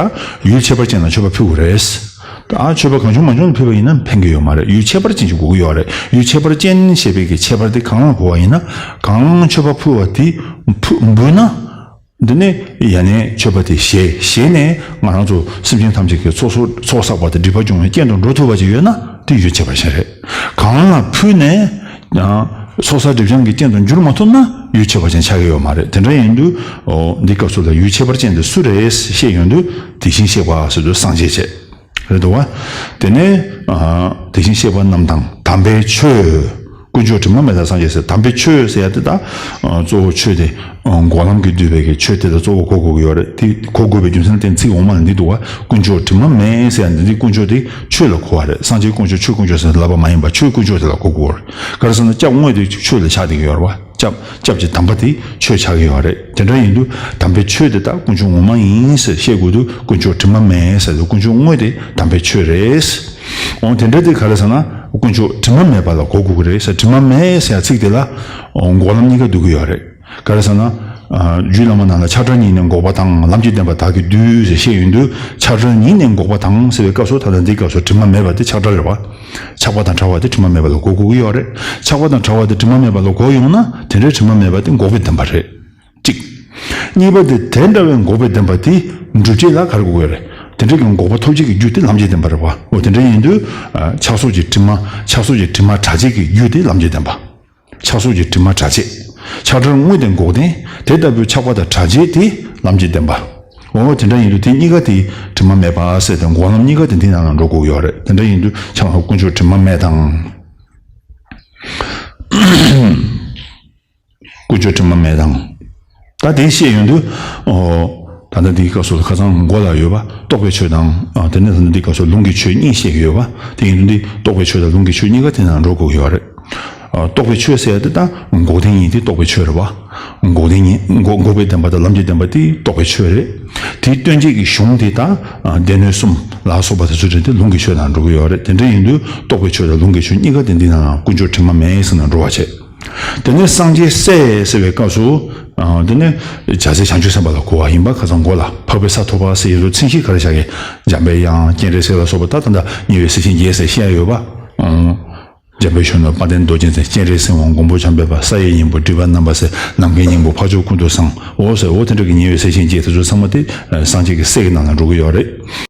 ཡུལ་ཁྱད་པར་ཅན་ལ་མཆོད་པ་ཕུལ་དགོས་རེད། ད་མཆོད་པ་གང་བྱུང་མང་བྱུང་ལ་ཕུལ་བ་ཡིན་ན་ཕན་གྱི་ཡོད་མ་རེད། ཡུལ་ཁྱད་པར་ཅན་ཞིག་དགོས་ཀྱི་ཡོད་རེད། ཡུལ་ཁྱད་པར་ཅན་ཞེས་པའི་གི་ཁྱད་པར་དེ་གང་ལ་གོ་བ་ཡིན་ན། གང་མཆོད་པ་ཕུལ་བ་དེ་ཕུ་འབུལ་ན། འདི་ནི་ཡ་ནས་མཆོད་པ་དེ་བཞེས་བཞེས་ནས་ང་རང་ཚོ་སེམས་ཅན་ཐམས་ཅད་ཀྱི་ཚོགས་གསོག་ཚོགས་བསགས་པ་དང་སྒྲིབ་པ་སྦྱོང་བའི་རྐྱེན་དུ་འགྲོ་ཐུབ་པ་ཅིག་ཡོད་ན་དེ་ཡུལ་ཁྱད་པར་ཅན་རེད། གང་ལ་ཕུལ་ནས་ཡང་ཚོགས་བསགས་སྒྲིབ་སྦྱང་གི་རྐྱེན་དུ་འགྱུར་མ་ཐུབ་ན་ཡུལ་ཁྱད་པར་ཅན་ཆགས་ཀྱི་ཡོད་མ་རེད། དེ་འདྲ་ཡིན་དུས་འོ་འདི་སྐབས་སུ་ལ་ཡུལ་ཁྱད་པར་ཅན་དེ་སུ་རེད་བཤད་ཡོང་དུས་དེ་བཞིན་གཤེགས་པ་ཟེར་དུས་སངས་རྒྱས་བྱས། རེད་འདུག་བ། དེ་ནས་ཨ་དེ་བཞིན་གཤེགས་པ་རྣམས་དང་དམ་པའི་ཆོས། དཀོན་མཆོག་དྲི་མ་མེད་དང་སངས་རྒྱས་ཟེར། དམ་པའི་ཆོས་ཟེར་ཡ་དེ་ད་ཨ་གཙོ་བོ་ཆོས་དེ་ཨ་འགོག་ལམ་གྱིས་བསྡུས་པའི་གི་ཆོས་དེ་ལ་གཙོ་བོ་གོ་དགོས་ཀྱི་ཡོད་རེད། དེ་གོ་དགོས་པའི་རྒྱུ་མཚན་དེ་ཚིག་འོག་མ་ལ་འདི་འདུག་བ། དཀོན་མཆོག་དྲི་མ་མེད་ཟེར་ཡ་འདི་འདི་དཀོན་མཆོག་དེ་ཆོས་ལ་གོ་བ་རེད། སངས་རྒྱས་དཀོན་མཆོག་ཆོས་དཀོན་མཆོག་ཟེར་ལབ་པ་མ་ཡིན་པ་ཆོས་དཀོན་མཆོག་དེ་ལ་གོ་དགོས་རེད། ག་རེ་ཟེར་ན་སྐྱབས་དངོས་དེ་ཆོས་ལ་ཆགས་བསྡད་ཀྱི་ཡོད་རེད་བ། སྐྱབས་སྐྱབས་ཀྱི་དམ་པ་དེ་ཆོས་ཆགས་ཀྱི་ཡོད་རེད། དེ་འདྲ་ཡིན་དུས་དམ་པའི་ཆོས་དེ་དག་དཀོན་མཆོག་ངོ་མ་ཡིན་ཟེར་བཤད་དགོས་དུས་དཀོན་མཆོག་དྲི་མ་མེད་ཟེར་དུས་དཀོན་མཆོག་དངོས་དེ་དམ་པའི་ཆོས་རེད། འོ་དེ་འདྲ་དེ་ག་རེ་ཟེར་ན་དཀོན་མཆོག་དྲི་མ་མེད་པ་ལ་གོ་དགོས་ཀྱི་རེད་ཟེར། དྲི་མ་མེད་ཟེར་ཡ་ཚིག་དེ་ལ་འོ་འགོག་ལམ་གཉིས་ཀ་འདུ་གི་ཡོད་རེད། ག་རེ་ཟེར་ན་ཨ་རྒྱུད་བླ་མ་རྣམས་ལ་ཆགས་བྲལ་གཉིས་ནི་འགོག་པ་དང་། ལམ་གྱི་བདེན་པ་དག་གིས་བསྡུས་ཟེར་བཤད་ཡོང་དུས་ཆགས་བྲལ་གཉིས་ནི་འགོག་པ་དང་ཟེར་བའི་སྐབས་སུ་ད་ལྟ་འདིའི་སྐབས་སུ་དྲི་མ་མེད་པ་དེ་ཆགས་བྲལ་རེད་བ། ཆགས་པ་དང་བྲལ་བ་དེ་དྲི་མ་མེད་པ་ལ་གོ་དགོས་ཀྱི་ཡོད་རེད། ཆགས་པ་དང་བྲལ་བ་དེ་དྲི་མ་མེད་པ་ལ་གོ་ཡོང་ན་དེ་འདྲའི་དྲི་མ་མེད་པ་དེ་འགོག་པའི་བདེན་པ་རེད། གཅིག་གཉིས་པ་དེ་དེ་འདྲ་བའི་འགོག་པའི་བདེན་པ་དེ་སྒྲུབ་བྱེད་ལ་ག་རེ་དགོས་ཀྱི་རེད། དེ་འདྲ་གི་འགོག་པ་ཐོབ་བྱེད་ཀྱི་རྒྱུ་དེ་ལམ་གྱི་བདེན་པ་རེད་བ། འོ་དེ་འདྲ་ཡིན་དུས་ཨ་ཆགས་སོགས་ཀྱི་དྲི་མ་ཆགས་སོགས་ཀྱི་དྲི་མ་བྲལ་བྱེད་ཀྱི་རྒྱུ་དེ་ལམ་གྱི་བདེན་པ། ཆགས་སོགས་ཀྱི་དྲི་མ་བྲལ་བྱེད། ཆགས་བྲལ་དངོས་དེ་འགོག་བདེན། དེ་ལྟ་བུའི་ཆགས་པ་དང་བྲལ་བྱེད་དེ་ལམ་གྱི་བདེན་པ། འོ་དེ་འདྲ་ཡིན་དུས་དེ་གཉིས་ཀ་དེ་དྲི་མ་མེད་པ་ཟེར་ཏེ་འགོག་ལམ་གཉིས་ཀ་དེ་འདི་ནང་ལ་འགྲོ་དགོས་ཡོད་རེད། དེ་འདྲ་ཡིན་དུས་ཆགས་དཀོན་མཆོག་དྲི་མ་མེད་དང་། དཀོན་མཆོག་དྲི་མ་མེད་དང་། ད་དེ་བཤད་ཡོང་དུས་ཨོ། ད་ལྟ་འདིའི་སྐབས་སུ་ཁ་སང་མགོ་ལ་ཡོད་པ་རྟོགས་པའི་ཆོས་དང་། ཨ་དེ་ནས་ད་ལྟ་འདིའི་སྐབས་སུ་ལུང་གི་ཆོས་གཉིས་བཤད་ཀྱི་ཡོད་པ། དེ་ཡིན་དུས་འདི་རྟོགས་པའི་ཆོས་དང་ལུང་གི་ཆོས་གཉིས་ཀ་དེ་ནང་འགྲོ་དགོས་ཀྱི་ཡོད་རེད། ཨ་རྟོགས་པའི་ཆོས་ཟེར་ཡ་དེ་ད་འགོག་བདེན་ཡིན་དེ་རྟོགས་པའི་ཆོས་རེད་བ། འགོག་བདེན་ཡིན། འགོག་འགོག་པའི་བདེན་པ་དང་ལམ་གྱི་བདེན་པ་དེ་རྟོགས་པའི་ཆོས་རེད། དེའི་སྟོན་བྱེད་ཀྱི་གཞུང་དེ་ད་ཨ་སྡེ་སྣོད་གསུམ་ལ་སོགས་པ་དེ་ཚོ་དེ་ལུང་གི་ཆོས་ནང་འགྲོ་གི་ཡོད་རེད། དེ་འདྲ་ཡིན་དུས་རྟོགས་པའི་ཆོས་དང་ལུང་གི་ཆོས་གཉིས་ཀ་དེ་འདི་ནང་དཀོན་མཆོག་དྲི་མ་མེད་ཟེར་ནས་འགྲོ་བ་བྱེད། དེ་ནས་སངས་རྒྱས་སྲས་ཟེར་བའི་སྐབས་སུ། ཨ་དེ་ནས་བྱ་བྱེད་བྱང་ཆུབ་སེམས་དཔའ་ལ་གོ་བ་ཡིན་པ། ཁ་སང་མགོ་ལ་འཕགས་པའི་ས་ཐོབ་པ་ཟེར་ཡོད་དུས་མཚན་གཞི་ག་རེ་བཞག་གི། འཇམ་པའི་དབྱངས་སྤྱན་རས་གཟིགས་ལ་སོགས་པ་ད་ད་ལྟ་ཉེ་བའི་སྲས་ཆེན་བརྒྱད་ཟེར་བཤད་ཡོད་པ། ཨང་། འཇམ་དཔལ་གཞོན་ནུ་དཔལ་ལྡན་རྡོ་རྗེ་འཛིན། སྤྱན་རས་གཟིགས་དབང་མགོན་པོ་བྱམས་པའི་དཔལ། ས་ཡི་སྙིང་པོ་སྒྲིབ་པ་རྣམ་པར་སེལ། ནམ་མཁའི་སྙིང་པོ་འཕགས་མཆོག་ཀུན་ཏུ་བཟང་། འོ་ཟེར་འོ་དེ་འདྲ་གི་ཉེ་བའི་སྲས་ཆེན་བརྒྱད་དེ་ཚོ་ཚང་མ་དེ་སངས་རྒྱས་ཀྱི་སྲས་ཀྱི་ནང་ལ་འགྲོ་གི་ཡོད་རེད།